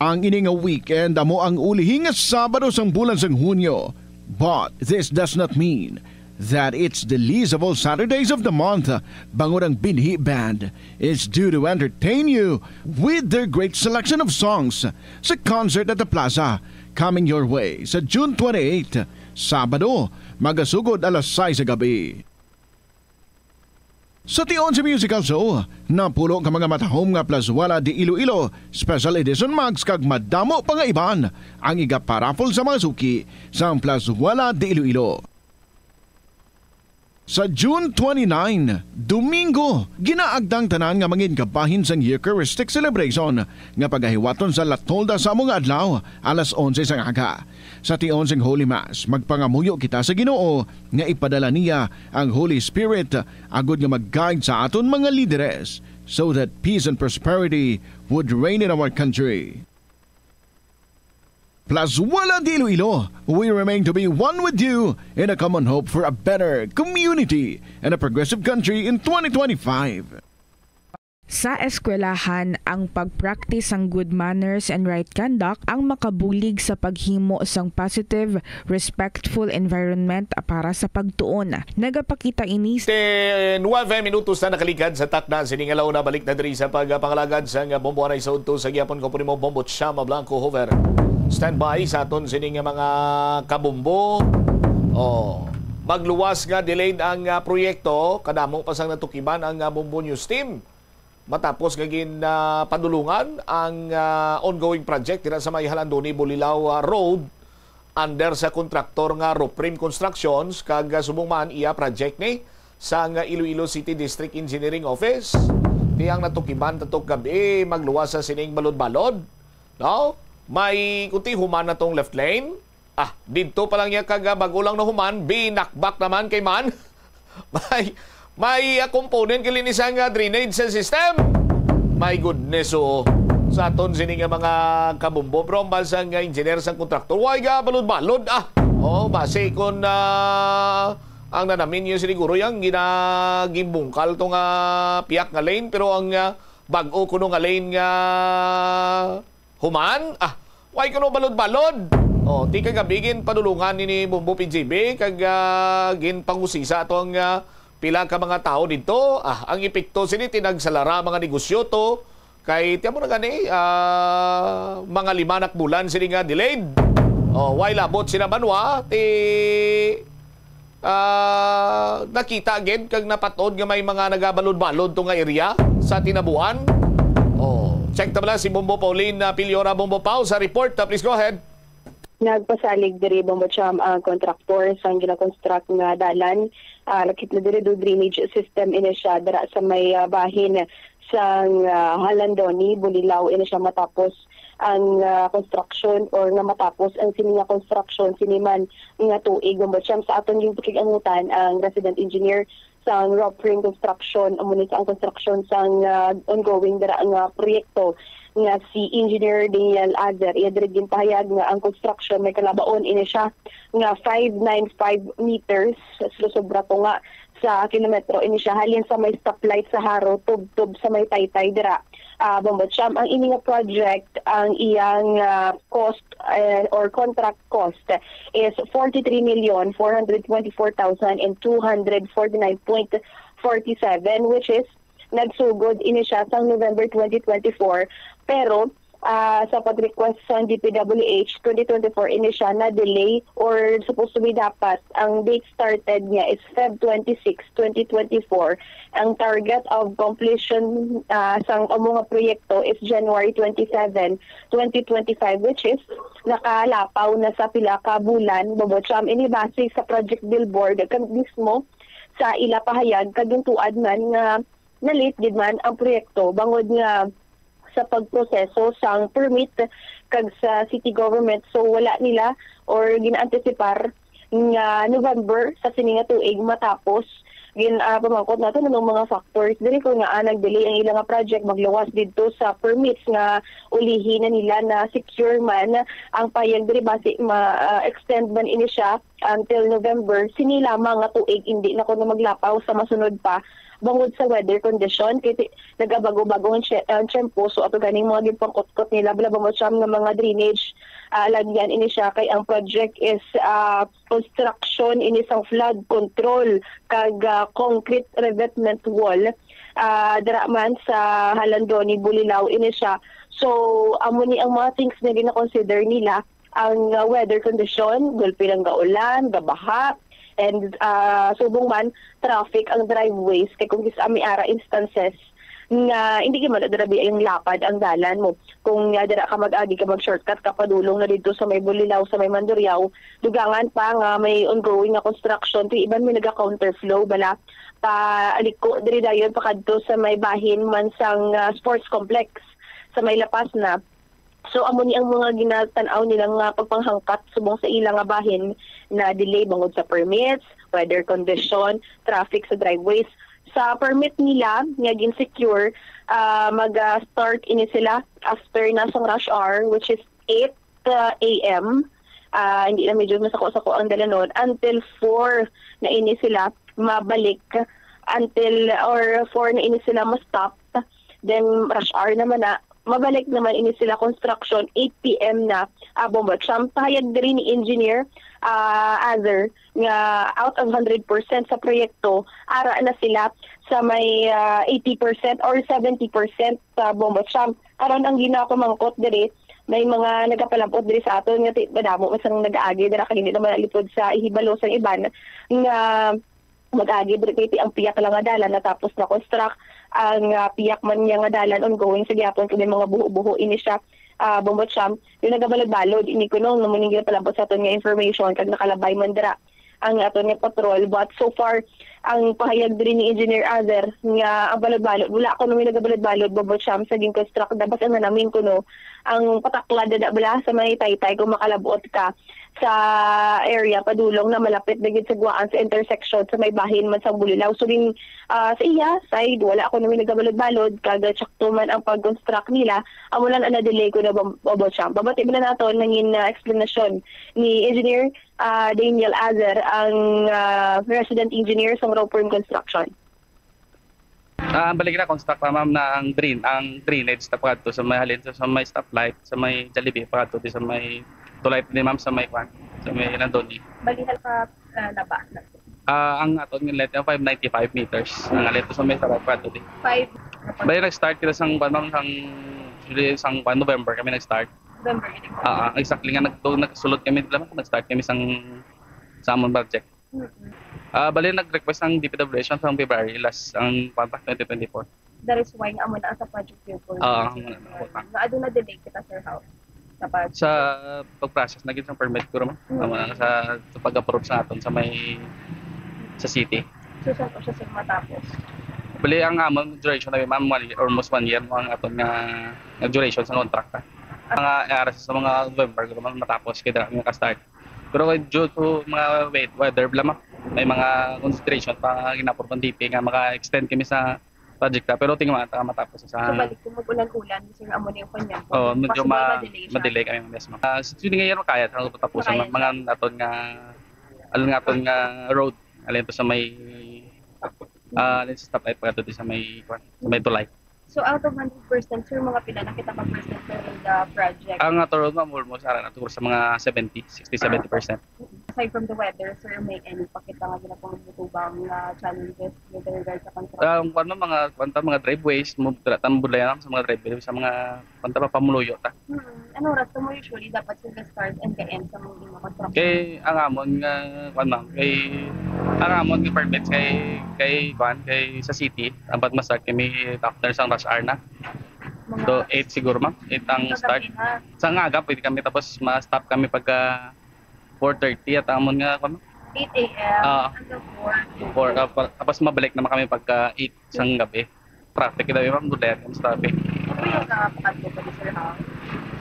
Ang ini nga weekend amo ang ulihi nga Sabado sang bulan sang Hunyo. But this does not mean that it's the least of all Saturdays of the month, bangod ang Binhi Band is due to entertain you with their great selection of songs sa concert at the Plaza coming your way sa June twenty-eight, Sabado, magasugod alas sais sa gabi. Sa tion sa musical show, napulo ka mga matahom nga Plazuela de Iloilo Special Edition mugs kag madamo pa nga iban ang igaparaffle sa mga suki sang Plazuela de Iloilo. Sa June twenty-nine, Domingo, ginaagda ang tanan nga mangin kabahin sang Eucharistic Celebration nga pagahiwaton sa alas tolda sa amo nga adlaw, alas onse sang aga. Sa tion sang Holy Mass, magpangamuyo kita sa Ginoo nga ipadala niya ang Holy Spirit agud nga mag-guide sa aton mga lideres, so that peace and prosperity would reign in our country. Plazuela de Iloilo, we remain to be one with you in a common hope for a better community and a progressive country in twenty twenty-five. Sa eskwelahan, ang pag-practice sang good manners and right conduct ang makabulig sa paghimo sang positive, respectful environment para sa pagtuon. Nagapakita ini sa Ten, nuwebe minutos na nakaligad sa takna. Sini nga launa, balik na diri sa pagpangalagad sang Bombo Anay sa udto sa gihapon. Ko po nimo, Bombo Chama Blanco Hover. Standby sa aton sini nga mga kabombo. Oh, magluwas nga delayed ang, ah, proyekto. Kadamo pa sang natukiban ang, ah, Bombo News Team. Matapos nga gin, ah, padulungan ang, ah, ongoing project dira sa may Halandoni, Bulilao, ah, Road, under sa kontraktor nga Roprem Constructions, kag, ah, subong man iya project ni sang Iloilo City District Engineering Office. Ti ang natukiban tatok gabi, magluwas sa sining balod-balod, no? May kuti human na tong left lane. Ah, didto pa lang niya kag, ah, bag-o lang nahuman, binakbak naman kay man. May, may, ah, component gali ni sang, ah, drainage sa system. My goodness, oh. Sa aton sini nga mga kabombo, pero ang bansang, ah, engineer sang kontraktor, way ga balod-balod, ah. Oh, basi kun, ah, ang nanamin niyo siguro yang ginagimbungkal to nga piyak nga lane, pero ang, ah, bag-o kuno nga lane nga human, ah, way kuno balod-balod. Oh, ti kagabi gin padulungan ni, ni Bombo P G B, kag, ah, ginpangusisa ato ang, ah, pila ka mga tawo didto. Ah, ang epekto sini tinagsalara mga negosyo to. Kay, tiyan mo na gani, ah, mga lima na ka bulan sini nga delayed. Oh, way labot sila banwa, ti ah, nakita gid kag napat-od nga may mga nagabalod-balod to nga area sa Tinabuan. Oh, check ta bala si Bombo Pauline, ah, Piliora. Bombo Pau sa report. Ah, please go ahead. Nagpasalig diri, Bombo Cham, ang kontraktor sang ginakonstruct nga dalan. Ah, lakip na diri do drainage system ini siya dira sa may, ah, bahin sang, ah, Halandoni, Bulilao ini siya matapos ang, ah, construction or nga matapos ang sini nga construction sini man nga tuig. Bombo Cham, sa aton yung pakig-angutan ang resident engineer sang Roprem Construction, amo ni sa ang construction sang, ah, ongoing dira nga proyekto nga si Engineer Daniel Azer. Iya diri ginpahayag nga ang construction may kalabaon ini siya nga five nine five meters. Susobra to nga sa kilometro ini siya halin sa may stoplight sa Jaro tubtob sa may Taytay dira. Ah, Bombo Cham, ang ini nga project, ang iyang, ah, cost, eh, or contract cost is forty-three million four hundred twenty-four thousand and two hundred forty-nine point forty-seven, which is nagsugod ini siya sang November twenty twenty-four, pero, ah, sa pag-request sa D P W H, twenty twenty-four ini siya na-delay, or supposed to be dapat ang date started niya is Feb twenty-six, twenty twenty-four. Ang target of completion, ah, sang amo nga proyekto is January twenty-seven, twenty twenty-five, which is nakalapaw na sa pila ka bulan. Bombo Cham, ini base sa Project Billboard kag mismo sa ila pahayag kag gintuad man nga na-late gid man ang proyekto bangod nga sa pagproseso sang permit kag sa city government. So, wala nila or gina-anticipar nga November sa sini nga tuig matapos. Gin, ah, pamangkot nato anong mga factors diri kung ngaa nag-delay ang ila nga project, magluwas didto sa permits nga ulihi na nila na secure man. Ang payag diri basi ma, ah, extend man ini siya until November, sini lamang nga tuig, hindi na kuno maglapaw sa masunod pa bangod sa weather condition. Kay ti-, nagabago-bago ang tye-, ang tiyempo, so ato ganing mga ginpangkutkot nila, bala ba mo siyam nga mga drainage, ah, lagyan ini siya, kay ang project is, ah, construction ini sang flood control kag, ah, concrete revetment wall. Ah, dira man sa Halandoni, Bulilao ini siya. So, amo ni ang mga things nga gina-consider nila, ang, ah, weather condition, gulpi lang gaulan, gabaha, and, ah, subong man, traffic ang driveways. Kay kung kis-, may ara instances nga hindi gyud man grabe ang lapad ang dalan mo. Kung, ah, dira ka mag-agi ka, mag-shortcut ka padulong na dito sa may Bulilao, sa may Mandurriao, dugangan pa nga may ongoing nga construction, ti iban may naga-counterflow bala pa aliko diri dayon pakadto sa may bahin man sang, ah, sports complex sa may La Paz na. So, amo ni ang mga ginatan-aw nila nga pagpanghangkat subong sa ila nga bahin na delay bangod sa permits, weather condition, traffic sa driveways. Sa permit nila nga gin-secure, ah, mag-, ah, start ini sila after na sang rush hour, which is eight a.m. Ah, hindi na medyo masako-sako ang dalanon until four na ini sila mabalik, until, or four na ini sila ma-stop then rush hour naman na, mabalik naman ini sila construction, eight P M na, ah, Bombo Champ. Pahayag diri ni Engineer, ah, Azer, nga out of hundred percent sa proyekto, ara na sila sa may, ah, eighty percent or seventy percent sa Bombo Champ. Aron ang ginapamangkot diri, may mga nagapalabot diri sa aton nga ti-, madamo man sang nag-aagi dira, kag hindi naman nalipod sa ihibalo sang iban nga mag-agi diri kay ti-, ang piyak lang nga dalan natapos na construct, ang, ah, piyak man niya nga dalan ongoing sa gihapon, kag may mga buho-buho ini siya, ah, Bombo Champ. Yung nagabalod-balod ini kuno, nga muning ginapalabot sa aton nga information, kag nakalabay man dira ang aton nga patrol. But so far, ang pahayag diri ni Engineer Azer nga ang balod-balod, wala kuno may nagabalod-balod, Bombo Champ, sa gin-construct. Dapat ang nanamin kuno ang pataklad na bala sa may taytay kung makalabot ka sa area padulong na malapit na gid sa Guaan sa intersection sa may bahin man sa Bulilao. So, din, ah, sa iya side, wala kuno may nagabalod-balod, kag tsakto man ang pag-construct nila, amo lang ang na-delay kuno, Bombo Champ. Babati man na naton nangin, ah, explanation ni Engineer, ah, Daniel Azer, ang, ah, resident engineer sa Roprim Construction. Ah, ang baligya na construct pa, ma'am, na ang drain, ang drainage ta pakadto sa may halin sa, sa may stoplight, sa may Jollibee, pakadto di sa may tulay di, ma'am, sa may kwan, sa may Landoni. Bali, half ka, ah, laba na. Ah, ang aton nga length, five ninety-five meters. Ang halin sa may stoplight, pakadto di. Five. Bali, nag-start kita sang kwan, ma'am, sang, actually, sang kwan, November kami nag-start. November, gini ko. Ah, ah, exactly nga, nag-, nagsulod kami dila, ma'am, nag-start kami sang, sa amon project. Mm-mm. Ah, bali, nag-request ang D P W H sa February last, ang, kwan pa, twenty twenty-four. That is why nga amo na ang sa project report. Ah, amo na, amo na. Nga aduna delay kita, sir, how? Sa pag- Sa pag-process na gid sa permit, siguro, ma'am. Mm. Amo na sa, sa pag-approve sa aton sa may, sa city. So, saan po siya, sir, matapos? Bali, ang amon duration na, ma'am, one year, almost one year mo ang aton nga, nga duration sa contract, ah. Mga, eh, aras sa mga November, siguro, ma'am, matapos kay dira kami ka-start. Pero due to mga wet-, weather bala, ma'am, may mga consideration pa nga gin-approve ang D P nga maka-extend kami sa project, ah, pero tingnan ta matapos sa. So, balik kung mag-ulan-ulan, sir, amo na yung kanya. Oo, medyo possible ma-, ma-delay siya. Ma-delay kami, yes, ma'am. Ah, actually, ngayon, kaya, ang patapusan, ma'am, mga aton nga, alin nga aton nga road, alin to sa may, ah, alin sa stoplight pa to, di sa may, kwan, sa may tulay. So, out of hundred percent, sir, mga pila na kita ka percent na in the project? Ang ato road, ma'am, almost, ara na, siguro sa mga seventy, sixty, seventy percent. Aside from the weather, sir, may any pa kita nga ginapangutubang nga challenges with regard sa construction? Ah, ang kwan, ma'am, mga, kwan ta, mga driveways, mo, tra-, tambulay lang sa mga driveways, sa mga, kwan ta, papamuluyo ta. Hmm. Ano oras mo usually dapat sila start and ka-end sa mga construction? Kay ang amon nga, kwan, ma'am, kay ang amon nga permits kay, kay, kwan, kay sa city, dapat ma-start kami after sang rush hour na. Mga So, eight siguro, ma'am. Eight ang start. Kagabi na. Sa nga aga, pwede kami, tapos ma-stop kami pagka four thirty at amon nga, kwan, ma'am? Eight A M Ah. Hanggang four. Four, ah, pa-, tapos mabalik naman kami pagka eight sang gabi. Traffic daw, ma'am, gudlayan kami sa traffic. Ano yung nakapakadto pa, sir, ha?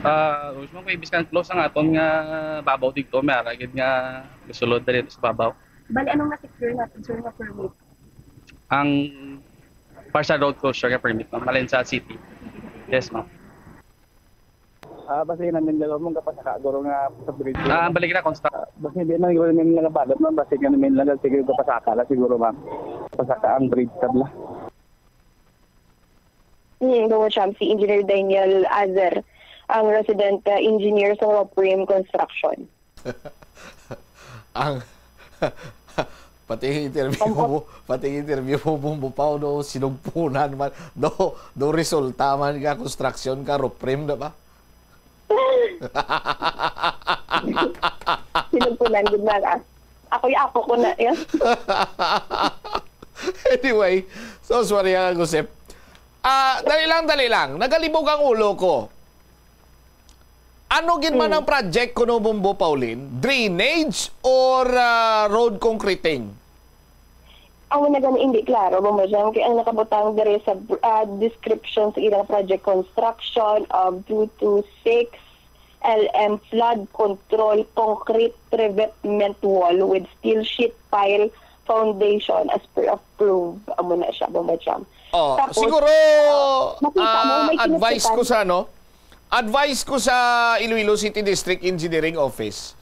Ah, gusto mo, kay biskan close ang aton nga babaw dito, may ara gid nga gasulod dali sa babaw. Bali, anong na-secure natin, sir, nga permit? Ang partial road closure nga permit, ma'am, malin sa city. Yes, ma'am. Ah, basi namin lang mong kapasaka, guro nga sa bridge. Ah, ang balik na, consta- Ah, basi hindi man guro namin lang balot, ma'am. Basi nga namin lang, sige, kapasaka lang siguro, ma'am. Pasaka ang bridge, tabla. Hmm, Dongo Champ, si Engineer Daniel Azer, ang resident, uh, engineer sa Roprim Construction. Ang, pati interview Opo. mo, pati interview mo, Bombo Pao, no, sinugpunan man. Do, do resulta man nga construction ka, Roprim na ba? Sinugpunan, good na ka. Ako'y ako ko na, yun. Anyway, so sorry, ah, Josep. Ah, dali lang, dali lang. Nagalibog ang ulo ko. Ano gid man Hmm. ang project kuno, Bombo Paulin? Drainage or, ah, road concreting? Ang una gani hindi klaro, Bombo Jam, kay ang nakabutang diri sa, ah, description sa ilang project, construction of two two six L M flood control concrete revetment wall with steel sheet pile foundation as per approved. Amo na siya, Bombo Jam. Oh, Tapos, siguro, ah, makita mo, ah, may advice ko kinutsutan. sa, no? Advice ko sa Iloilo City District Engineering Office.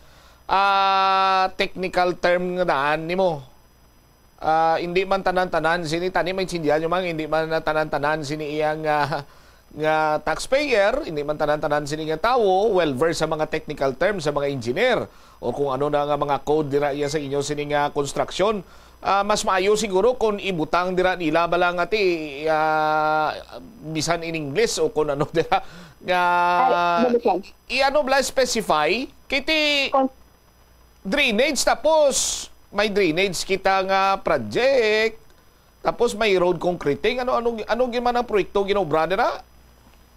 Ah, technical term nga daan nimo. Ah, hindi man tanan-tanan sini, tani maintindihan nyo man, hindi man tanan-tanan sini iyang, ah, nga taxpayer, hindi man tanan-tanan sini nga tawo well versed sa mga technical terms sa mga engineer o kung ano na nga mga code dira iya sa inyo sini nga construction. Ah, mas maayo siguro kung ibutang dira nila bala nga ti, ah, bisan in English o kung ano dira nga Ay, ano siya? I-ano bala, specify kay ti Kon- drainage, tapos may drainage kita nga project, tapos may road concreting. Ano, ano, ano gyud man ang proyekto ginobra dira?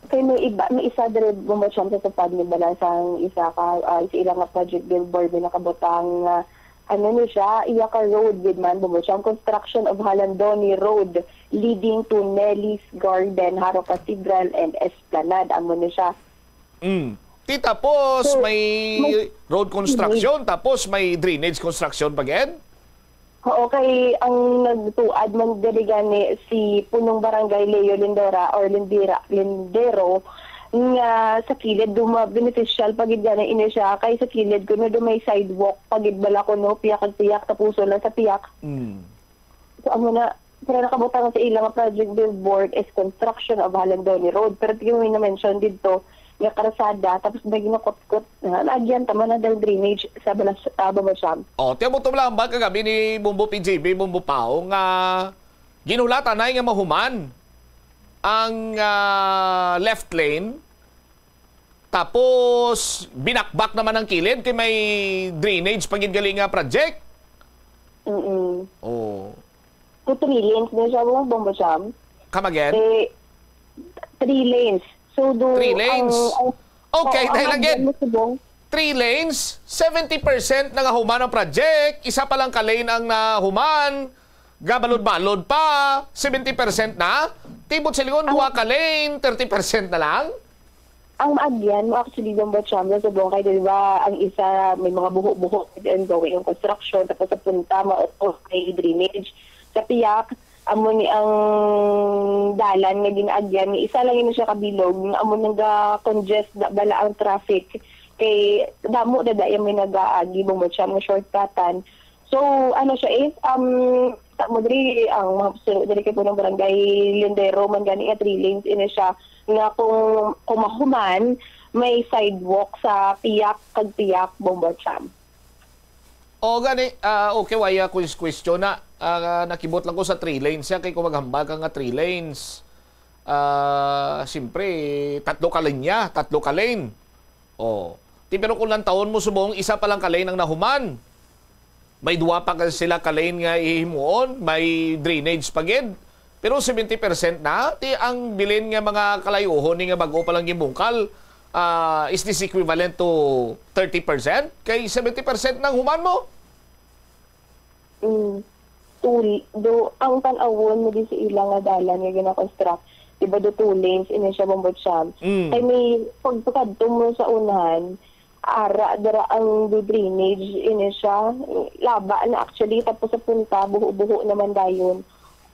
Kay may iba, may isa diri, Bombo Cham, sa tupad ni bala sang isa ka, ah, sa ila nga project billboard, may nakabutang nga, ano ni siya, iya ka road gid man, Bombo Cham, construction of Halandoni Road leading to Nelly's Garden, Jaro Cathedral, and Esplanade. Amo ni siya. Mm. Ti tapos So, may may road construction, tapos may drainage construction pa gid? Oo, kay ang nagtuad man diri gani si Punong Barangay Leo Lindora or Lindira, Lindero, nga sa kilid duma beneficial pa gid gani ini siya, kay sa kilid kuno do may sidewalk pa gid bala kuno, piyak kag piyak, tapuson lang sa piyak. Mm. So, amo na, pero nakabutang sa ila nga project billboard is construction of Halandoni Road. Pero tingnan mo yung na-mention dito, nga karsada, tapos may ginukutkot, na, naagyan tama na daw drainage sa Balas-, ah, Babasyam. Oh, tiyan mo to lang, ba kagabi ni Bombo P J B, Bombo Pao, nga ginhulatan na nga mahuman ang, ah, left lane. Tapos, binakbak naman ang kilid kay may drainage pa gid gali nga project. Mm-mm. Oh. So, three lanes na siya, Bombo Cham. Come again? Eh, three lanes. So, do, Three lanes? ang, ang, Okay, oo, dahil ang again, hanggang mo subong. Three lanes, seventy percent na nga human ang project, isa pa lang ka lane ang nahuman, gabalod-balod pa, seventy percent na. Tibot silingon, Ang duha ka lane, thirty percent na lang. Ang maagyan mo, actually, Bombo Cham, sa Bongkay, di ba, ang isa, may mga buho-buho, and going yung construction, tapos sa punta, ma-, may drainage. Sa Piak, amo ni ang dalan nga ginaagyan, ni isa lang yun siya kabilog, nga amo nang ga-congest na bala ang traffic. Kay damo na daya may nag-aagi, Bombo Cham, nga shortcutan. So, ano siya eh, um, ta mo diri, ang mga suno diri kay punong barangay Lindero man gani nga three lanes ini siya, nga kung, kung mahuman, may sidewalk sa Piak kag Piak, Bombo Cham. O gani, ah, okay, waya ko is question na, ah, nakibot lang ko sa three lanes siya, kay kung maghambal ka nga three lanes, ah, siyempre, tatlo ka linya, tatlo ka lane. Oh. Ti, pero kung lantawon mo subong, isa pa lang ka lane ang nahuman. May duwa pa ka sila ka lane nga ihimuon, may drainage pa gid. Pero seventy percent na, ti ang bilin nga mga kalayuhon ni nga bag-o pa lang gibungkal, ah, is this equivalent to thirty percent? Kay seventy percent nang human mo. Mm. Two, do, ang tan-awon mo di sa ila nga dalan nga gina-construct, di ba, do two lanes ini siya, Bombo Cham? Mm. Kay may pagpakadto mo sa unahan, ara, dira ang do drainage ini siya, laba na actually, tapos sa punta, buho-buho naman dayon.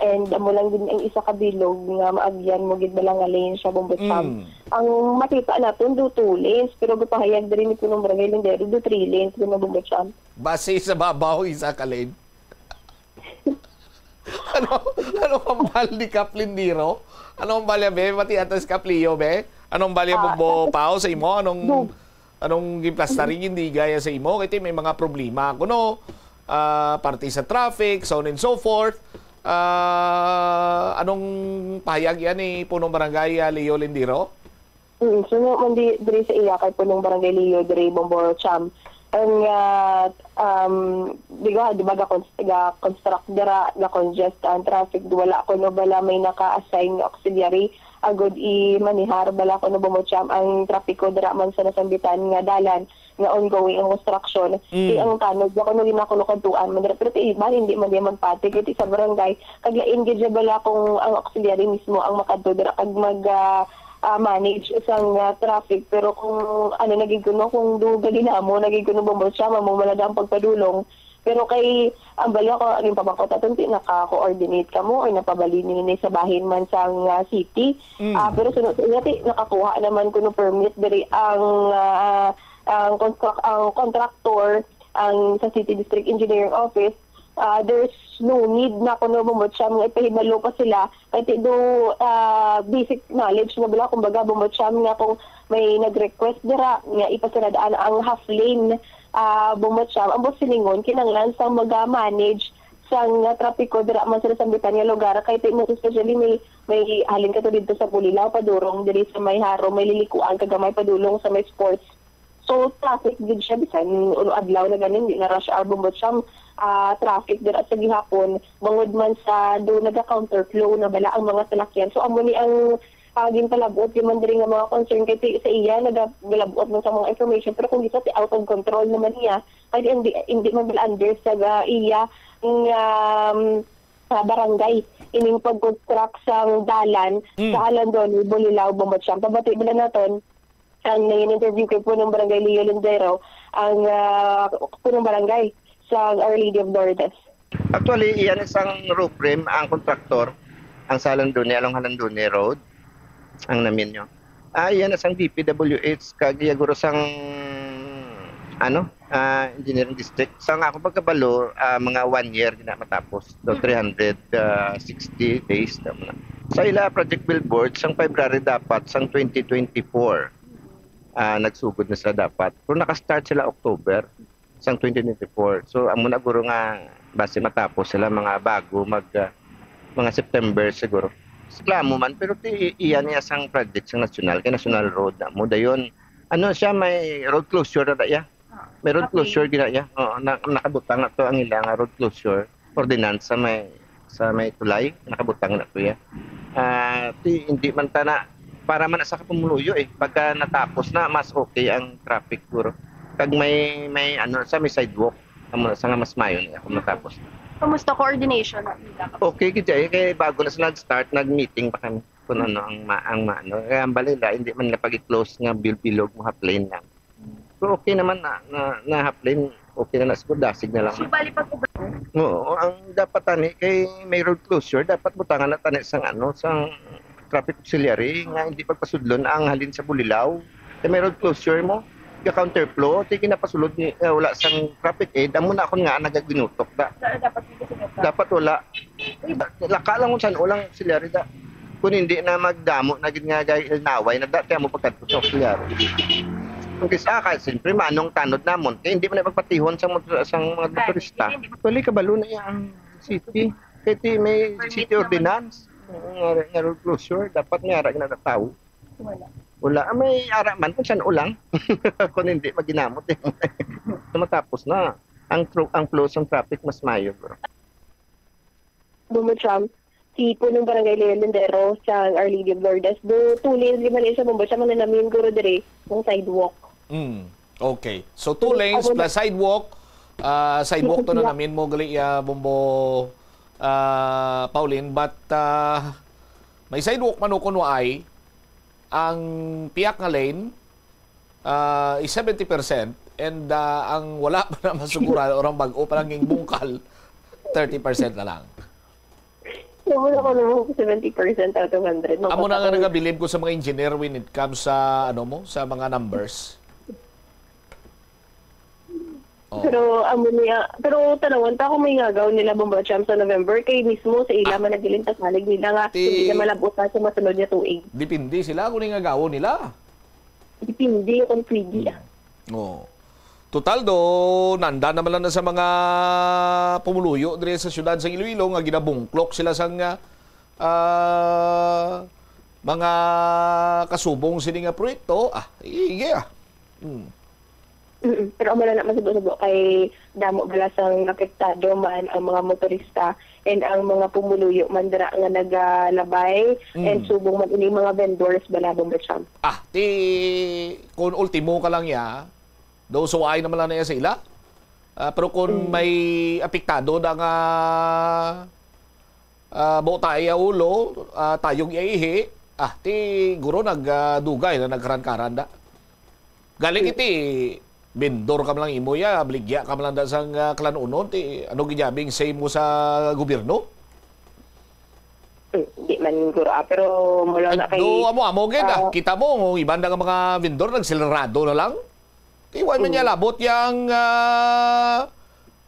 And amo lang gid ang isa ka bilog nga maagyan mo gid bala nga lane siya, Bombo Cham. Mm. Ang makita naton do two lanes, pero gipahayag diri ni Punong Barangay Lindero, do three lanes, gid na, Bombo Cham. Base sa babaw, isa ka lane. Ano, ano ang hambal ni Kap Lindero? Ano ang hambal niya, be? Pati atas Kap Leo, be? Ano ang hambal niya, Ah, Bombo tapos Pao, sa imo? Anong, Dug. anong giplastari, hindi gaya sa imo? Kaya may mga problema ako, no? Ah, parte sa traffic, so on and so forth. Ah, anong pahayag yan ni Punong Barangay, ah, Leo Lindero? Mm, suno man di, diri sa iya kay punong barangay Leo, diri Bombo Cham. Ang, ah, um, di ba, di ba, ga-cons-, ga-construct dira, ga-congest ang traffic, wala kuno bala may naka-assign nga auxiliary, agod i-manihar bala kuno, Bombo Cham, ang trapiko dira man sa nasambitan nga dalan nga ongoing ang construction. Mm. Kay ang tanod, wa kuno ginakuno kadtuan man dira, pero ti iba, hindi man diya magpati, kay ti sa barangay, kag lain gid siya bala kung ang auxiliary mismo ang makadto dira kag mag, ah, ah, manage sang, ah, traffic. Pero kung ano na gid kuno, kung do galinamo na gid kuno, Bombo Cham, amo man na ang pagpadulong. Pero kay ang bala ko, ang pamangkot aton, ti naka-coordinate kamo or napabalhin ni sa bahin man sang, ah, city. Mm. Ah, pero sunod sa iya, ti nakakuha naman kuno permit diri ang, ah, ang construct-, ang contractor, ang sa City District Engineering Office. ah, there's no need na kuno, Bombo Cham, nga ipahibalo pa sila. Kay ti do, ah, basic knowledge na bala, kumbaga, Bombo Cham, nga kung may nag-request dira nga ipasirad-an ang half lane, ah, Bombo Cham, ang buot silingon, kinahanglan sang maga-manage sang, ah, trapiko dira man sila sa bitan nga lugar. Kay ti, most especially, may, may halin ka to dito sa Bulilao, padurong diri sa may Jaro, may Lilikuan, kag gamay padulong sa may Sports. So, traffic gid siya, bisan ulo adlaw na ganin, di na rush hour, Bombo Cham, ah, traffic dira sa gihapon, bangod man sa do naga-counterflow na bala ang mga salakyan. So, amo ni ang, ah, ginpalabot, di man diri nga mga concern kay ti-, sa iya, naga-, nagalabot man sa mga information, pero kung di sa ti out of control naman niya, kay hindi, hindi man bala under sa ga-, iya nga, um, sa barangay ining pag-construct sang dalan Mm. sa Alandon, Bulilao, Bombo Cham. Pabati bala naton, ang nangin-interview kay Punong Barangay Leo Lindero, ang, ah, Punong Barangay sa Our Lady of Lourdes. Actually, iyan isang roof frame ang kontraktor, ang sa Halandoni, along Halandoni Road, ang namin nyo. Ah, iyan isang D P W H, kag iya guro sang, ano, ah, engineering district. Sa nga akong pagkabalo, ah, mga one year gina matapos. So, Mm. three hundred sixty days na muna. Sa ila project billboard, sang February dapat, sang twenty twenty-four, ah, nagsugod na sila dapat. Pero naka-start sila October sang twenty twenty-four. So, amo na guro nga basi matapos sila mga bago mag, ah, mga September siguro. Reklamo man, pero ti, iya niya sang project sang national, kay national road na mo. Dayon, ano siya, may road closure na iya. May road Okay. closure gina iya. Oo, na, nakabutang na to ang ila nga road closure ordinance sa may, sa may tulay. Nakabutang na to iya. Ah, ti, hindi man ta na, para man sa kapumuluyo eh. Pagka natapos na, mas okay ang traffic guro. Kag may, may ano, sa may sidewalk. Amo na sa nga mas mayo niya kung matapos. Kamusta coordination na nila? Okay, gid eh. Kay bago na sila nag-start, nag-meeting pa kami kung ano ang ma-, ang ma-, ano. Kaya ang balila, hindi man na pag-close nga bil-, bilog mo half lane lang. So, okay naman na, na, na half lane, okay na na siguro, dasig na lang. So, bali pag Oo, ang dapat tani kay may road closure, dapat butangan na tani sang ano, sang traffic auxiliary nga hindi pagpasudlon ang halin sa Bulilao. Kay may road closure mo, ga counterflow, ti ginapasulod ni, eh, wala sang traffic aid, amo na akon nga nagaginutok da. Sa dapat hindi sinunod. Dapat wala. Laka lang kung san-o lang auxiliary da. Kung hindi na magdamo na gid nga gay ilnaway na da, kaya mo pagkadto sa auxiliary. Kung kisa ka, siyempre, manong tanod namon. Kaya hindi man na pagpatihon sa mga, sa mga motorista. Hindi, hindi. Wala kabalo na iya ang city. Kaya ti may Permit city naman. Ordinance. Nga, nga road closure, dapat may ara na tao. Wala. Wala. Ah, may ara man kung san-o lang. Kung hindi, maginamot eh. Matapos na. Ang tru-, ang flow sang traffic mas mayo, bro. Bumbo Cham, si punong barangay Leo Lindero sa Our Lady of Lourdes. Do, two lanes, lima lanes sa Bumbo Cham, ang nanamin guro diri, yung sidewalk. Mm. Okay. So, two Pero lanes ako plus sidewalk. Ah, sidewalk to na Yes, namin mo gali, ah, Bumbo, ah, Pauline. But, ah, may sidewalk man o kung waay, ang piyak nga lane, ah, is seventy percent, and, ah, ang wala pa na masuguran or ang bag-o pa lang yung bungkal, thirty percent na lang. So, wala ko naman seventy percent out of hundred. Amo na nga Mapapatay. Nagabilib ko sa mga engineer when it comes sa, ano mo, sa mga numbers. Oh. Pero, amo niya, pero tanawan ta kung may ngagaw nila Bumbo Cham sa November, kay mismo sa ila Ah. man nagilin ta salig nila nga Ti- hindi na malabot na sa masunod nga tuig. Depende sila kung ngagawon nila. Depende kung pwede, ah. Oo. Total do, nanda naman lang na sa mga pumuluyo diri sa siyudad sa Iloilo nga ginabungklok sila sang, ah, ah, mga kasubong sini nga proyekto. Ah, ige, ah. Hmm. Mm-mm. Pero amo na na masubo-subo kay damo bala sang apektado man ang mga motorista and ang mga pumuluyo man dira nga nagalabay Mm. and subong man ini mga vendors bala, Bumbo Cham. Ah, ti, kung ultimo ka lang ya, daw suway naman lang na ya sa ila. Ah, pero kung Mm. may apektado na nga, ah, buta iya ulo, ah, tayog iya ihi, ah, ti guro nag, ah, dugay na nagkaran-karan da. Galing Mm. iti vendor ka man lang imo ya, baligya ka man lang da sang, ah, kalanunon, ti ano ginjabing say mo sa gobyerno? Hmm, di man guro, ah, pero mula na kay, Do, amo, amo gid, ah, ah, kita mo, ang iban na nga mga vendor, nagselerado na lang. Ti, wa man niya Mm. labot yang, ah,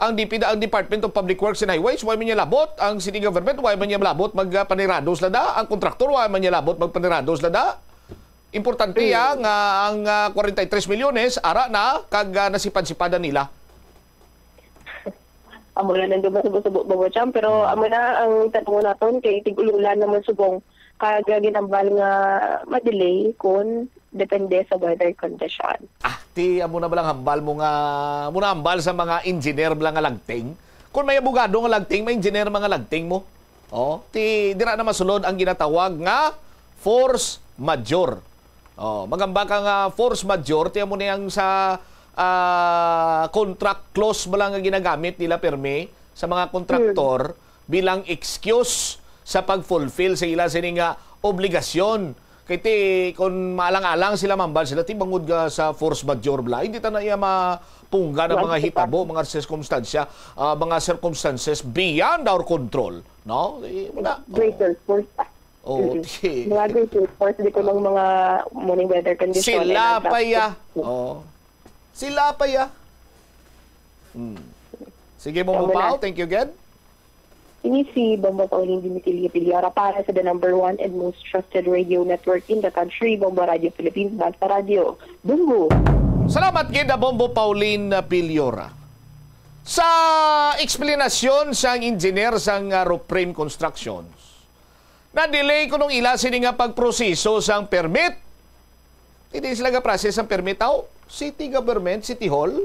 Ang D P da, ang Department of Public Works and Highways, wa man niya labot. Ang city government, wa man niya labot magpanirado sila da. Ang kontraktor, wa man niya labot magpanirado sila da. Importante, Mm. ah, nga ang, ah, forty-three milyones, ara na, kag, ah, nasipad-sipadan nila. Amo na lang duman sa busubo, Bobo Cham, pero Mm. amo na ang tanong naton kay tig-ululan naman subong kag ginambal nga ma-delay kung depende sa weather condition. Ah, ti amo na ba lang hambal mo nga, mo na hambal sa mga engineer ba lang nga lagting? Kung may abogado nga lagting, may engineer mga lagting mo. Oh, ti dira na masulod ang ginatawag nga force majeure. Oh, magamba ka nga force majeure, ti amo ni ang sa, ah, contract clause ba lang nga ginagamit nila permi sa mga kontraktor Hmm. bilang excuse sa pag-fulfill sa ila sini nga obligasyon. Kay ti, kung maalang-alang sila, mambal sila, ti bangod nga sa force majeure bala, hindi ta na iya mapungga ng mga Master pa. hitabo, mga sirkumstansya, ah, mga circumstances beyond our control, no? Eh, wala. Greater force pa. Oo, Mm-mm. ti- Mga greater force, di ko lang mga morning weather condition Sila and pa ya. Oo. Sila pa ya. Hmm. Sige, Bombo Wala. Pao, thank you again. Ini si Bombo Pauline Dimitilio Piliara para sa the number one and most trusted radio network in the country, Bombo Radio Philippines, Basta Radio. Bombo! Salamat gid, Bombo Pauline Piliora. Sa eksplanasyon sang engineer sang, ah, Rupreme Constructions, na-delay kuno ang ila sini nga pagproseso sang permit. Hindi sila ga-process ang permit, aw. City government, City Hall.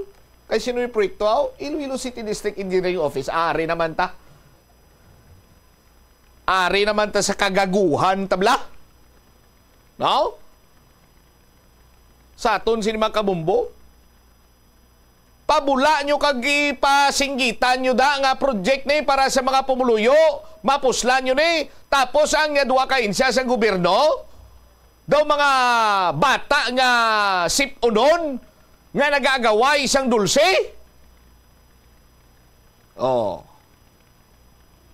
Kay sino yung proyekto, aw? Iloilo City District Engineering Office. Ari naman ta. Ari naman ta sa kagaguhan, tabla. No? Sa aton sini mga kabumbo. Pabula nyo kag ipasinggitan nyo da nga project ni para sa mga pumuluyo, mapuslan nyo ni, tapos ang, ah, duha ka ahensya sa gobyerno, daw mga bata nga sip-unon nga nag-aagaway sang dulce? Oh.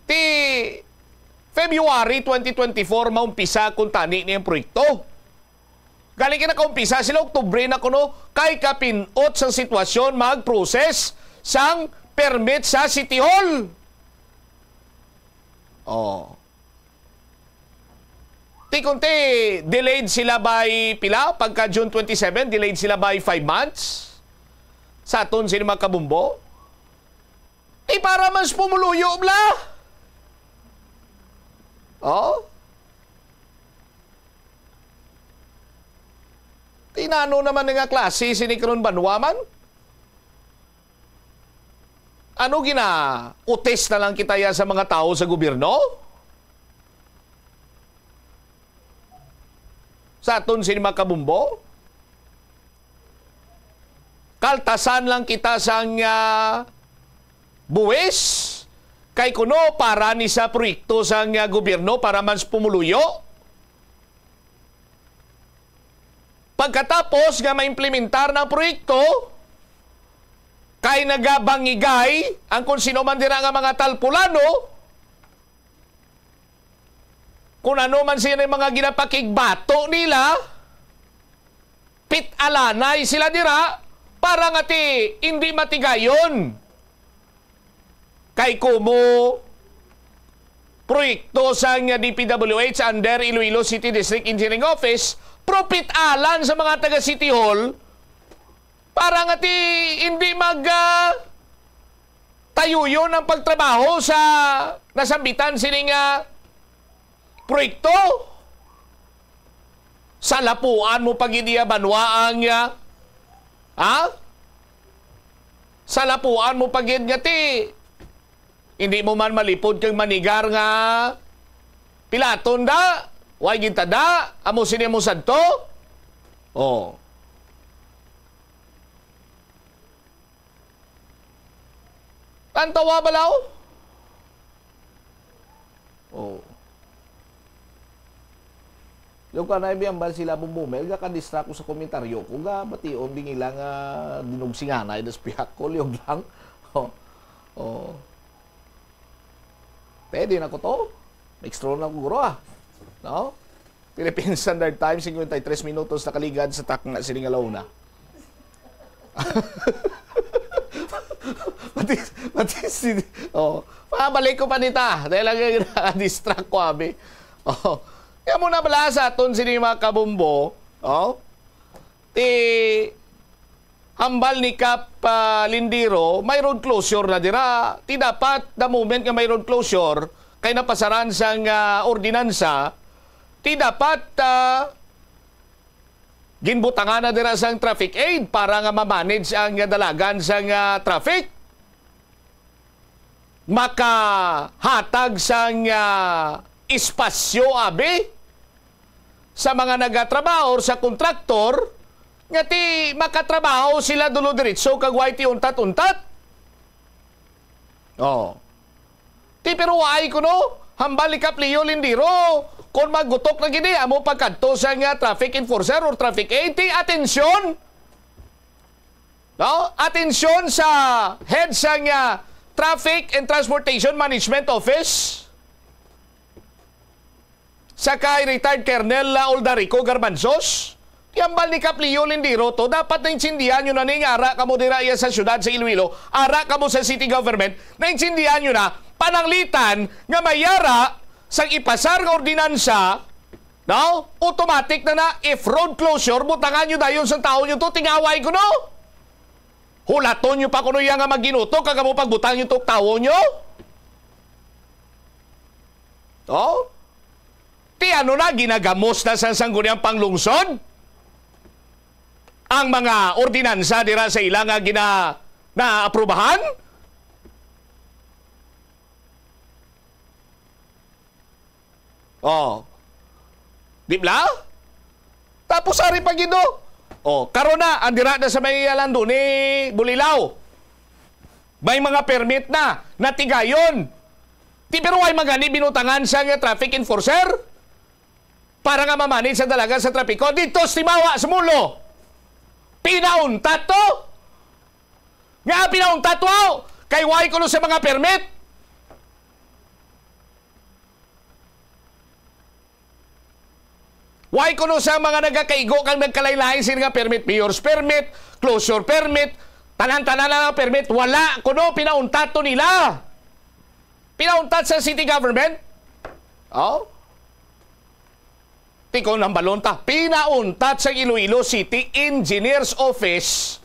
Ti February twenty twenty-four maumpisa kuntani ni ang proyekto. Galing kay nakaumpisa sila Oktubre na kuno kay kapin-ot sang sitwasyon mag-process sang permit sa City Hall. Oh. Ti kunti, delayed sila by pila? Pagka June twenty-seven, delayed sila by five months. Sa aton sini mga kabumbo. Ti para mas pumuluyo, bla. Oh? Ti nano naman nga klase sini karon banwa man? Ano gina-utis na lang kita ya sa mga tawo sa gobyerno? Sa aton sini mga kabumbo? Kaltasan lang kita sang, ah, buwis, kay kuno para ni sa proyekto sang, ah, gobyerno para man sa pumuluyo. Pagkatapos nga maimplementar na ang proyekto, kay nagabangigay ang kung sino man dira nga mga talpulano, kung ano man sila yung mga ginapakigbato nila, pit-alanay sila dira para nga ti hindi matigayon. Kay kumo proyekto sang D P W H under Iloilo City District Engineering Office, propit-alan sa mga taga City Hall para nga ti hindi mag, ah, tayuyon ang pagtrabaho sa nasambitan sini nga proyekto. Salapuan mo pa gid iya banwa ang, ah, ha? Salapuan mo pa gid nga ti hindi mo man malipod kag manigar nga pilaton da, way gid ta da, amo sini mo sadto. Oh. Tantawa balaw? Oh. Yung ka na ibiambal sila bumbumel, gaka-distract ko sa komentaryo ko, ga bation bingila nga dinugsinganay das pihak ko, liyog lang. Oh. Oh. Pwede na ko to. Extra na ko, guro, ah. No? Philippine Standard Time, cincuenta y tres minutos nakaligad sa takna sini nga launa. Pati, pati si, oh, pabalik ko pa nita. Dahil lang yung nakadistract ko, abi. Oh, kaya mo na bala sa aton sini mga kabumbo, oh, ti hambal ni Kap, ah, Lindiro, may road closure na dira. Ti dapat, the moment nga may road closure, kay napasaran sang, ah, ordinansa, ti dapat, ah, ginbutangan na dira sang traffic aid para nga ma-manage ang dalagan sang, ah, traffic. Makahatag sang, ah, espasyo, abi, sa mga nagatrabaho or sa kontraktor nga ti makatrabaho sila dulo diretso kag way ti untat-untat. Oh. Ti, pero waay kuno, hambal ni Kap Leo Lindiro, kung magutok na gini, amo pagkadto sa nga traffic enforcer or traffic aid, ti, atensyon. No? Atensyon sa head sa nga Traffic and Transportation Management Office. Sa kay retired Colonel, ah, Oldarico Garbanzos, ti hambal ni Kap Leo Lindiro to, dapat naintindihan nyo na ni nga ara kamo dira iya sa syudad sa Iloilo, ara kamo sa city government, naintindihan nyo na, pananglitan nga may ara sang ipasar nga ordinansa, no? Automatic na na, if road closure, butangan nyo dayon sa tawo nyo to, ti waay kuno. Hulaton nyo pa kuno iya nga mag-inuto, kag amo pagbutang nyo to tawo nyo? Oh? Ti ano na, ginagamos na sa sangguniang panglungsod ang mga ordinansa dira sa ila nga gina-, naaprubahan? Oh. Di bala? Tapos ari pa gid, oh. Oh, karon na, ang dira na sa may lando ni Bulilao. May mga permit na, natigayon. Ti, pero way man gani binutangan sa nga traffic enforcer para nga mamanage sa dalagan sa trapiko. Dito, sa Timawa, sa Mulo. Pinauntat to. Nga pinauntat to, kay way kuno sa mga permit. Way kuno sa mga nagakaigo kang nagkalain-lain sini nga permit, mayor's permit, closure permit, tanan-tanan na nga permit, wala kuno, pinauntat to nila. Pinauntat sa city government. Oh? Ti kon hambalon ta, pinauntat sa Iloilo City Engineer's Office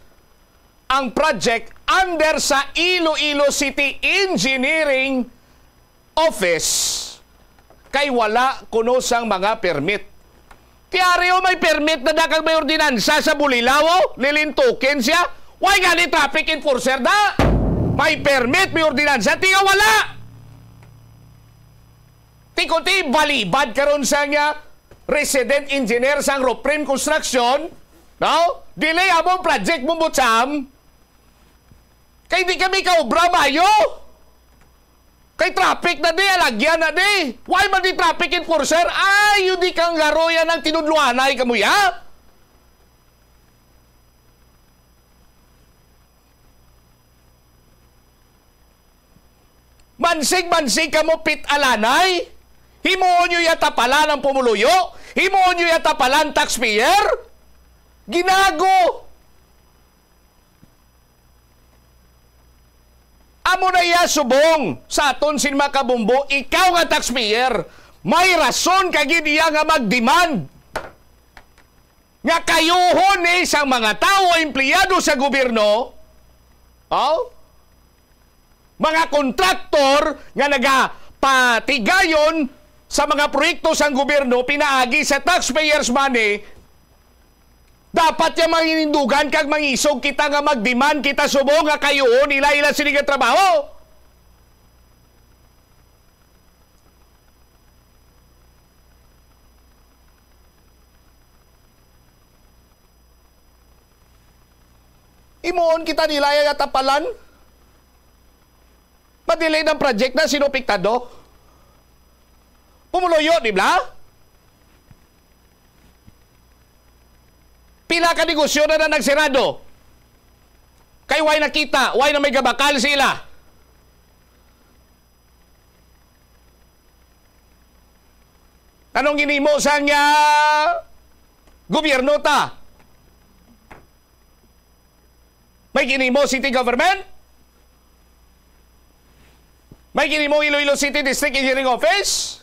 ang project under sa Iloilo City Engineering Office, kay wala kuno sang mga permit. Ti ari, o, may permit na da kag may ordinansa sa Bulilao, lilintukin siya. Way gani traffic enforcer da? May permit, may ordinansa, ti nga wala. Ti kon ti balibad karon sa nga resident engineer sang Roprim Construction, no? Delay among project mo, Butsam. Kay di kami kaobra maayo. Kay traffic na di, alagyan na di. Way man di traffic enforcer? Ay, yun di kang garoyan ang tinudluanay kamo, ya? Mansig-mansig kamo pit-alanay. Himuon nyo ya tapalan ang pumuluyo. Himuon nyo ya tapalan taxpayer. Ginago. Amo na iya subong sa aton sin makabumbo, ikaw nga taxpayer, may rason ka gid iya nga mag-demand nga kayuhon ni sang mga tawo empleyado sa gobyerno, oh, mga kontraktor nga nagapatigayon sa mga proyekto sang gobyerno pinaagi sa taxpayers' money, dapat ya manginindugan kag mangisog kita nga mag-demand kita subong nga kayuhon nila ila sini nga trabaho. Imuon kita nila ya tapalan. Madili ng project na sino piktado? Pumuluyo, di ba? Pila ka negosyo na, na nagsirado? Kay way nakita, way na may gabakal sila. Anong ginimo sang, ah, gobyerno ta? May ginimo city government? May ginhimo Iloilo City District Engineering Office?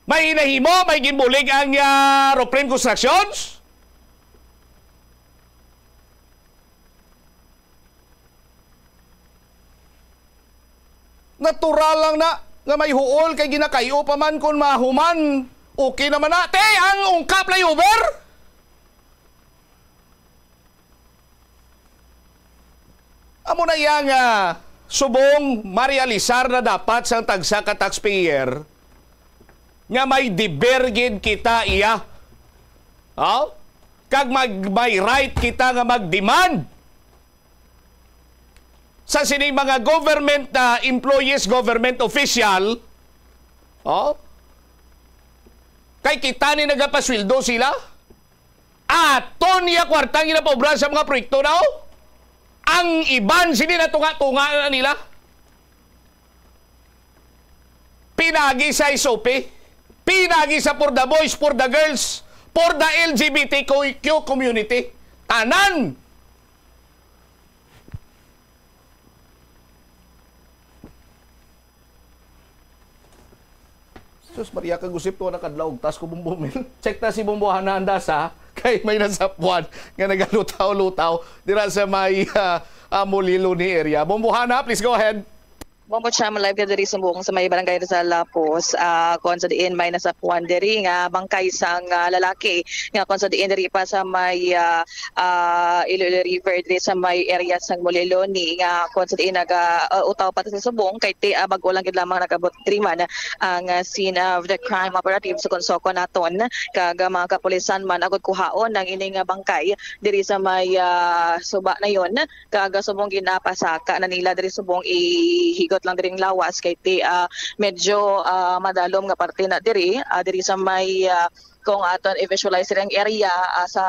May nahimo, may ginbulig ang, ah, Roprem Constructions? Natural lang na nga may huol kay ginakay-o pa man kon mahuman. Okay naman na. Te, ang Ungka flyover? Amo na iya nga subong marealisar na dapat sang tagsa ka taxpayer nga may deber gid kita iya. Oh? Kag mag-, may right kita nga mag-demand sa sining mga government, ah, employees, government official. Oh? Kay kita ni nagapasweldo sila. Aton iya kwarta ang ginapaubran sa mga proyekto, no? Ang iban, sini na tunga-tunga na nila. Pinagi sa S O P, pinagi sa for the boys, for the girls, for the L G B T Q community. Tanan! Sus Maria, kag usip to nakadlaw, tas ko bumbumil. Check ta si Bumbuhana Andasa, kay may nasapwan nga nagalutaw-lutaw dira sa may, ah, ah, Moliloni area. Bumbuhana, please go ahead. Bombo Cham, live ka diri sa Bukong sa may barangay sa Lapos. Ah, kung sa diin may nasapwan diri nga bangkay sang, ah, lalaki nga kung sa diin diri pa sa may, ah, ah, Iloilo River diri sa may area sang Moliloni nga kung sa diin naga, ah, utaw pa sa subong kay ti, ah, bag-o lang gid lamang nakabot diri man ang, ah, scene of the crime operatives sa Consoko naton kag, ah, mga kapulisan man agud kuhaon ang ini nga bangkay diri sa may, ah, suba na yon kag, ah, subong ginapasaka na nila diri subong ihigot lang diri ang lawas kay ti, ah, medyo, ah, madalom nga parte na diri, ah, diri sa may, ah, kung aton i-visualize diri ang area, ah, sa,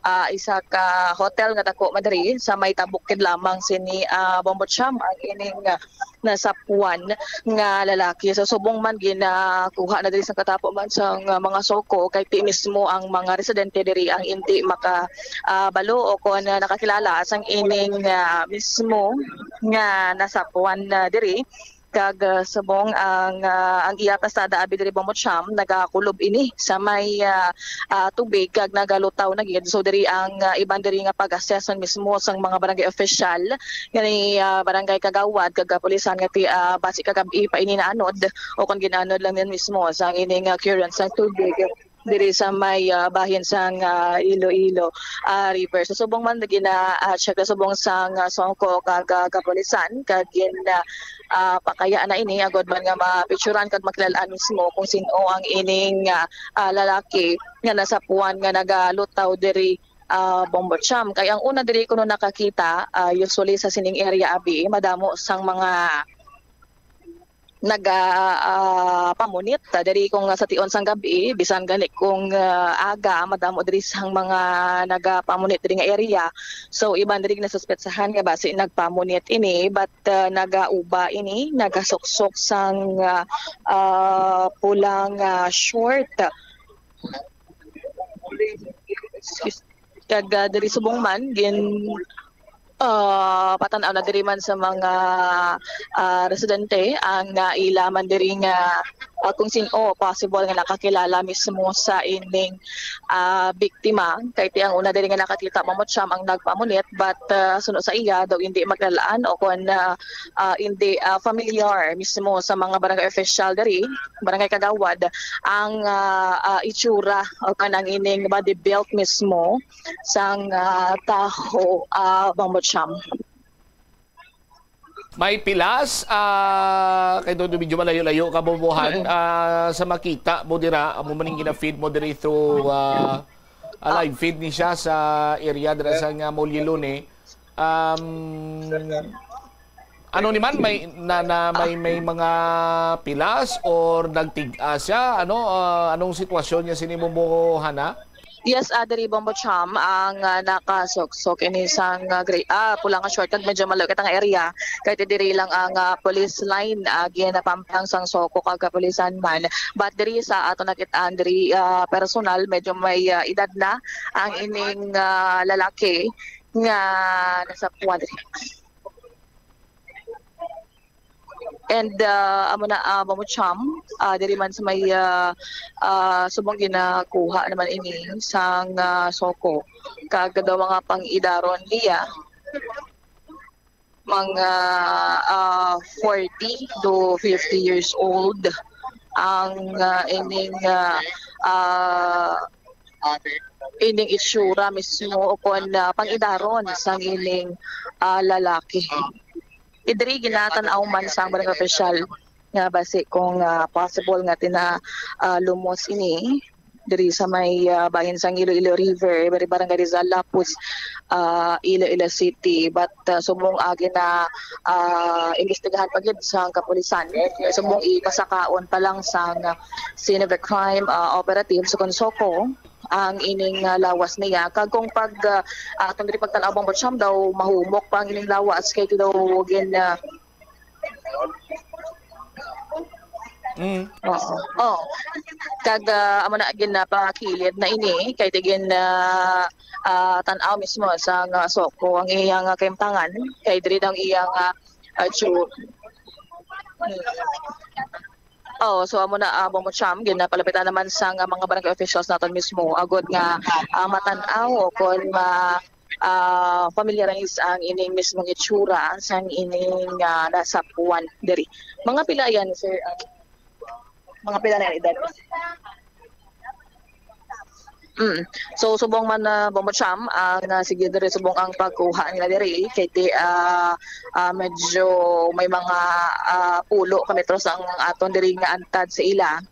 ah, isa ka hotel nga dako man diri sa may tabukid lamang sini, ah, Bombo Cham ang ining, ah, nasapwan nga lalaki. So, subong man ginakuha na diri sa katapo man sang, ah, mga SOCO kay ti mismo ang mga residente diri ang indi maka, ah, balo o kon, ah, nakakilala sang ining, ah, mismo nga nasapwan na diri. Kag, ah, subong ang, ah, ang iya pasada abi diri Bombo Cham nagakulob ini sa may, ah, ah, tubig kag nagalutaw na gid. So, diri ang, ah, iban diri nga pag-assess man mismo sang mga barangay official, gani, ah, barangay kagawad kag kapulisan nga ti, ah, basi kagab-i pa ini naanod o kon ginaanod lang din mismo sang ining, ah, current sang tubig diri sa may, ah, bahin sang, ah, Iloilo, ah, River. So, subong man gina, ah, check na subong sang, ah, SOCO kag, ah, kapulisan kag gin, ah, ah, pakaya na ini agud man nga mapicturan kag makilalaan mismo kung sin-o ang ining, ah, ah, lalaki nga nasapwan nga nagalutaw diri, ah, Bombo Cham. Kay ang una diri kuno nakakita, ah, usually sa sining area abi, madamo sang mga naga, ah, pamunit, ah, diri kung sa tion sang gab-i, bisan gani kung, ah, aga, madamo diri sang mga nagapamunit diri nga area. So, iban diri nasuspetsahan nga basi nagpamunit ini, but, ah, nagauba ini, nagasuksok sang, ah, ah, pulang, ah, short. Excuse. Kag, ah, diri subong man, gin, ah, patan-aw na diri man sa mga, ah, residente ang, ah, ila man diri nga, ah, kung sin-o possible nga nakakilala mismo sa ining, ah, biktima. Kay ti ang una diri nga nakakita, Ma'am Cham, ang nagpamunit, but, ah, suno sa iya, daw hindi maglalaan o kon, ah, ah, hindi, ah, familiar mismo sa mga barangay official diri, barangay kagawad, ang, ah, ah, itsura o kanang ining body build mismo sang, ah, taho, ah, Ma'am Cham. May pilas, ah, kay do medyo malayo-layo ka, Bombohan, ah, sa makita mo dira, amo man ning gina-feed mo diri through, ah, ah, live feed ni siya sa area dira sa nga Moliloni. Um, ano ni man, may, na, na, may, may mga pilas or nagtig-a siya? Ano, ah, anong sitwasyon niya sini, Bombohan, ha? Yes, ah, diri Bombo Cham ang, ah, nakasuksok ini sang, ah, gray, ah, pula nga short kag medyo malayo kita nga area. Kay ti diri lang ang, ah, police line, ah, ginapampang sang SOCO kag kapulisan man. But diri sa ato nakit-an diri, ah, personal, medyo may, ah, edad na ang ining, ah, lalaki nga nasapwan diri. And ah, amo na, ah, Mamo Cham, ah, diri man sa may ah, ah, subong ginakuha naman ini sang ah, SOCO. Kag daw mga pang-idaron niya, mga ah, forty to fifty years old ang ah, ining ah, ah, ining itsura mismo o kon ah, pang-idaron sang ining ah, lalaki. Idri ginatan-aw man sang barangay official nga basi kung ah, possible nga tina ah, lumos ini diri sa may ah, bahin sang Iloilo River, diri Barangay Rizal Lapus, ah, Iloilo City. But ah, subong agi na ah, imbestigahan pa gid sang kapulisan. Subong ipasakaon pa lang sang scene of the crime ah, operative sa Consoko ang ining ah, lawas niya. Kag kung pag ah, atong diri pagtan-aw, Bang Butcham, daw mahumok pa ang ining lawas kay daw gin ah, Mm. Oo. Oh. Kag ah, amo na ginapakilid na ini kay tigin ah, ah, tan-aw mismo sa nga SOCO ang iyang ah, kahimtangan kay diri daw ang iyang ah, ah, ju- Oh, so amo na, ah, Bang Butcham, ginapalapitan naman sang ah, mga barangay officials naton mismo agod nga ah, matan-aw o kon ma ah, familiarize ang ining mismong itsura sang ining ah, nasapuan diri. Mga pila yan, sir? Ah, mga pila na yan edad? Mm. So subong man na, Bang Butcham, ang ah, sige diri subong ang pagkuha nila diri kay ti ah, ah, medyo may mga ah, pulo ka metros ang aton diri nga antad sa ila.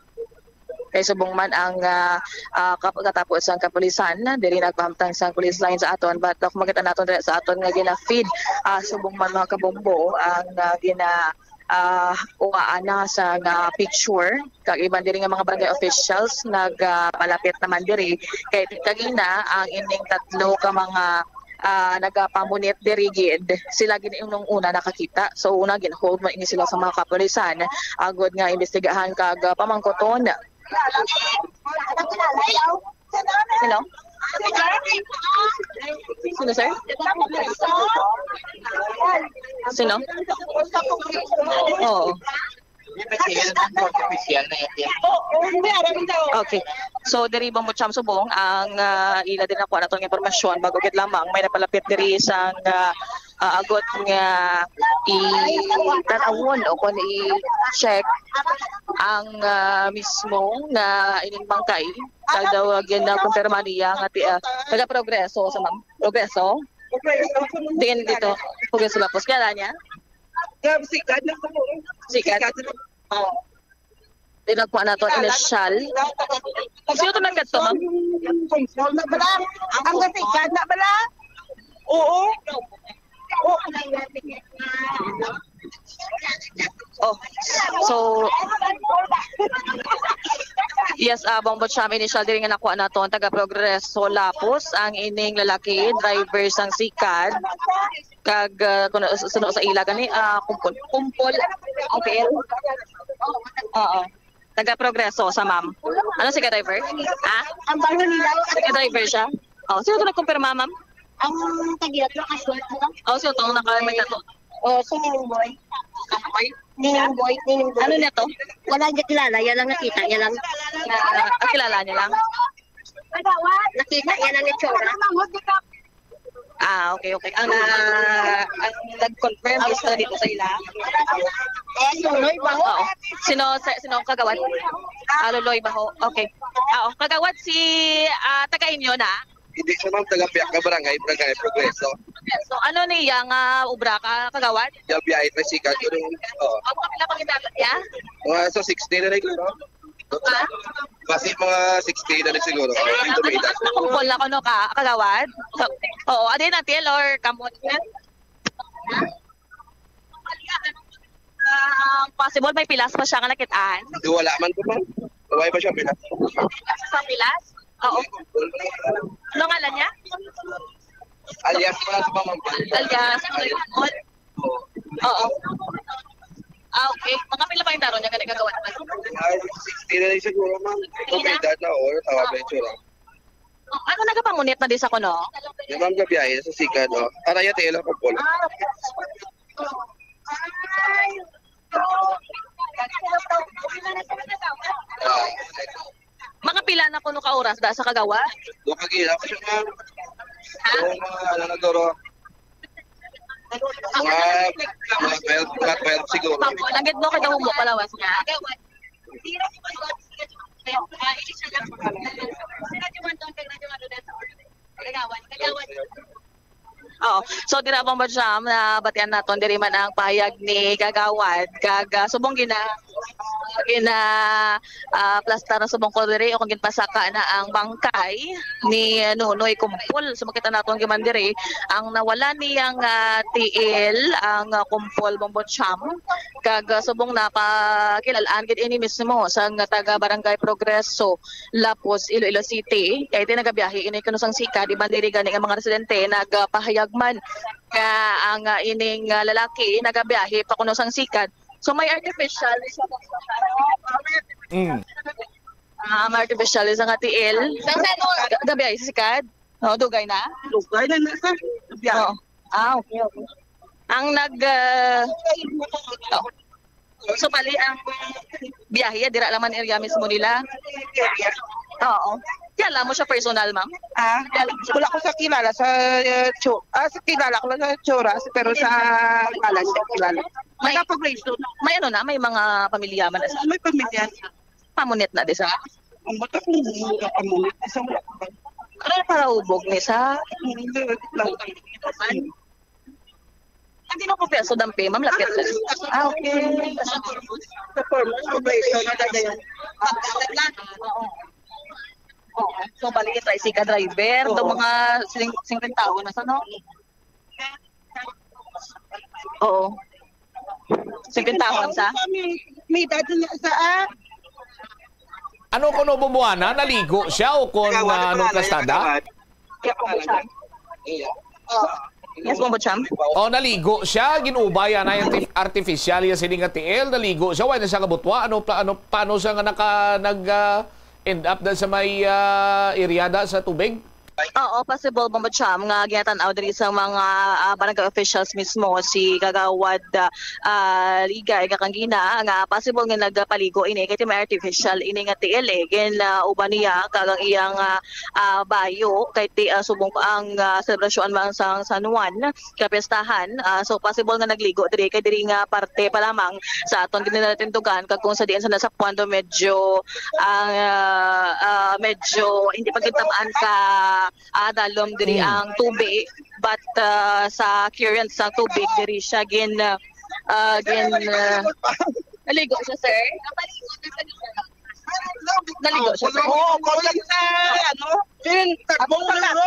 Kay subong man ang ah, ah, kap- katapos ang kapulisan, diri nagpahamtang sa police line sa aton, but kung makita naton diri sa aton nga gina-feed, ah, subong man, mga kabombo, ang ah, gina ah, uwaan na sa nga picture. Kag iban diri nga mga barangay officials nagpalapit naman diri kay kagina ang ining tatlo ka mga ah, nagapamunit diri gid, sila gid inunong una nakakita. So una gin-hold man ini sila sa mga kapulisan agod nga imbestigahan kag ah, pamangkoton. Hello? Sino, sir? Sino? Oo. Okay. So diri, Bang Butcham, subong ang ah, ila din ako naton nga impormasyon bago gid lamang may napalapit diri sa ah, ah, agod nga i-tan-awon o kon i-check ang ah, mismo nga ining bangkay. Kag daw ah, ginakumpirma niya nga ti, ah, taga Progreso sa, ma'am. Progreso? Din dito. Progreso Lapos. Kilala niya? Gab, sikat na ko. Sikat? Sikat na. Oh. Di nagkuha na to, initial. Sino to nagkadto, ma'am? Control na bala. Ang gasikat na bala. Oo. Oh, so, yes, uh, Bong Butcham, initial diri nga nakuha naton, taga Progreso Lapos ang ining lalaki, driver sang sikad. Kag uh, kuno suno sa ila gani, ah, kumpol, kumpol. Okay. Oo. Taga Progreso sa, ma'am. Ano, si driver? Ah? Ang bangin nila, Taga driver siya? Oh, sino to nagkumpirma, ma'am? Ang tagiyat na kasuwat mo. Oh, sino to? Naka may tato. O, si Ningboy. Ningboy, Ningboy. Ano na to? Wala niya kilala, yan lang nakita, yan lang. Ah, kilala niya lang. Nakita, yan lang yung tsura. Ah, okay, okay. Ang, ah, ang nag-confirm is to dito sa ila. Eh, sunoy ba? Oo. Sino, sa- sino ang kagawad? Ah, Loloy Baho. Okay. Ah, oh, kagawad si ah, taga inyo na. Hindi siya, ma'am, taga Piak na barangay, barangay Progreso. So, ano ni yang ah, obra ka, kagawad? Yung biyahe na sikat, pero, oo. Ang kapila pang edad niya? Mga sa sixty na rin, no? Kasi mga sixty na rin siguro. Hindi ko may edad. Nakumpol na ko, no, ka, kagawad? So, oo, adi na, til or kamot na? Ah, possible may pilas pa siya nga nakitaan. Hindi, wala man po, ma'am. Wala pa siya, pila. Sa pilas? Oo. Ano ngalan niya? Alias pa sa pamangkal. Alias, oo. Ah, okay. Mga pila pa yung taro niya ka nagagawa naman? Ay, sixty na rin siguro, ma'am. Hindi ko may edad na, oh. Tawa ba yung tsura? Oh, ano nagapamunit na di sa kuno? Yung ma'am, gabiyahe sa sikat, no? Araya, tela ko po. Mga pila na kuno ka oras da sa Kagawad? Duha ka gihapon, ma'am. Ha? Oo, mga ano na, duro. Mga, mga twelve, mga twelve siguro. Lagid mo kada humok palawas niya. Oo. So, dira, Bombo Jam, nabatian naton diri man ang pahayag ni Kagawad, kag, ah, subong gina-, gina-, ah, plastar na subong ko diri, o kung ginpasaka na ang bangkay ni Nonoy Kumpol. So, makita naton giman diri ang nawala niyang, ah, tiil, ang, ah, Kumpol, Bombo Jam, kag, ah, subong napakilal-an gid ini mismo sang taga Barangay Progreso, Lapuz, Iloilo City. Kay ti nagabiyahe ini kuno sang sikad, iban diri gani nga mga residente nagapahayag man nga ang, ah, ining, ah, lalaki nagabiyahe pa kuno sang sikad. So may artificial siya. Mm. Ah, may artificial siya nga tiil. Ga-, gabiyahe sa sikad. Oh, dugay na? Dugay na na sa biyahe. Oh. Ah, okay, okay. Ang nag, ah, oh. So, bali ang biyahe, dira lang man area mismo nila? Oo. Kilala mo siya personal, ma'am? Ah, wala ko sa kilala sa, uh, Cho-, ah, sa kilala ko lang sa Chora, pero sa ngalan siya kilala. May, may ano na, may mga pamilya man na sa? May pamilya. Pamunit na di sa? Ang bata ko, hindi ka pamunit. Sa wala ko ba? Ano yung paraubog ni sa? Hindi, wala ko. Hindi na ko piyaso dampi, ma'am, lapit na. Ah, okay. Sa formal, sa formal, sa formal, sa formal. Oo. Oo. So, bali, tricycle driver, Oo. Itong mga sing-, singkwentahon na sa, no? Oo. Singkwentahon sa? May, may dati niya sa, ah. Ano kuno, Bombo Ana? Naligo siya o kung, Kaya wala ah, ano, ko na, plastada? Kaya po siya. Yes, Bombo Cham. Oh, naligo siya, ginubayan na yung artif-, artificial yung sini nga tiil, naligo siya, wala na siya kabutwa, ano, pla-, ano, paano siya nga naka, nag, ah, end up na sa may, ah, area da sa tubig? Oo, possible, Bombo Cham, nga ginatan-aw diri sa mga, ah, barangay officials mismo, si Kagawad, ah, ah, Ligay nga kang gina, nga possible nga nagpaligo ini, kay ti may artificial ini nga tiil, eh. Gin, ah, uban niya, kag ang iyang, ah, ah, bayo, kay ti, ah, subong ang, ah, selebrasyon man sang San Juan, kapiestahan. Ah, so, possible nga nagligo diri, kay diri nga parte pa lamang sa aton ginatindog-an, kag kung sa diin sa nasa Puando, medyo, ah, ah, medyo hindi pa gid tam-an ka, ah, dalom diri Hmm. ang tubig, but, ah, sa current sa tubig diri siya gin, ah, gin, ah, naligo siya, sir? Naligo siya, sir? Oo, kulang sa, ano? Sin, takbo na lang.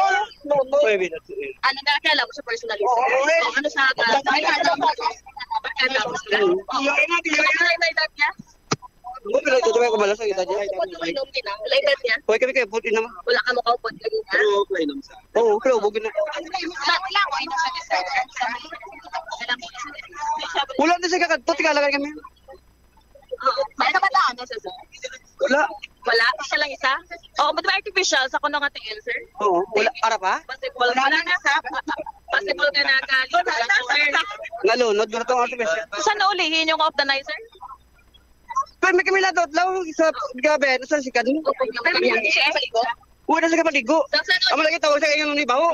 No, no. Pwede na, sir. Ano na, kaya lang sa personal, sir? Oo, eh. Ano sa, ano sa, ano sa, Iyo, iyo, iyo, iyo. Ano yung edad niya? Ano, pero ito, ito, ito, ito, ito, ito. Ano yung edad niya? Wala edad niya? Hoy, kami kayo, puti naman. Wala ka makaupod kanina? Oo, play naman sa. Oo, pero huwag na. Wala, wala, wala, wala. Wala na siya kakadto, tingala kami. Oo. May kabataan na siya, sir? Wala. Wala? Siya lang isa? Oo, ba't may artificial sa kuno nga tiil, sir? Oo, wala. Ara pa? Possible. Wala na. Possible nga nagaligo lang, sir. Nalunod mo na tong artificial. Saan naulihin yung off the night, sir? Pero may kami na doon lang sa gabi, sa sikan. Pero hindi siya sa ligo? Wala sa kapaligo. Sa, sa, Amo lagi tawag sa inyo ni baho.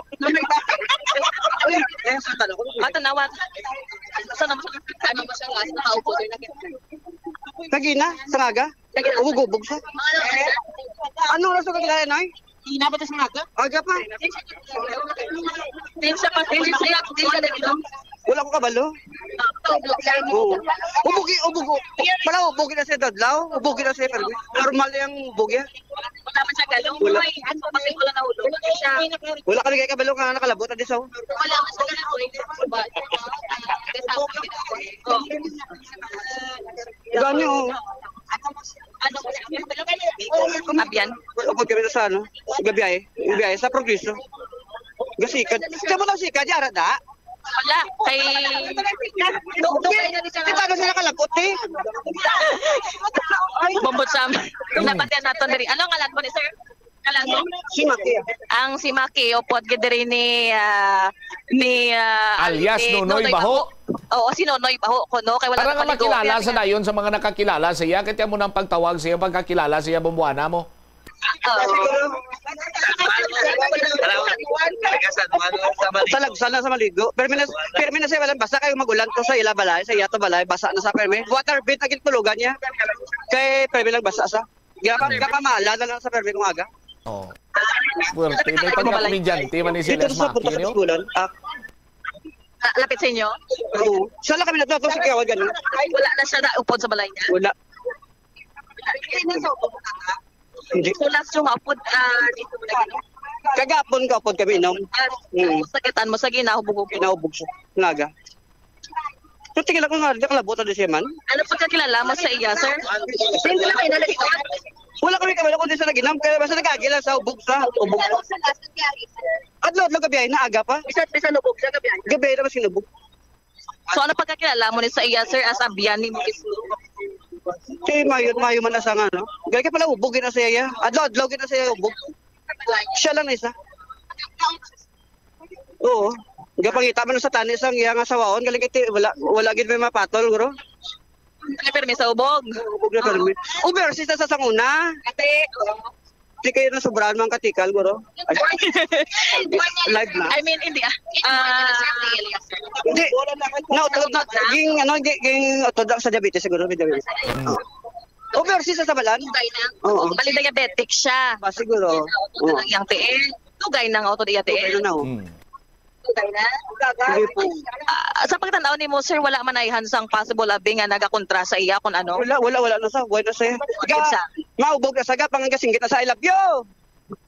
Ay, eh, sa tanong ko. Ato na, wat. Sa naman sa, ano mo siya, last na kaupo, sir, na Kagina, sa ngaga. Ubog-ubog siya. Ano oras ka kaya, Nay? Hina ba ito sa ngaga? Aga pa. Din siya pa, din siya, din siya, din siya. Wala ko kabalo. Oo. Ubugi, ubugo. Pala ubugi na siya dadlaw. Ubugi na siya, pero normal yung ubugi. Wala man siya galong. Wala. Ay, ano, bakit wala nahulog? Siya. Wala kami kay kabalo nga nakalabot, adi sa. Wala man siya galong. Gani, oh. Ano, ano, Abyan. Abot kami sa, ano, gabi ay. Gabi ay, sa Progreso. Gasikad. Sa mo na sikad, yara da? Wala. Kay, dugay na ni siya. Di ba, ano sila kalabot, eh? Bombot Sam. Napatian naton diri. Ano ang ngalan mo ni sir? Ngalan mo? Si Maki. Ang si Maki, upod gid diri ni, ah, ni, ah, Alias ni Nonoy Nonoy Baho. Baho. Oo, si Nonoy Baho ko, no? Kay wala Para nga nakapaligo. Makilala Kaya sa nga dayon sa mga nakakilala sa iya, kay amo nang pagtawag sa iya, pagkakilala sa iya, Bombohana mo. Oo. Sa Lagsan na sa maligo. Permi na, permi na siya, walang basa kay mag-ulan to sa ila balay, sa iya to balay, basa na sa permi. Water bed ang gintulugan niya. Kay permi lang basa sa. Gapa, gapamala na lang sa permi kung aga. Oh. Puwerte. May pagkakomedyante man ni si Dito Elias sa Maki, punta sa no? Tigulan. Ah, Ah, lapit sa inyo? Oo. Sala kami na to, to sa Kiawad, ganun. Wala na siya na upod sa balay niya? Wala. Hindi na sa upod na. Hindi. So, last yung upod, ah, dito na gini? Kagapon ka upod kami inom. Ah, Mm. Sa kitaan mo, sa ginaw, bugog. Ginaw, bugso. Ngaga. So, tingin ako nga, di ka labot na siya man. Ano pagkakilala mo sa iya, sir? Hindi na kayo nalito. Wala kami kabalo kundi sa naginam, kaya basta nagagila sa ubog sa ubog. Adlaw-adlaw gabi ay naaga pa. Bisan, bisan ubog sa gabi ay. Gabi ay naman sinubog. So, ano pagkakilala mo ni sa iya, sir, as a biyan ni mo mismo? Kay mayo, mayo man na sa nga, no? Gaya ka pala ubog, gina sa iya. Adlaw-adlaw, gina sa iya ubog. Siya lang isa. Oo. Gapangita man sa tani sang iya nga sawaon, galing kay ti-, wala, wala gid may mapatol, guro. Ay, permi sa ubog. Ubog na permi. Overseas na sa sanguna. Ate, oh. Di kayo na sobrahan mga katikal, guro. Ay, live na. I mean, hindi, ah. Ah, Hindi. Na, utod na, ging, ano, ging, ging, utod lang sa diabetes, siguro, may diabetes. Mm. Overseas sa sabalan? Dugay na. Oo. Bali, diabetic siya. Ah, siguro. Utod Oo. lang yang tiil. Dugay na nga utod iya tiil. Dugay na, oh. Mm. Dugay na. Sige po. Ah, sa pagtanaw nimo, sir, wala man ay hansang possible abi nga nagakontra sa iya kung ano? Wala, wala, wala na sa, wala na sa iya. Wala sa. Maubog na sa gapang nga singgit na sa I love you.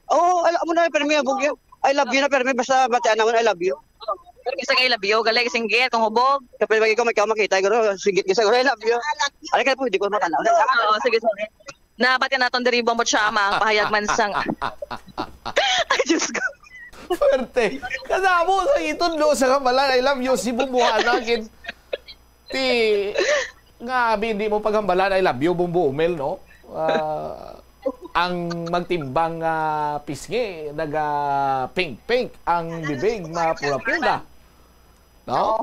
Oo, alam mo na, pero may ubog yun. I love you na, pero may basta batian naman, I love you. Pero bisag I love you, gali, singgit, kung hubog. Kapag ikaw, may ikaw makita, guro, singgit ka sa guro, I love you. Alay ka po, hindi ko matanaw. Oo, sige, sorry. Nabati naton diri, Bombo Chama, ang pahayag man sang Ay, Diyos ko. Puwerte. Kasabo sa itudlo sa kabalan, I love you, si Bombohana, gid. Ti, nga, abi, hindi mo paghambalan, I love you, Bombo Umel, no? Ah, ang magtimbang nga pisngi, naga pink-pink, ang bibig, mapula-pula. No? Oo.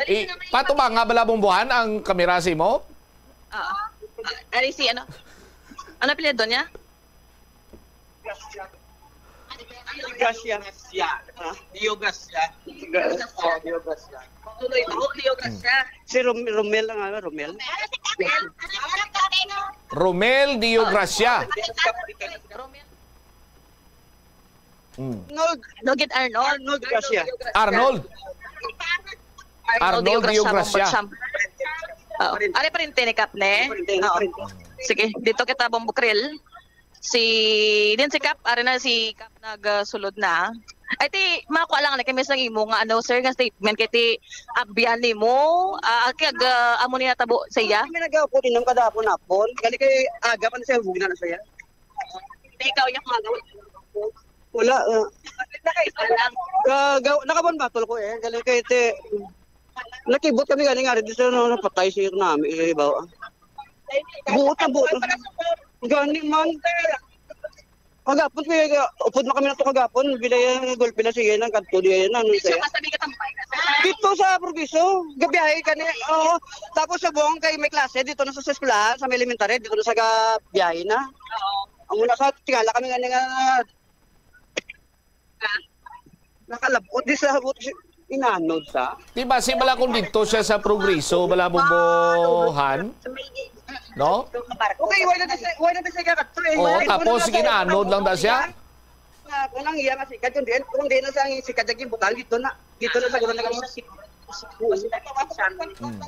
I-, patubanga bala, Bombohan, ang kamera sa imo? Oo. Ah, ari si ano? Ano apelyido niya? Gracia. Gracia. Ha? Dio Gracia. Gra-, oh, Dio Gracia. Tuloy mo, Dio Gracia. Si Rom-, Romel ang ano, Romel? Romel Dio Gracia. Romel. Mm. Arnold. Nugit Arnold. Arnold Gracia. Arnold. Arnold Dio Arnold Dio Gracia, Gracia. Bombo Cham-, oo. Ari pa rin tinikap, ne? Ari pa rin, Oo. Ari pa rin. Sige, dito kita, Bombo Krill. Si, din si Kap, ari na si Kap nagsulod na. Ay, ti, makuha lang, like, kami sa imo nga, ano, sir, nga statement kay ti, abyan nimo, ah, kag, ah, amo ni natabo sa iya? Kami nag-aupod inom kada hapon-hapon. Gali kay aga pa na siya, hugna na siya. Di ikaw yung mga gawin. Wala, ah. Nakaisa lang. Ka-, gaw-, nakaban battle ko eh. Gali kay ti, nakibot kami galing nga rin sa, no, napatay si nami, eh, bawa. Buot na buot. Gani man. Kagapon, kaya, upod na kami na to kagapon. Bila yung gulpi na sige, nang kadto di yan, ano Di siya siya? Masabi ka tampay na sa Dito sa Progreso, gabiyahe kani, oo. Tapos sa buong kay may klase, dito na sa, sa eskwelahan, sa may elementary, dito na sa gabiyahe na. Oo. Ang una sa, tingala kami nga nga, nakalabot, di sa, inanod sa. Di ba, si bala kung dito siya sa Progreso, bala Bombohan, no? Okay, wala na siya, wala na siya kakadto eh. Oo, Wala tapos na siya ginaanod lang na siya. Ah, kung ang iya nga sikat, kung di, kung di na siya ang sikat, yung butang, dito na, dito na sa gulo na kami. Mm.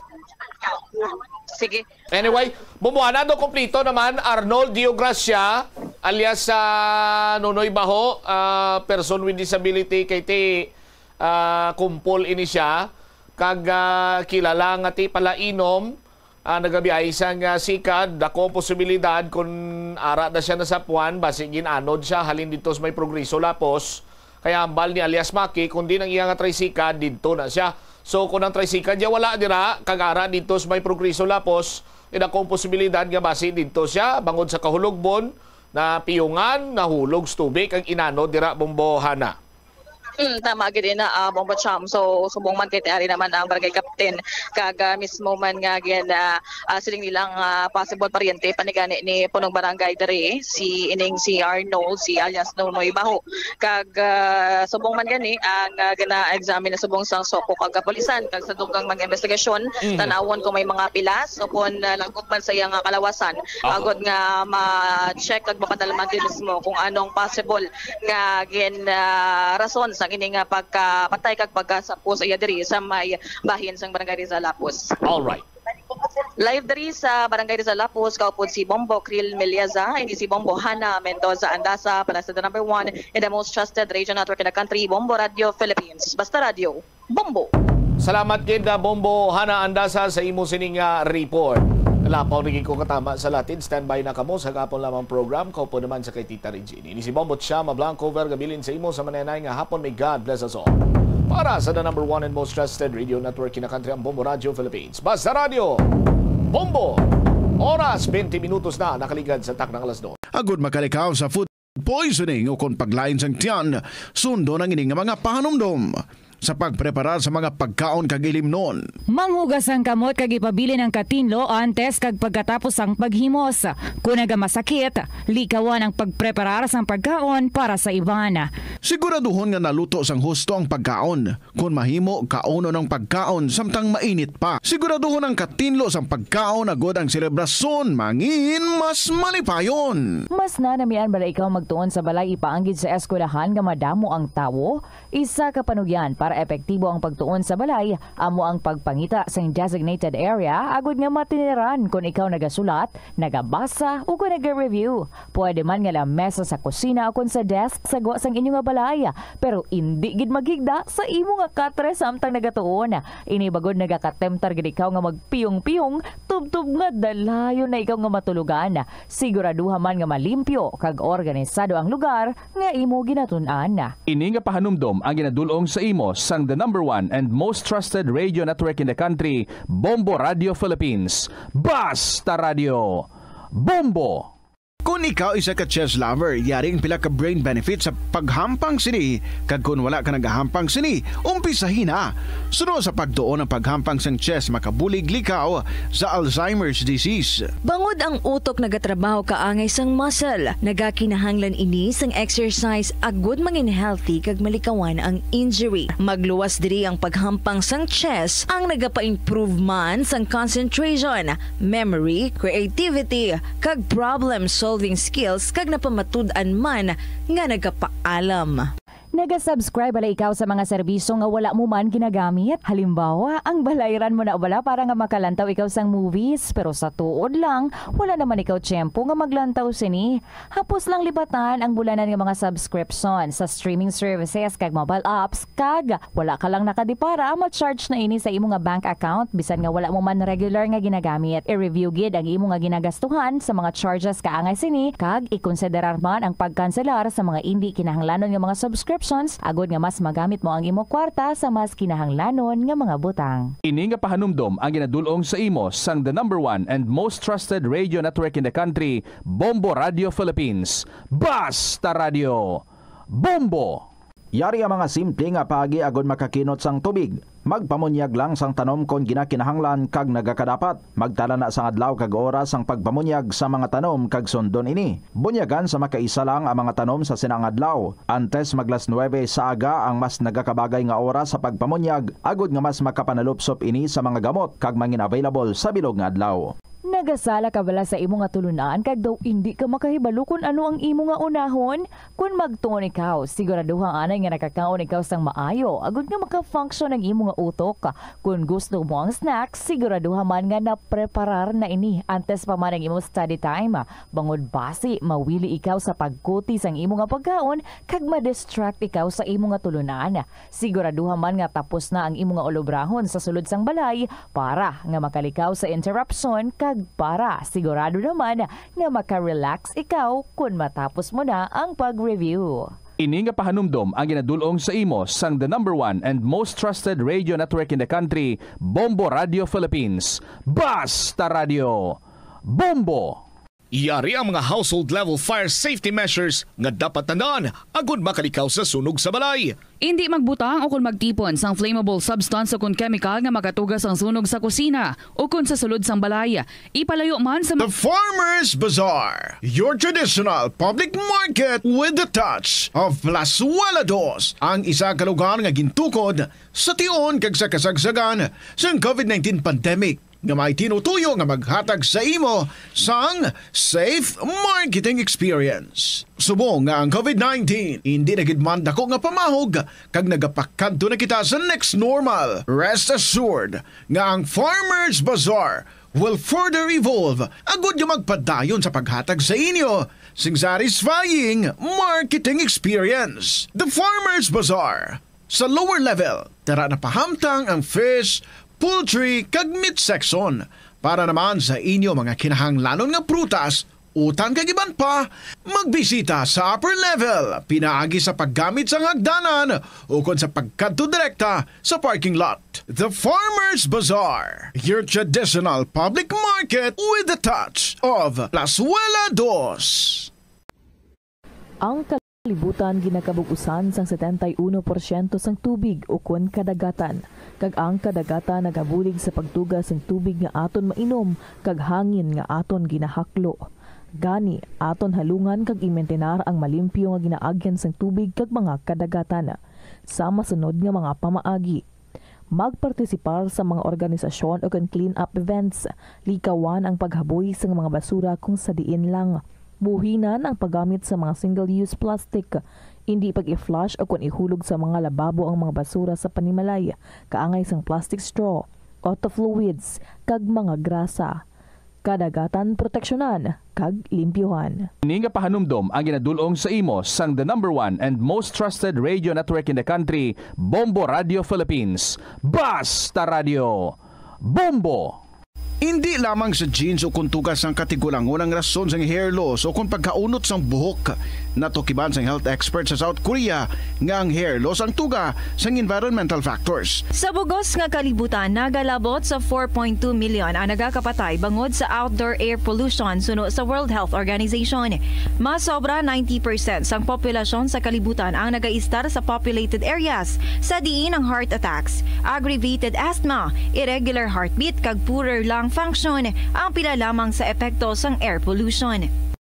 Sige. Anyway, Bombohan, do kumplito naman, Arnold Dio Gracia, alias, ah, Nonoy Baho, ah, person with disability, kay ti, ah, kumpol ini siya, kag, ah, kilala nga ti palainom, ah, nagabiyahe sang, ah, sikad, dako ang posibilidad kun ara na siya nasapuan, basi gin-anod siya, halin dito sa may Progreso Lapos, kaya hambal ni alias Maki, kundi nang iya nga tricycle, didto na siya. So, kung ang tricycle niya wala dira, kag ara didto sa may Progreso Lapos, eh, dako ang posibilidad nga basi didto siya, bangod sa kahulogbon, na piyungan, nahulog sa tubig, ang inano dira, Bombohana. Mm, tama gid ina, ah, Bombo Cham. So, subong man kay ari naman ang barangay captain, kag, ah, mismo man nga gin, ah, ah, siling nilang, ah, possible paryente pa ni gani ni punong barangay diri, si ining si Arnold, si alias Nonoy Baho. Kag, ah, subong man gani ang, ah, gina-examine na subong sang SOCO kag kapulisan, kag sa dugang mga investigasyon, Mhm. tanawon kung may mga pilas o kung, ah, lagot man sa iyang, ah, kalawasan, Aha. agod nga ma-check kag mapadalman din mismo kung anong possible nga gin, ah, rason sang ini nga pagkapatay kag pagkasapos iya diri sa may bahin sang Barangay Rizal Lapus. All right. Live diri sa Barangay Rizal Lapus, kaupod si Bombo Krill Meliaza, hindi si Bombo Hana Mendoza Andasa para sa the number one and the most trusted radio network in the country, Bombo Radio Philippines. Basta Radio, Bombo. Salamat gid, ah, Bombo Hana Andasa, sa imo sining, ah, report. Lapaw na gid ko katama sa latin. Standby na kamo sa gapon lamang program. Kaupod naman sa kay Tita Regine. Ini si Bombo Chama Blanco, vergabilin sa imo sa mananay nga hapon. May God bless us all. Para sa the number one and most trusted radio network in the country, ang Bombo Radio Philippines. Basta Radio, Bombo! Oras, twenty minutos na nakaligad sa taknang alas dos. Agud makalikaw sa food poisoning o kon paglain sang tiyan, sundon ang ini nga mga pahanumdom sa pagpreparar sa mga pagkaon kag ilimnon. Manghugas ang kamot kag ipabilin ang katinlo antes kag pagkatapos sang paghimos. Kon nagamasakit, likawan ang pagpreparar sang pagkaon para sa iban. Siguraduhon nga naluto sang husto ang pagkaon. Kon mahimo, kaunon ang pagkaon samtang mainit pa. Siguraduhon ang katinlo sang pagkaon agod ang selebrasyon mangin mas malipayon. Mas nanamian bala ikaw magtuon sa balay ipaanggid sa eskwelahan nga madamo ang tawo? Isa ka panugyan para epektibo ang pagtuon sa balay amo ang pagpangita sang designated area agud nga matiniran kon ikaw nagasulat, nagabasa, ug kon naga-review. Pwede man nga lamesa sa kusina o kon sa desk sa gwa sang inyo nga balay, pero indi gid maghigda sa imo nga katre samtang nagatuon. Ini bagod nagakatemptar gid ikaw nga magpiyong-piyong tubtob nga dalayon na ikaw nga matulogan. Siguraduha man nga malimpyo kag organisado ang lugar nga imo ginatun-an. Ini nga pahanumdom ang ginadul-ong sa imo sang the number one and most trusted radio network in the country, Bombo Radio Philippines. Basta Radio, Bombo! Kon ikaw isa ka chess lover, yari ang pila ka brain benefits sa paghampang sini, kag kon wala ka nagahampang sini, umpisahi na. Suno sa pagtuon ang paghampang sang chess makabulig likaw sa Alzheimer's disease. Bangod ang utok nagatrabaho kaangay sang muscle, nagakinahanglan ini sang exercise agud mangin healthy kag malikawan ang injury. Magluwas diri ang paghampang sang chess ang nagapa-improve man sang concentration, memory, creativity, kag problem-solving skills kag napamatud-an man nga nagapaalam. Naga-subscribe bala ikaw sa mga serbisyo nga wala mo man ginagamit? Halimbawa, ang balayran mo na bala para nga makalantaw ikaw sang movies, pero sa tuod lang, wala naman ikaw tiyempo nga maglantaw sini. Hapos lang libatan ang bulanan nga mga subscription sa streaming services kag mobile apps, kag wala ka lang nakadipara, ma-charge na ini sa imo nga bank account bisan nga wala mo man regular nga ginagamit. I-review gid ang imo nga ginagastuhan sa mga charges kaangay sini, kag ikonsiderar man ang pagkanselar sa mga indi kinahanglanon nga mga subscriptions agud nga mas magamit mo ang imo kwarta sa mas kinahanglanon nga mga butang. Ini nga pahanumdom ang ginadul-ong sa imo sang the number one and most trusted radio network in the country, Bombo Radio Philippines. Basta Radio, Bombo! Yari ang mga simple nga paagi agud makakinot sang tubig. Magpamunyag lang sang tanom kon ginakinahanglan kag nagakadapat. Magtala na sang adlaw kag oras sang pagpamunyag sa mga tanom kag sundon ini. Bunyagan sa makaisa lang ang mga tanom sa sina nga adlaw. Antes mag las nuebe sa aga ang mas nagakabagay nga oras sa pagpamunyag, agud nga mas makapanalupsop ini sa mga gamot kag mangin available sa bilog nga adlaw. Nagasala ka bala sa imo nga tulun-an kag daw indi ka makahibalo kon ano ang imo nga unahon? Kon magtuon ikaw, siguraduha anay nga nakakaon ikaw sang maayo, agud nga maka-function ang imo nga utok. Kon gusto mo ang snacks, siguraduha man nga napreparar na ini antes pa man ang imo study time. Bangod basi, mawili ikaw sa pagkuti sang imo nga pagkaon kag ma-distract ikaw sa imo nga tulun-an. Siguraduha man nga tapos na ang imo nga ulobrahon sa sulod sang balay para nga makalikaw sa interruption kag para sigurado naman nga maka-relax ikaw kon matapos mo na ang pag-review. Ini nga pahanumdom ang ginadul-ong sa imo sang the number one and most trusted radio network in the country, Bombo Radio Philippines. Basta Radio, Bombo! Yari ang mga household level fire safety measures nga dapat tandaan agud makalikaw sa sunog sa balay. Indi magbutang o kon magtipon sang flammable substance o kon chemical nga makatuga sang sunog sa kusina o kon sa sulod sang balay. Ipalayo man sa The Farmers Bazaar, your traditional public market with the touch of Plazuela Dos, ang isa ka lugar nga gintukod sa tion kag sa kasagsagan sang covid nineteen pandemic nga may tinutuyo nga maghatag sa imo sang safe marketing experience. Subong nga ang covid nineteen indi na gid man dako nga pamahog kag nagapakadto na kita sa next normal, rest assured nga ang Farmers Bazaar will further evolve agud nga magpadayon sa paghatag sa inyo sing satisfying marketing experience. The Farmers Bazaar, sa lower level, tara na pahamtang ang fish, poultry, kag meat section. Para naman sa inyo mga kinahanglanon nga prutas, utan kag iban pa, magbisita sa upper level pinaagi sa paggamit sang hagdanan ukon sa pagkadto direkta sa parking lot. The Farmers Bazaar, your traditional public market with the touch of Plazuela Dos. Ang kalibutan ginakabug-usan sang setenta y uno porsyento sang tubig ukon kadagatan, kag ang kadagatan nagabulig sa pagtuga sang tubig nga aton mainom kag hangin nga aton ginahaklo. Gani, aton halungan kag imintinar ang malimpyo nga ginaagyan sang tubig kag mga kadagatan. Sa masunod nga mga pamaagi, magpartisipar sa mga organisasyon o kon clean-up events. Likawan ang paghaboy sa mga basura kung sa diin lang. Buhinan ang paggamit sa mga single-use plastic. Indi pag-i-flush o kon ihulog sa mga lababo ang mga basura sa panimalay, kaangay sang plastic straw, auto fluids, kag mga grasa. Kadagatan proteksyonan kag limpyuhan. Ini nga pahanumdom ang ginadul-ong sa imo sang the number one and most trusted radio network in the country, Bombo Radio Philippines. Basta Radio, Bombo! Indi lamang sa genes o kon tuga sang katigulangon ang rason sang hair loss o kon pagkaunot sang buhok. Natukiban sang health expert sa South Korea nga ang hair loss ang tuga sang environmental factors. Sa bugos nga kalibutan, nagalabot sa four point two million ang nagakapatay bangod sa outdoor air pollution suno sa World Health Organization. Mas sobra ninety percent sang populasyon sa kalibutan ang nagaistar sa populated areas, sa diin ang heart attacks, aggravated asthma, irregular heartbeat, kag poorer lung function ang pila lamang sa epekto sang air pollution.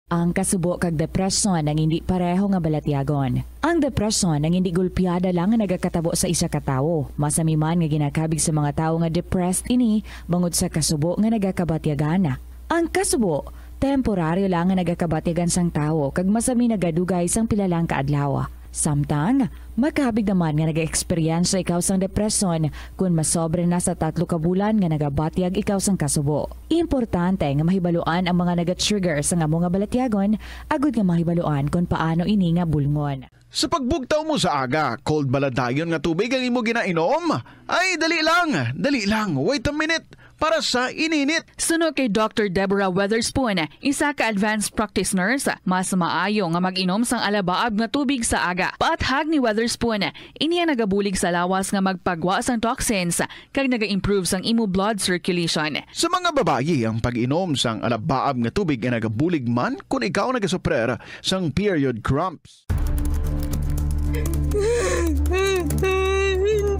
Ang kasubo kag depresyon ang indi pareho nga balatyagon. Ang depresyon ang indi gulpiada lang nga nagakatabo sa isa ka tawo. Masami man nga ginakabig sa mga tawo nga depressed ini bangod sa kasubo nga nagakabatyagan. Ang kasubo, temporaryo lang nga nagakabatyagan sang tawo kag masami nagadugay sang pila lang ka adlaw. Samtang, makabig naman nga nag-eksperyensya ikaw sang depresyon kon masobra na sa tatlo ka bulan nga nagabatyag ikaw sang kasubo. Importante nga mahibaluan ang mga naga-trigger sang amo nga balatyagon agud nga mahibaluan kon paano ini nga bulngon. Sa pagbugtaw mo sa aga, cold bala dayon nga tubig ang imo ginainom? Ay, dali lang, dali lang, wait a minute, para sa ininit. Suno kay Doctor Deborah Weatherspoon, isa ka advanced practice nurse, mas maayo nga mag-inom sang alabaab nga tubig sa aga. Paathag ni Weatherspoon, ini ang nagabulig sa lawas nga magpagwa sang toxins kag naga-improve sang imo blood circulation. Sa mga babayi, ang pag-inom sang alabaab nga tubig ay nagabulig man kon ikaw nagasuprer sang period cramps.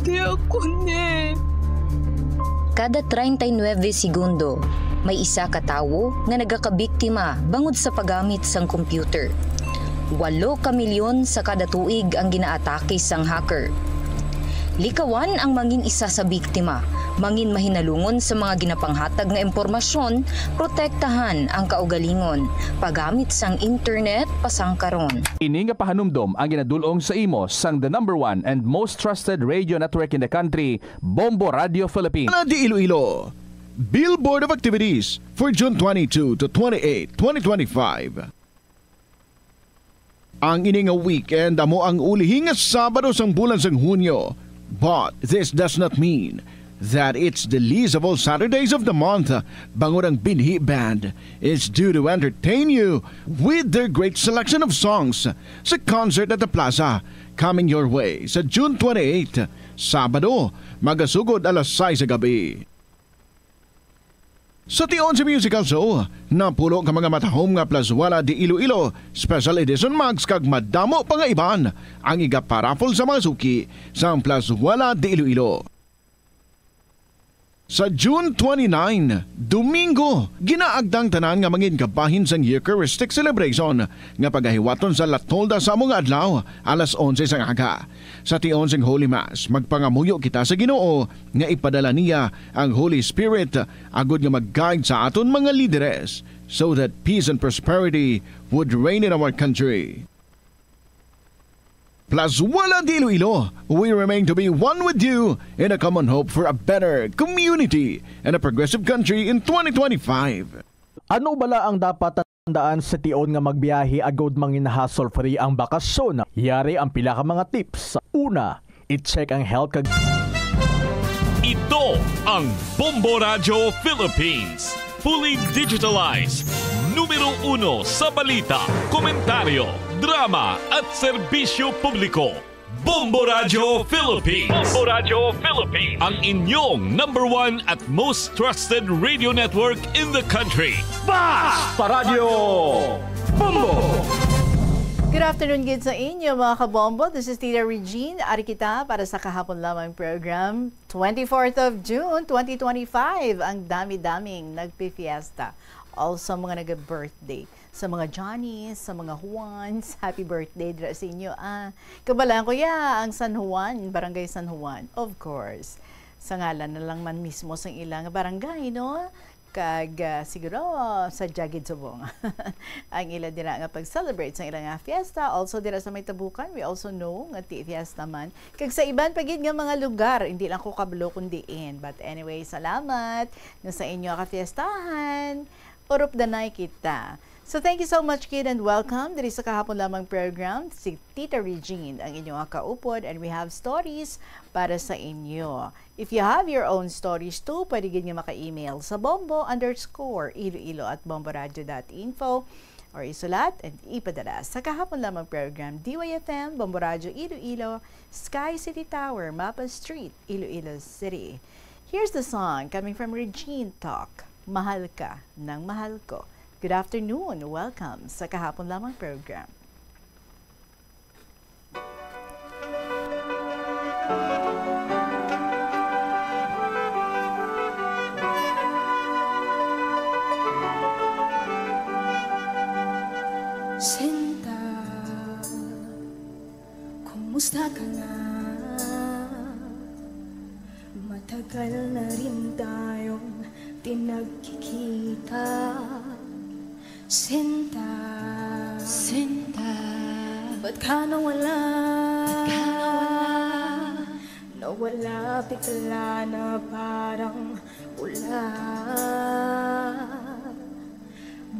Hindi ako ni. Kada treinta y nueve segundo, may isa ka tawo nga nagakabiktima bangod sa paggamit sang computer. Walo ka milyon sa kada tuig ang ginaatake sang hacker. Likawan ang mangin isa sa biktima, mangin mahinalungon sa mga ginapanghatag nga impormasyon, protektahan ang kaugalingon, paggamit sang internet pasangkaron. Ini nga pahanumdom ang ginadul-ong sa imo sang the number one and most trusted radio network in the country, Bombo Radio Philippines. Di Iloilo. Billboard of activities for June twenty-two to twenty-eight, twenty twenty-five. Ang ini nga weekend amo ang ulihi nga Sabado sang bulan sang Hunyo. But this does not mean that it's the least of all Saturdays of the month. Bangod ang Binhi Band is due to entertain you with their great selection of songs sa concert at the plaza coming your way sa June twenty-eight, Sabado, magasugod alas sais sa gabi. Sa tion sa musical show, napulo ka mga matahom nga Plazuela de Iloilo Special Edition mugs kag madamo pa nga iban ang igaparaffle sa mga suki sang Plazuela de Iloilo. Sa June twenty-nine, Domingo, ginaagda ang tanan nga mangin kabahin sang Eucharistic Celebration nga pagahiwaton sa La Tolda sa amo nga adlaw, alas onse sang aga. Sa tion sing Holy Mass, magpangamuyo kita sa Ginoo nga ipadala niya ang Holy Spirit agod nga mag-guide sa aton mga lideres, so that peace and prosperity would reign in our country. Plazuela de Iloilo, we remain to be one with you in a common hope for a better community and a progressive country in twenty twenty-five. Ano bala ang dapat tandaan sa tion nga magbiyahe agud mangin hassle-free ang bakasyon? Yari ang pila ka mga tips. Una, i-check ang health kag Ito ang Bombo Radyo Philippines. Fully digitalized. Numero uno sa balita, komentaryo, drama, at serbisyo publiko. Bombo Radyo Philippines. Bombo Radyo Philippines. Ang inyong number one at most trusted radio network in the country. Basta Radyo Bombo! Good afternoon gid sa inyo, mga kabombo. This is Tita Regine. Ari kita para sa kahapon lamang program, twenty-fourth of June, twenty twenty-five. Ang dami-daming nagpifiesta. Also, mga nag-birthday. Sa mga Johnnies, sa mga Juans, happy birthday dira sa inyo. Ah, kabalaan ko, ya, ang San Juan, Barangay San Juan, of course. Sa ngalan na lang man mismo sang ilang barangay, no? Kag, ah, siguro, sa Jagid Subong. Ang ila dira nga pag-celebrate sa ila nga fiesta. Also, dira sa may Tabukan, we also know nga ti fiesta man. Kag sa iban pa gid nga mga lugar, hindi lang ko kabalo kung diin. But anyway, salamat nga sa inyo ka fiestahan. Urup danay kita. So thank you so much, kid, and welcome diri sa kahapon lamang program. Si Tita Regine ang inyong kaupod, and we have stories para sa inyo. If you have your own stories too, pwede gid nga maka-email sa bombo underscore iloilo at bomboradio dot info or isulat and ipadala sa kahapon lamang program, D Y F M, Bombo Radyo Iloilo, Sky City Tower, Mapa Street, Iloilo City. Here's the song coming from Regine Talk, Mahal Ka ng Mahal Ko. Good afternoon. Welcome sa Kahapon Lamang program. Sinta, kumusta ka na? Matagal na rin tayong di nagkikita. Sinta, Sinta, ba't ka nawala? Ba't ka nawala? Nawala bigla na parang bula.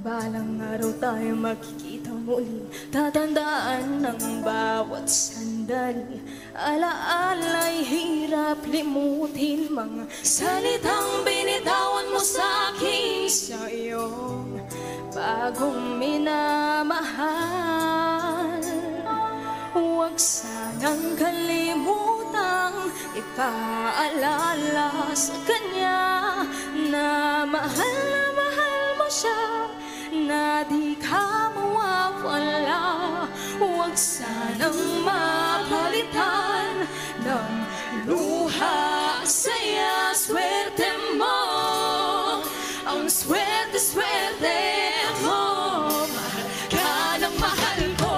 Balang araw tayo magkikita muli. Tatandaan ang bawat sandali. Alaala'y hirap limutin, mga salitang binitawan mo sa akin sa iyong bagong minamahal. Huwag sanang kalimutang ipaalala sa kanya na mahal na mahal mo siya, na di ka mawawala. Huwag sanang mapalitan ng luha, saya, swerte mo. Ang swerte, swerte mo. Mahal ka ng mahal ko.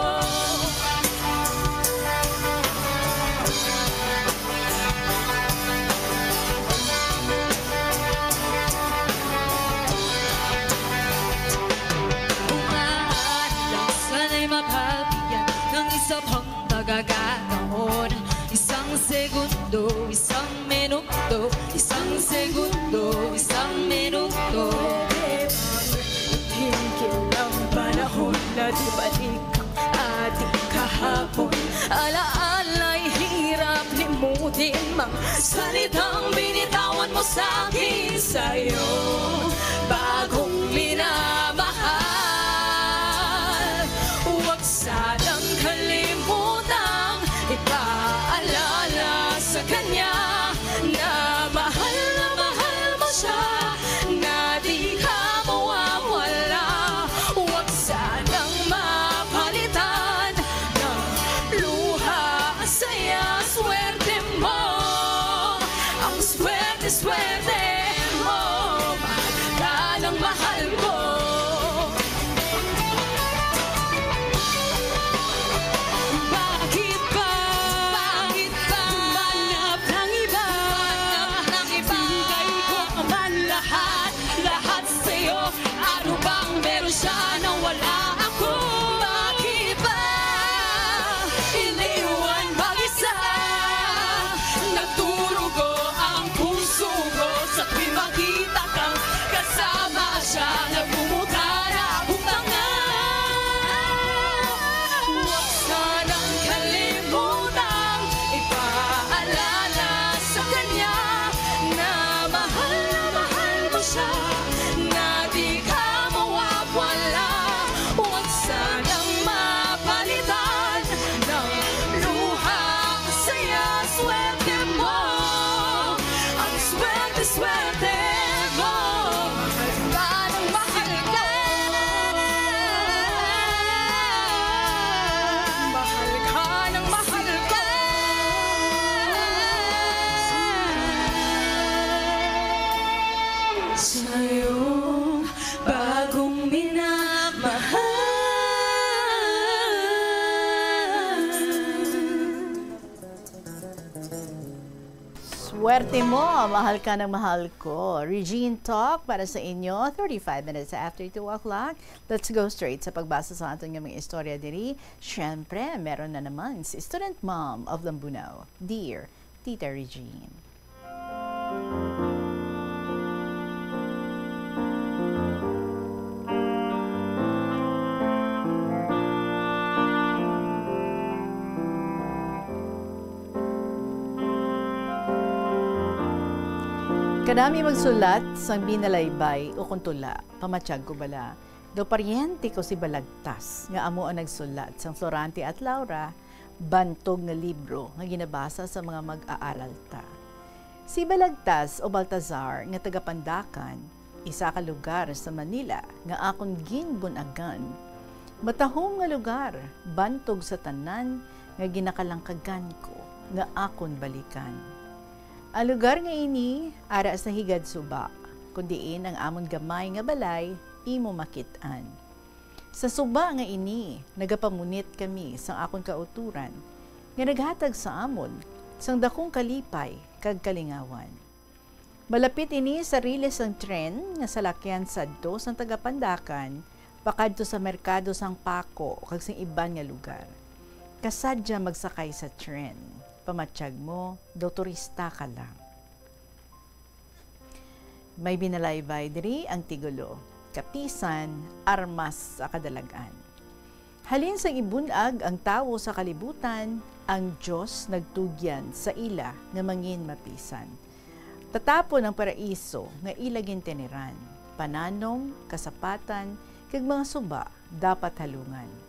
Kung maaari lang sana'y mapabigyan ng isa pang pagkakataon. Isang segundo, isang minuto, isang segundo, isang minuto. Pwede bang tumigil ang panahon na di balik ang ating kahapon? Alaala'y hirap limutin, mga salitang binitawan mo sa akin sa iyong bagong minamahal. Huwag sanang kalimutang ipaalala sa kanya na mahal na mahal mo siya, na di Swerte mo, mahal ka ng mahal ko. Bakit ba? Bakit ba? Humanap ng iba. Humanap ng iba. Binigay ko naman lahat, lahat sa'yo. Ano bang meron siya na wala ako? Bakit ba iniwan mag-isa? Nagdurugo ang puso ko sa tuwing makita kang kasama siya. Nagmumutla na akong tanga. Huwag sanang kalimutang ipaalala sa kanya na mahal na mahal mo siya, na di ka mawawala. Huwag sanang mapalitan ng luha, saya, swerte mo. Ang swerte, swerte mo. Mahal ka ng mahal ko. Mahal ka ng mahal ko. Sa iyong bagong minamahal. Swerte mo, mahal ka ng mahal ko. Regine Talk para sa inyo, thirty-five minutes after two o'clock. Let's go straight sa pagbasa sa aton nga mga istorya diri. Siyempre, meron na naman si student mom of Lambunao, dear Tita Regine. Kadami magsulat sang binalaybay o kon tula, pamatyag ko bala. Daw paryente ko si Balagtas, nga amo ang nagsulat sang Florante at Laura, bantog nga libro nga ginabasa sa mga mag-aaral ta. Si Balagtas o Baltazar nga taga Pandacan, isa ka lugar sa Manila nga akon ginbun-agan, matahom nga lugar, bantog sa tanan nga ginakalangkagan ko nga akon balikan. Ang lugar nga ini ara sa higad suba, kun diin ang amon gamay nga balay imo makit-an. Sa suba nga ini, nagapamunit kami sang akon kauturan, nga naghatag sa amon sang dakong kalipay kag kalingawan. Malapit ini sa riles sang tren nga salakyan sadto sang taga Pandacan pakadto sa merkado sang Paco kag sang iban nga lugar. Kasadya magsakay sa tren, pamatyag mo, daw turista ka lang. May binalaybay diri ang tigulo, Kapisan, Armas sa Kadalag-an. Halin sang ibun-ag ang tawo sa kalibutan, ang Dios nagtugyan sa ila nga mangin mapisan. Tatapon ang paraiso nga ila gintiniran, pananom, kasapatan, kag mga suba dapat halungan.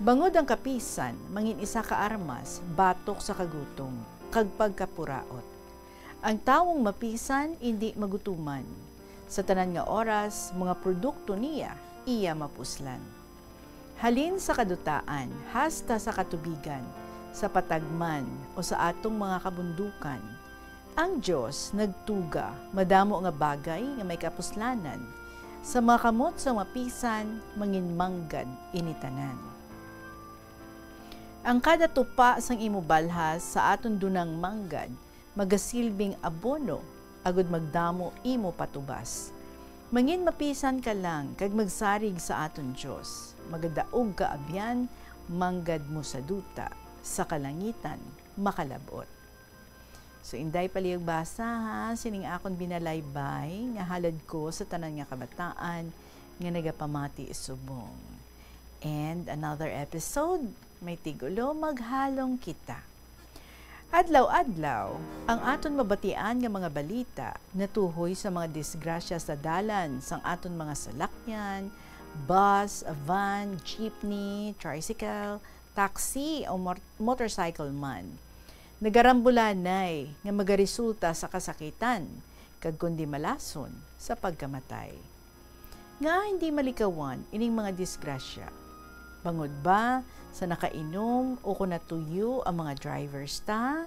Bangod ang kapisan mangin isa ka armas batok sa kagutom kag pagkapuraot. Ang tawong mapisan indi magutuman. Sa tanan nga oras, mga produkto niya iya mapuslan. Halin sa kadutaan hasta sa katubigan, sa patag man o sa atong mga kabundukan, ang Dios nagtuga madamo nga bagay nga may kapuslanan sa mga kamot sang mapisan, mangin manggad ini tanan. Ang kada tupa sang imo balhas sa aton dunang manggad magasilbing abono agud magdamo imo patubas. Mangin mapisan ka lang kag magsarig sa aton Dios. Magadaog ka abyan, manggad mo sa duta, sa kalangitan makalab-ot. So, Inday, palihog basa, ha, sining akon binalaybay nga halad ko sa tanan nga kabataan nga nagapamati subong. And another episode, may tigulo, maghalong kita. Adlaw-adlaw, ang aton mabatian nga mga balita natuhoy sa mga disgrasya sa dalan sang aton mga salakyan, bus, van, jeepney, tricycle, taxi, o mor-, motorcycle man. Nagarambulanay nga magaresulta sa kasakitan, kag kon di malason, sa pagkamatay. Ngaa hindi malikawan ining mga disgrasya? Bangod ba sa nakainom o kon natuyo ang mga drivers ta?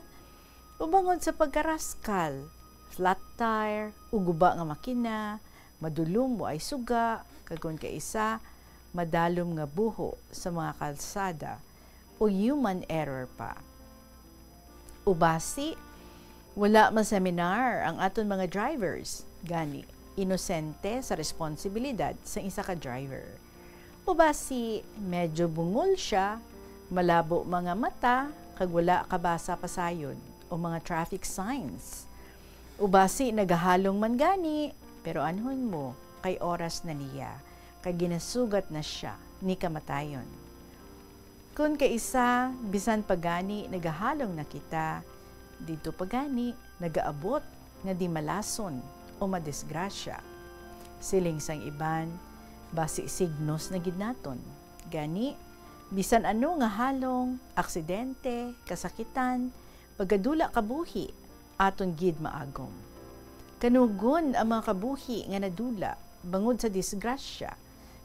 O bangod sa pagkaraskal, flat tire, o guba nga makina, madulom o ay suga, kag kon kaisa, madalom nga buho sa mga kalsada, o human error pa. O basi, wala ma-seminar ang aton mga drivers, gani inosente sa responsibilidad sang isa ka driver. O basi, medyo bungol sia, malabo mga mata, kag wala kabasa pasayod o mga traffic signs. O basi, nagahalong man gani, pero anhon mo, kay oras na niya, kag ginasugat na sia ni kamatayon. Kon kaisa, bisan pa gani nagahalong na kita, didto pa gani nagaabot nga dimalason o madisgrasya. Siling sang iban, basi signos na gid naton. Gani, bisan ano nga halong, aksidente, kasakitan, pagkadula kabuhi, aton gid maagom. Kanugon ang mga kabuhi nga nadula bangod sa disgrasya,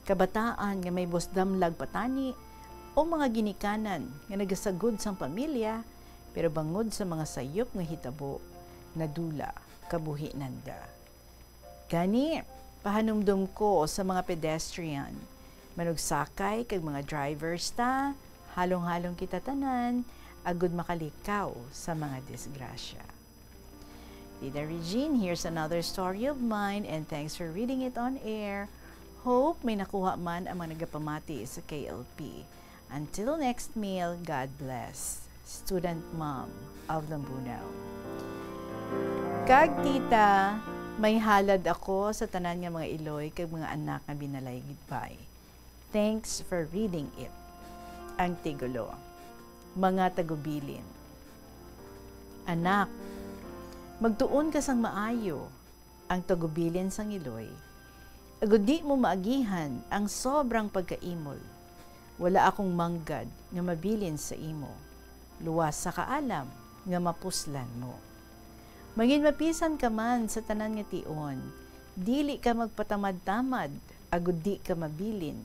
kabataan nga may busdamlag patani, o mga ginikanan nga nagasagod sang pamilya, pero bangod sa mga sayop nga hitabo, nadula kabuhi nanda. Gani, pahanumdom ko sa mga pedestrian, manugsakay kag mga drivers ta, halong-halong kita tanan, agud makalikaw sa mga disgrasya. Tita Regine, here's another story of mine, and thanks for reading it on air. Hope may nakuha man ang mga nagapamati sa K L P. Until next mail, God bless. Student Mom of Lambunao. Kag tita, may halad ako sa tanan nga mga iloy kag mga anak nga binaligpay. Thanks for reading it. Ang tigulo, mga tagubilin. Anak, magtuon ka sang maayo, ang tagubilin sang iloy, agud di mo maagihan ang sobrang pagkaimol. Wala akong manggad nga mabilin sa imo, luwas sa kaalam nga mapuslan mo. Mangin mapisan ka man sa tanan nga tion, dili ka magpatamad-tamad, agud di ka mabilin,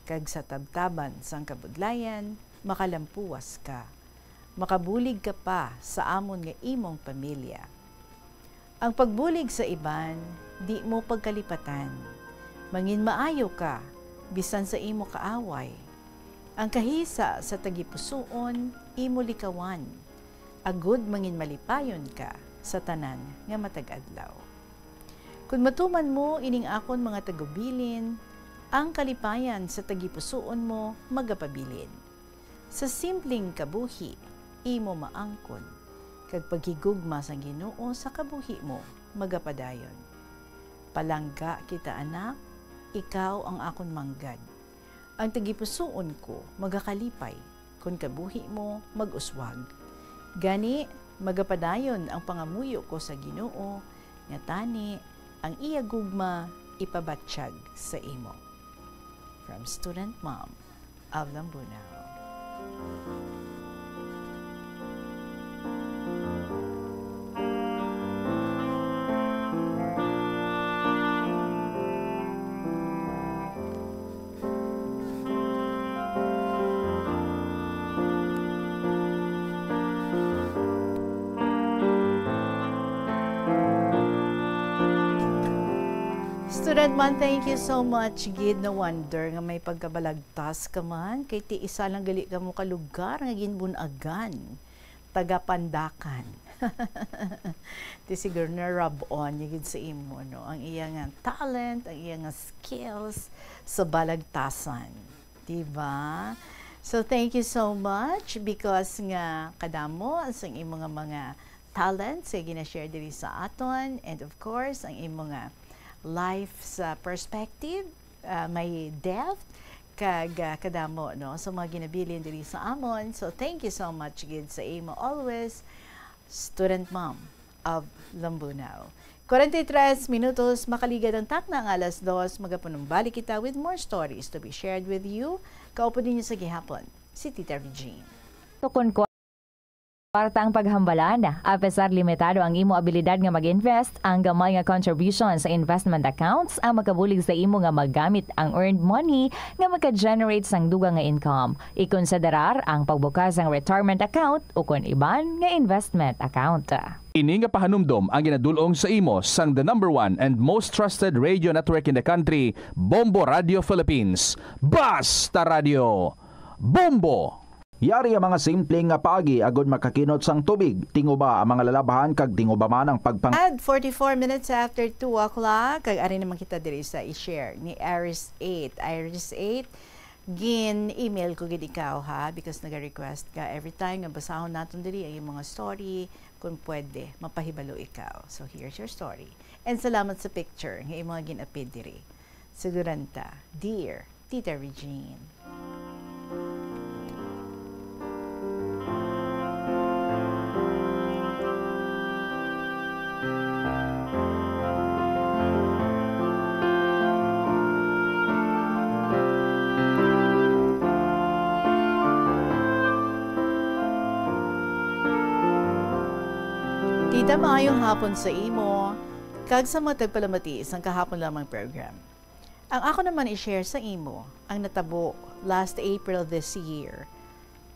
kag sa tabtaban sang kabudlayan makalampuwas ka. Makabulig ka pa sa amon nga imong pamilya. Ang pagbulig sa iban, di mo pagkalipatan. Mangin maayo ka, bisan sa imo kaaway. Ang kahisa sa tagipusoon, imo likawan, agud mangin malipayon ka sa tanan nga matag adlaw. Kon matuman mo ining akon mga tagubilin, ang kalipayan sa tagipusoon mo magapabilin. Sa simpleng kabuhi, imo maangkon, kag paghigugma sang Ginoo sa kabuhi mo magapadayon. Palangga kita, anak, ikaw ang akon manggad. Ang tagipusoon ko magakalipay kon kabuhi mo mag-uswag. Gani, magapadayon ang pangamuyo ko sa Ginoo, nga tani ang iya gugma ipabatyag sa imo. From Student Mom of Lambunao. Student Mom, thank you so much gid. No wonder nga may pagkabalagtas ka man, kay ti isa lang gali kamo ka lugar nga ginbun-agan, taga Pandacan. Ti siguro na-rub-on niya gid sa imo, no? Ang iya nga talent, ang iya nga skills sa balagtasan. Diba? So, thank you so much because nga kadamo sang imo nga mga talents nga gina-share diri sa aton, and of course, ang imo nga life sa perspective, ah, may depth, kag, ah, kadamo, no, sa mga ginabilin diri sa amon. So, thank you so much gid sa imo always, Student Mom of Lambunao. Kwarenta y tres minutos, makaligad ang takna nga alas dos, magapanumbalik kita with more stories to be shared with you. Kaupo ninyo sa gihapon, si Tita Regine. Tukon ko Kwarta ang paghambalan. Apesar limitado ang imo abilidad nga mag-invest, ang gamay nga contribution sa investment accounts ang makabulig sa imo nga magamit ang earned money nga maka-generate sang dugang nga income. Ikonsiderar ang pagbukas sang retirement account ukon iban nga investment account. Ini nga pahanumdom ang ginadul-ong sa imo sang the number one and most trusted radio network in the country, Bombo Radio Philippines. Basta Radio, Bombo! Yari ang mga simple nga paagi agod makakinot sang tubig. Tinguba ang mga lalabhan kag tinguba man ang pagpang- At forty-four minutes after two o'clock, kag ari naman kita diri sa i-share ni Iris eight. Iris eight, gin-email ko gid ikaw, ha, because naga-request ka every time nga basahon naton diri ang iyong mga story, kung pwede, mapahibalo ikaw. So, here's your story. And salamat sa picture nga imo nga gin-apid diri. Suguran ta, Dear Tita Regine. Tita, maayong hapon sa imo, kag sa mga tagpalamati sang kahapon lamang program. Ang ako naman i-share sa imo ang natabo last April this year.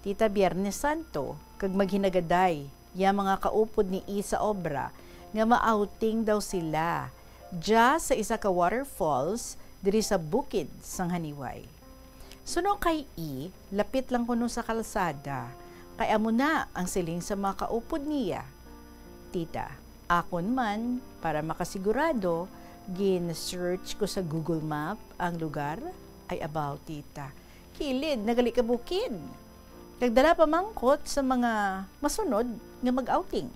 Tita, Biyernes Santo, kag maghinagaday ya mga kaupod ni I sa obra nga ma-outing daw sila dya sa isa ka waterfalls diri sa bukid sang Janiuay. Suno kay I, lapit lang kuno sa kalsada, kay amo na ang siling sa mga kaupod niya. Tita, akon man, para makasigurado, gin-search ko sa Google Map ang lugar. Ay, abaw, tita, kilid na gali ka bukid. Nagdala pa man ko sa mga masunod nga mag-outing.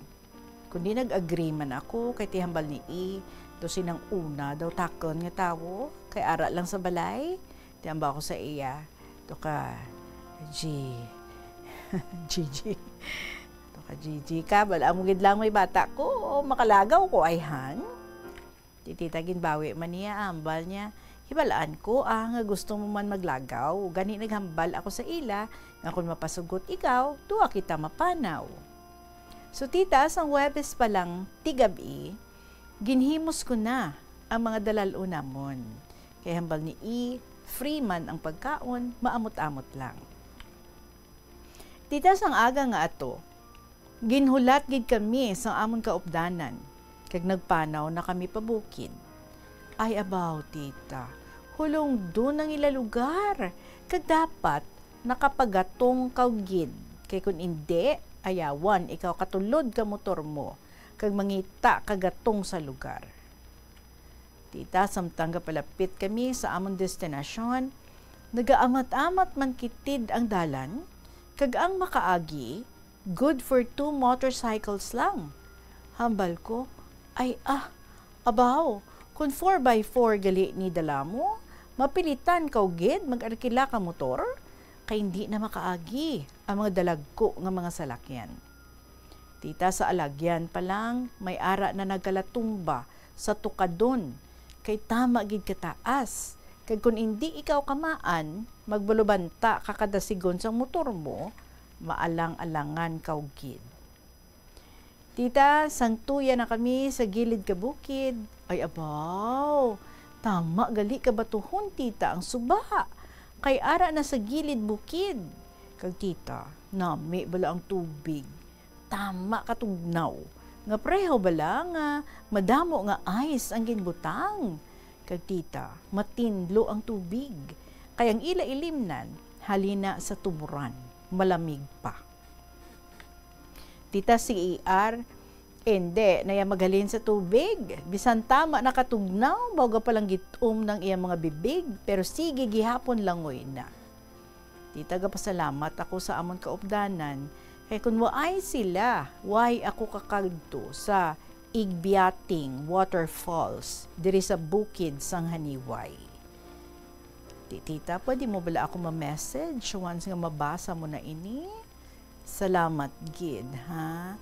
Kundi nag-agree man ako, kay ti hambal ni I, daw sinang una daw takon nga tawo, kay ara lang sa balay. Ti hambal ko sa iya, "To ka, G-, G G. To ka, G G ka, bal-a mo gid lang may bata ko, o makalagaw ko, ay, han?" Ti tita, ginbawi man niya, hambal niya, "Hibalaan ko, ah, nga gusto mo man maglagaw, gani naghambal ako sa ila nga kon mapasugot ikaw, duha kita mapanaw." So, tita, sang Huwebes pa lang tigab-i, ginhimos ko na ang mga dalal-on namon. Kay hambal ni I, free man ang pagkaon, maamot-amot lang. Tita, sang aga nga ato, ginhulat gid kami sang amon kaupdanan, kag nagpanaw na kami pa bukid. Ay, abaw, tita, hulongdon ang ila lugar, kag dapat nakapagatong kaw gid, kay kun indi, ayawan ikaw katulod ka motor mo, kag mangita ka gatong sa lugar. Tita, samtang gapalapit kami sa amon destinasyon, nagaamat-amat man kitid ang dalan, kag ang makaagi, good for two motorcycles lang. Hambal ko, "Ay, ah, abaw, kon four by four gali ni dala mo, mapilitan kaw gid mag-arkila ka motor, kay indi na makaagi ang mga dalagko nga mga salakyan." Tita, sa alagyan pa lang, may ara na nagkalatumba sa tukadon, kay tama gid kataas, kag kon indi ikaw kamaan, magbalubanta ka kada sigon sang motor mo, maalang-alangan kaw gid. Tita, sang tuya na kami sa gilid ka bukid, ay, abaw, tama gali ka batuhon, tita, ang suba, kay ara na sa gilid bukid. Kag, tita, nami bala ang tubig. Tama katugnaw, nga pareho bala nga madamo nga ice ang ginbutang. Kag, tita, matinlo ang tubig, kay ang ila ilimnan halina sa tuboran, malamig pa. Tita, si I R, indi na iya maghalin sa tubig. Bisan tama na katugnaw, baw gapalanggit-om na ang iya mga bibig, pero sige gihapon langoy na. Tita, gapasalamat ako sa amon kaupdanan, kay kun waay sila, waay ako kakadto sa Igbiating Waterfalls diri sa bukid sang Janiuay. Ti-, tita, pwede mo bala ako ma-message once nga mabasa mo na ini? Salamat gid, ha?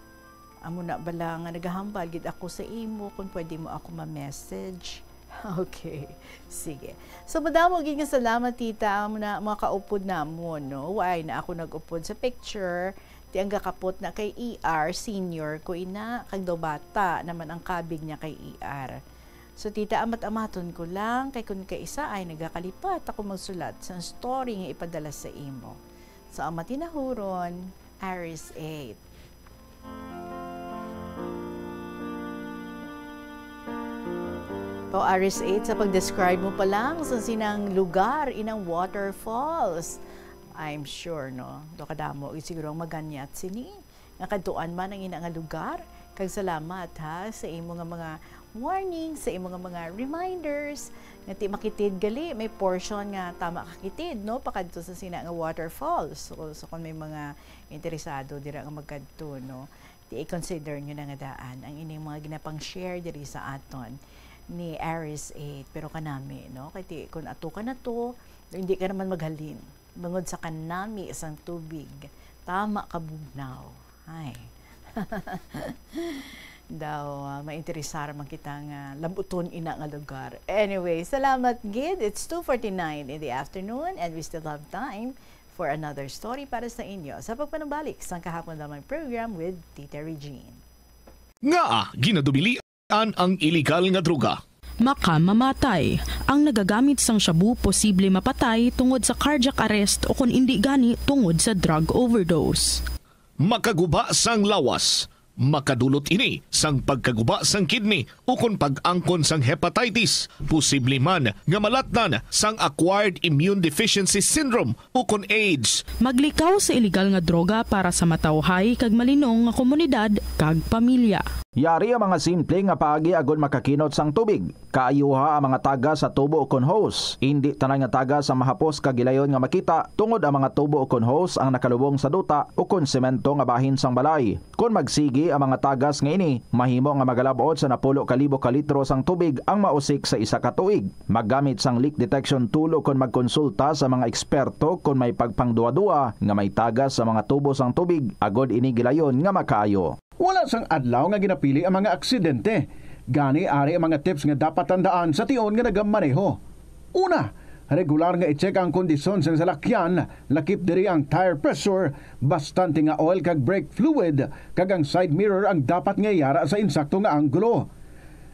Amo na bala nga nagahambal gid ako sa imo, kung pwede mo ako ma-message. Okay, sige. So, madamo gid nga salamat, tita. Amo na, mga kaupod namon, no? Waay na ako nag-upod sa picture. Ti ang gakapot na kay E R, senior ko ina, kag daw bata naman ang kabig niya kay E R. So, tita, amat-amaton ko lang, kay kun kaisa ay nagakalipat ako magsulat sang story nga ipadala sa imo. So, ang matinahuron, Aris eight. O Aris eight, sa pag-describe mo pa lang sa sinang lugar, inang waterfalls. I'm sure, no? Do kadamo, siguro ang maganyat sini. Nga kadtuan man ang ina nga lugar. Kag salamat, ha, sa imo nga mga warning, sa imo nga mga reminders. Nga ti makitid gali, may portion nga tama kakitid, no? Pakadto sa sina nga waterfalls. So, so kung may mga interesado dira nga magkadto, no? Ti i-consider nyo na nga daan ang ining mga ginapang-share diri sa aton ni Aris eight. Pero kanami, no? Kay ti, kung ato ka na to, hindi ka naman maghalin. Bangod sa kanami sang tubig, tama ka bugnaw. Ay. Daw, ah, mainteresar man kita nga labuton ina nga lugar. Anyway, salamat gid. It's two forty-nine in the afternoon and we still have time for another story para sa inyo sa pagpanumbalik sang kahapon lamang program with Tita Regine. Ngaa ginadubilian ang iligal nga droga? Makamamatay. Ang nagagamit sang shabu posible mapatay tungod sa cardiac arrest o kon indi gani tungod sa drug overdose. Makaguba sang lawas. Makadulot ini sang pagkaguba sang kidney ukon pag-angkon sang hepatitis, posible man nga malatnan sang acquired immune deficiency syndrome ukon AIDS. Maglikaw sa iligal nga droga para sa matawhay kag malinong nga komunidad kag pamilya. Yari ang mga simple nga paagi agod makakinot sang tubig. Kaayuha ang mga tagas sa tubo ukon hose. Indi tanan nga tagas ang mahapos kag gilayon nga makita, tungod ang mga tubo ukon hose ang nakalubong sa duta ukon semento nga bahin sang balay. Kon magsigi ang mga tagas nga ini, mahimo nga magalab-ot sa napulo ka libo ka litro sang tubig ang mausik sa isa ka tuig. Maggamit sang leak detection tool ukon magkonsulta sa mga eksperto kon may pagpangduwa-duwa nga may tagas sa mga tubo sang tubig, agod ini gilayon nga makaayo. Wala sang adlaw nga ginapili ang mga aksidente. Gani, ari ang mga tips nga dapat tandaan sa tion nga nagamaneho. Una, regular nga i-check ang kondisyon sang salakyan, lakip diri ang tire pressure, bastante nga oil kag brake fluid, kag ang side mirror ang dapat nga yara sa insakto nga anggulo.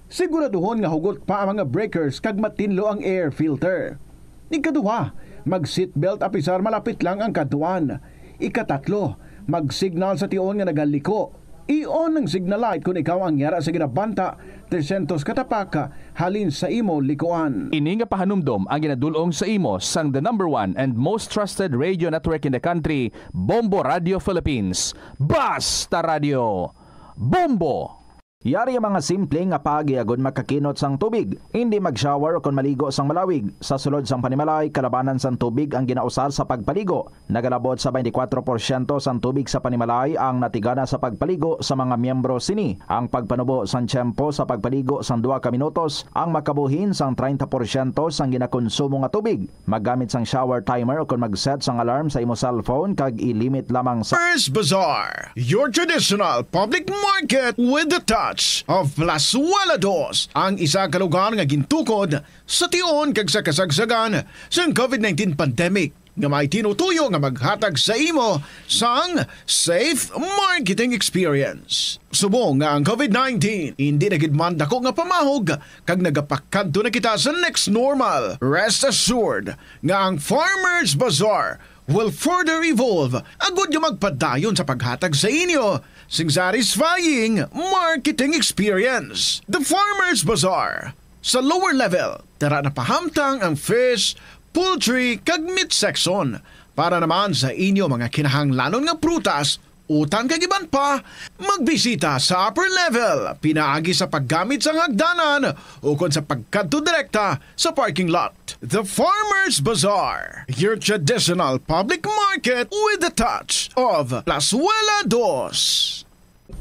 Siguraduhon nga hugot pa ang mga breakers kag matinlo ang air filter. Ikaduha, mag-seatbelt apisar malapit lang ang kadtuan. Ikatatlo, mag-signal sa tion nga nagaliko. I-on ang signal light kon ikaw ang yara sa ginabanta trescientos ka tapak halin sa imo likuan. Ini nga pahanumdom ang ginadul-ong sa imo sang the number one and most trusted radio network in the country, Bombo Radio Philippines. Basta Radio! Bombo! Yari ang mga simple nga paagi agod makakinot sang tubig. Indi mag-shower o kon maligo sang malawig. Sa sulod sang panimalay, kalabanan sang tubig ang ginausar sa pagpaligo. Nagalabot sa twenty-four porsyento sang tubig sa panimalay ang natigana sa pagpaligo sa mga miyembro sini. Ang pagpanubo sang tiyempo sa pagpaligo sang duha ka minutos ang makabuhin sang treinta porsyento sang ginakonsumo nga tubig. Maggamit sang shower timer ukon mag-set sang alarm sa imo cellphone kag i-limit lamang sa First Bazaar, your traditional public market with the touch of Plazuela Dos, ang isa ka lugar nga gintukod sa tion kag sa kasagsagan sang covid nineteen pandemic, nga may tinutuyo nga maghatag sa imo sang safe marketing experience. Subong nga ang covid nineteen indi na gid man dako nga pamahog kag nagapakadto na kita sa next normal, rest assured nga ang Farmers Bazaar will further evolve agud nga magpadayon sa paghatag sa inyo sing satisfying marketing experience. The Farmers Bazaar, sa lower level, tara na pahamtang ang fish, poultry, kag meat section. Para naman sa inyo mga kinahanglanon nga prutas, utan kag iban pa, magbisita sa upper level pinaagi sa paggamit sang hagdanan ukon sa pagkadto direkta sa parking lot. The Farmers Bazaar, your traditional public market with the touch of Plazuela Dos.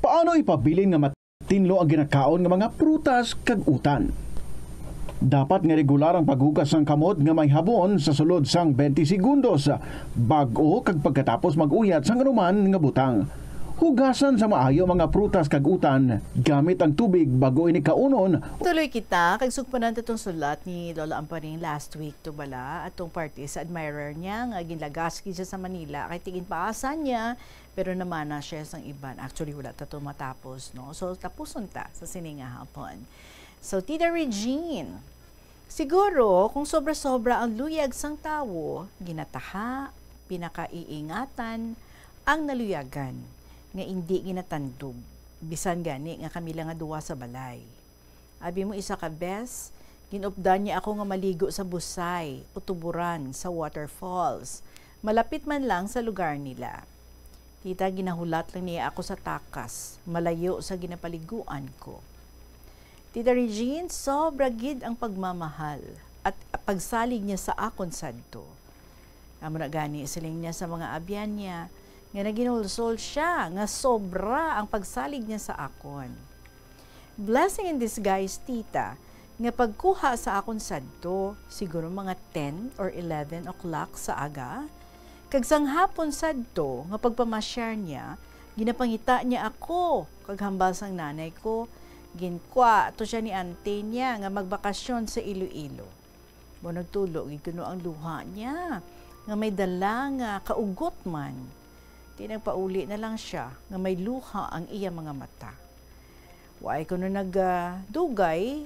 Paano ipabilin nga tinlo ang ginakaon nga mga prutas kag utan. Dapat nga regular ang paghugas sang kamot nga may habon sa sulod sang twenty segundos, bag-o kag pagkatapos mag-uyat sang anuman nga butang. Hugasan sa maayo ang mga prutas kag utan gamit ang tubig bag-o ini kaunon. Tuloy kita kag sugpanan ta tong sulat ni Lola Amparing last week to bala, atong parte sa admirer niya nga ginlagas gid siya sa Manila kay ti ginpaasan niya Pero namana siya sang iban. Actually, wala ta to matapos, no? So, tapuson ta sa sini nga hapon. So, Tita Regine, siguro, kung sobra-sobra ang luyag sang tawo, ginataha, pinakaiingatan ang naluyagan, nga indi ginatandog, bisan gani nga kami lang nga duwa sa balay. Abi mo, isa ka bes, ginupdan niya ako nga maligo sa busay o tuburan, sa waterfalls, malapit man lang sa lugar nila. Tita, ginahulat lang niya ako sa takas, malayo sa ginapaliguan ko. Tita Regine, sobra gid ang pagmamahal at pagsalig niya sa akon sadto. Amo na gani, siling niya sa mga abyan niya, nga naginulsol siya nga sobra ang pagsalig niya sa akon. Blessing in disguise, tita, nga pagkuha sa akon sadto, siguro mga ten or eleven o'clock sa aga, kag sang hapon sadto nga pagpamasyar niya, ginapangita niya ako, kag hambal sang nanay ko, ginkwa to siya ni ante niya nga magbakasyon sa Iloilo. Mo nagtulo gid kuno ang luha niya, nga may dala nga kaugot man. Ti nagpauli na lang siya nga may luha ang iya mga mata. Waay kuno nag, ah, dugay,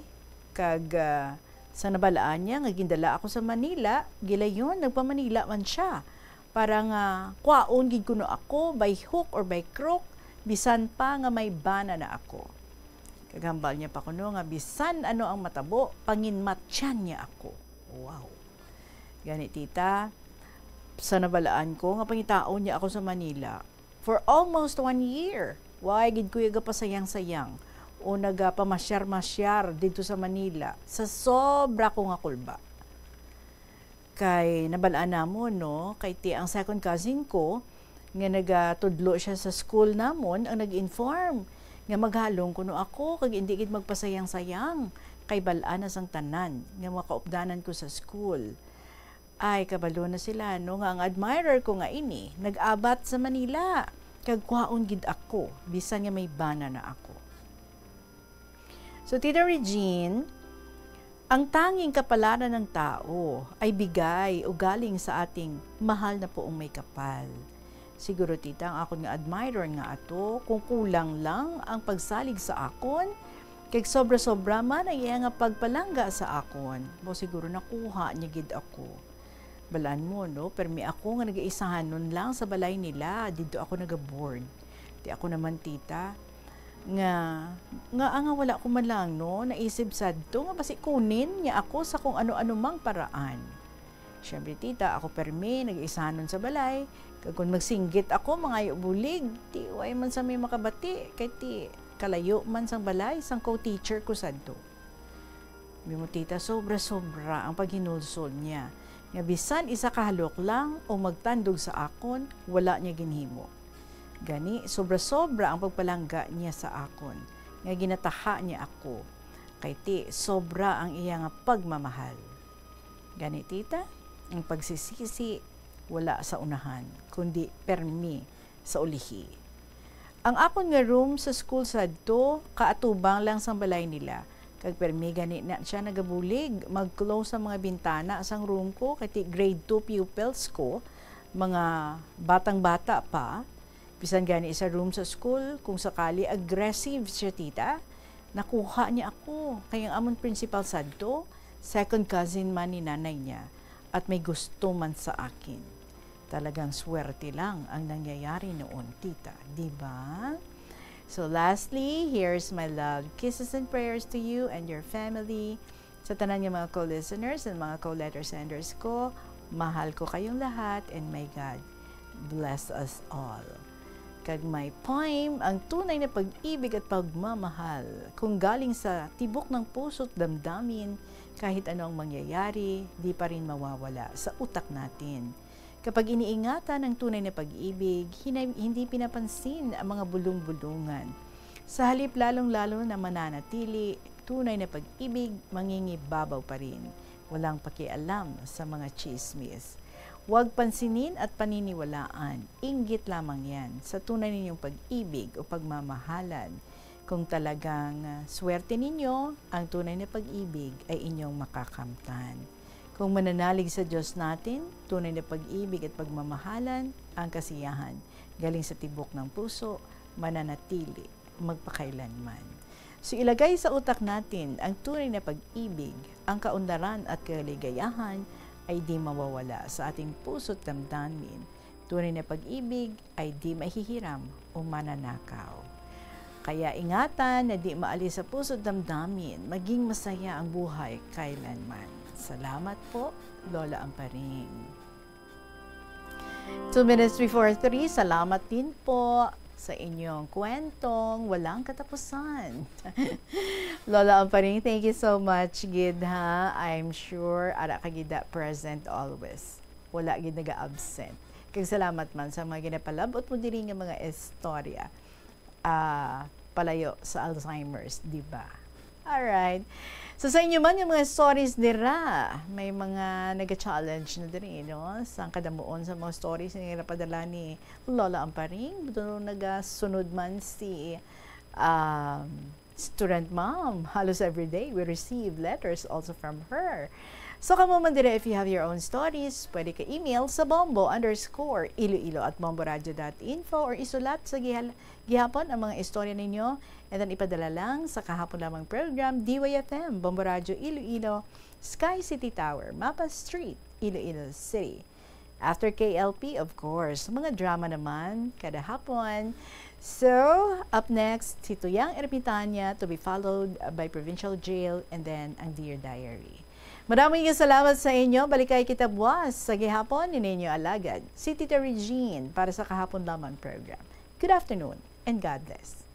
kag, ah, sa nabalaan niya nga gindala ako sa Manila, gilayon nagpa-Manila man siya para nga kwaon gid kuno ako by hook or by crook, bisan pa nga may bana na ako. Kag hambal niya pa kuno nga bisan ano ang matabo, panginmatyan niya ako. Wow. Gani, tita, sa nabalaan ko nga pangitaon niya ako sa Manila for almost one year. Waay gid ko iya gapasayang-sayang o nagapamasyar-masyar didto sa Manila sa sobra ko nga kulba. Kay nabalaan namon, no, kay ti ang second cousin ko nga nagatudlo siya sa school namon ang nag-inform nga maghalong kuno ako kag indi gid magpasayang-sayang kay bal-an na sang tanan nga makaupdanan ko sa school. Ay, kabalo na sila, no, nga ang admirer ko nga ini nag-abat sa Manila, kag kwaon gid ako, bisan nga may bana na ako. So, Tita Regine, ang tanging kapalaran ng tao ay bigay o galing sa ating mahal na Poong Maykapal. Siguro, tita, ang akon nga admirer nga ato, kung kulang lang ang pagsalig sa akon, kag sobra-sobra man ang iya nga pagpalangga sa akon, mo siguro nakuha niya gid ako. Balaan mo, no? Permi ako nga nagaisahanon lang sa balay nila, didto ako nagaboard. Ti ako naman, tita, nga, nga, nga wala ko man lang, no, naisip sadto nga basi kunin niya ako sa kung ano-ano mang paraan. Siyempre, tita, ako permi nagaisahanon sa balay, kag kung magsinggit ako, mangayo bulig, ti way man sa may makabati, kay ti kalayo man sang balay sang co-teacher ko sadto. Mimo, tita, sobra-sobra ang paghinulsol niya, nga bisan isa ka halok lang o magtandog sa akon, wala niya ginhimo. Gani, sobra-sobra ang pagpalangga niya sa akon, nga ginataha niya ako, kay ti sobra ang iya nga pagmamahal. Gani, tita, ang pagsisisi wala sa unahan, kundi permi sa ulihi. Ang akon nga room sa school sadto kaatubang lang sang balay nila, kag permi gani na siya nagabulig mag-close ang mga bintana sang room ko, kay ti grade two pupils ko, mga batang-bata pa. Bisan gani sa room sa school, kung sakali aggressive siya, tita, nakuha niya ako. Kay ang amon principal sadto, second cousin man ni nanay niya, at may gusto man sa akin. Talagang swerte lang ang nangyayari noon, tita, di ba? So lastly, here's my love, kisses and prayers to you and your family. Sa tanan nga mga co-listeners and mga co-letter senders ko, mahal ko kayong lahat and may God bless us all. Kag may poem, ang tunay na pag-ibig at pagmamahal, kung galing sa tibok ng puso't damdamin, kahit ano ang mangyayari, di pa rin mawawala sa utak natin. Kapag iniingatan ang tunay na pag-ibig, hinay-, hindi pinapansin ang mga bulong-bulungan. Sa halip, lalong-lalo na mananatili, tunay na pag-ibig, mangingibabaw pa rin. Walang pakialam sa mga tsismis. Huwag pansinin at paniniwalaan. Inggit lamang yan sa tunay ninyong pag-ibig o pagmamahalan. Kung talagang, ah, swerte ninyo, ang tunay na pag-ibig ay inyong makakamtan. Kung mananalig sa Diyos natin, tunay na pag-ibig at pagmamahalan ang kasiyahan galing sa tibok ng puso, mananatili magpakailanman. So, ilagay sa utak natin ang tunay na pag-ibig, ang kaunlaran at kaligayahan ay di mawawala sa ating puso't damdamin. Tunay na pag-ibig ay di mahihiram o mananakaw. Kaya ingatan na di maalis sa puso't damdamin, maging masaya ang buhay kailanman. Salamat po, Lola Amparing. Two minutes before three, salamat din po sa inyong kwentong walang katapusan. Lola Amparing, thank you so much gid, ha. I'm sure ara ka gid present always. Wala gid naga-absent. Kag salamat man sa mga ginapalabot mo diri nga mga istorya, ah, palayo sa Alzheimer's, di ba? Alright. So, sa inyo man nga mga stories dira, may mga naga-challenge na diri, no? Sang kadamuon sa mga stories nga napadala ni Lola Amparing, do nagasunod man si, um, student mom. Halos every day, we receive letters also from her. So, kamo man diri, if you have your own stories, pwede ka email sa bombo underscore iloilo at bomboradio dot info or isulat sa gihal-, gihapon ang mga istorya ninyo, and then ipadala lang sa kahapon lamang program, D Y F M, Bombo Radio Iloilo, Sky City Tower, Mapa Street, Iloilo City. After K L P, of course, mga drama naman kada hapon. So, up next, si Tuyang Ermitania, to be followed by Provincial Jail, and then ang Dear Diary. Maraming salamat sa inyo. Balikay kita buwas sa gihapon ni ninyo alagad, si Tita Regine, para sa kahapon lamang program. Good afternoon and God bless.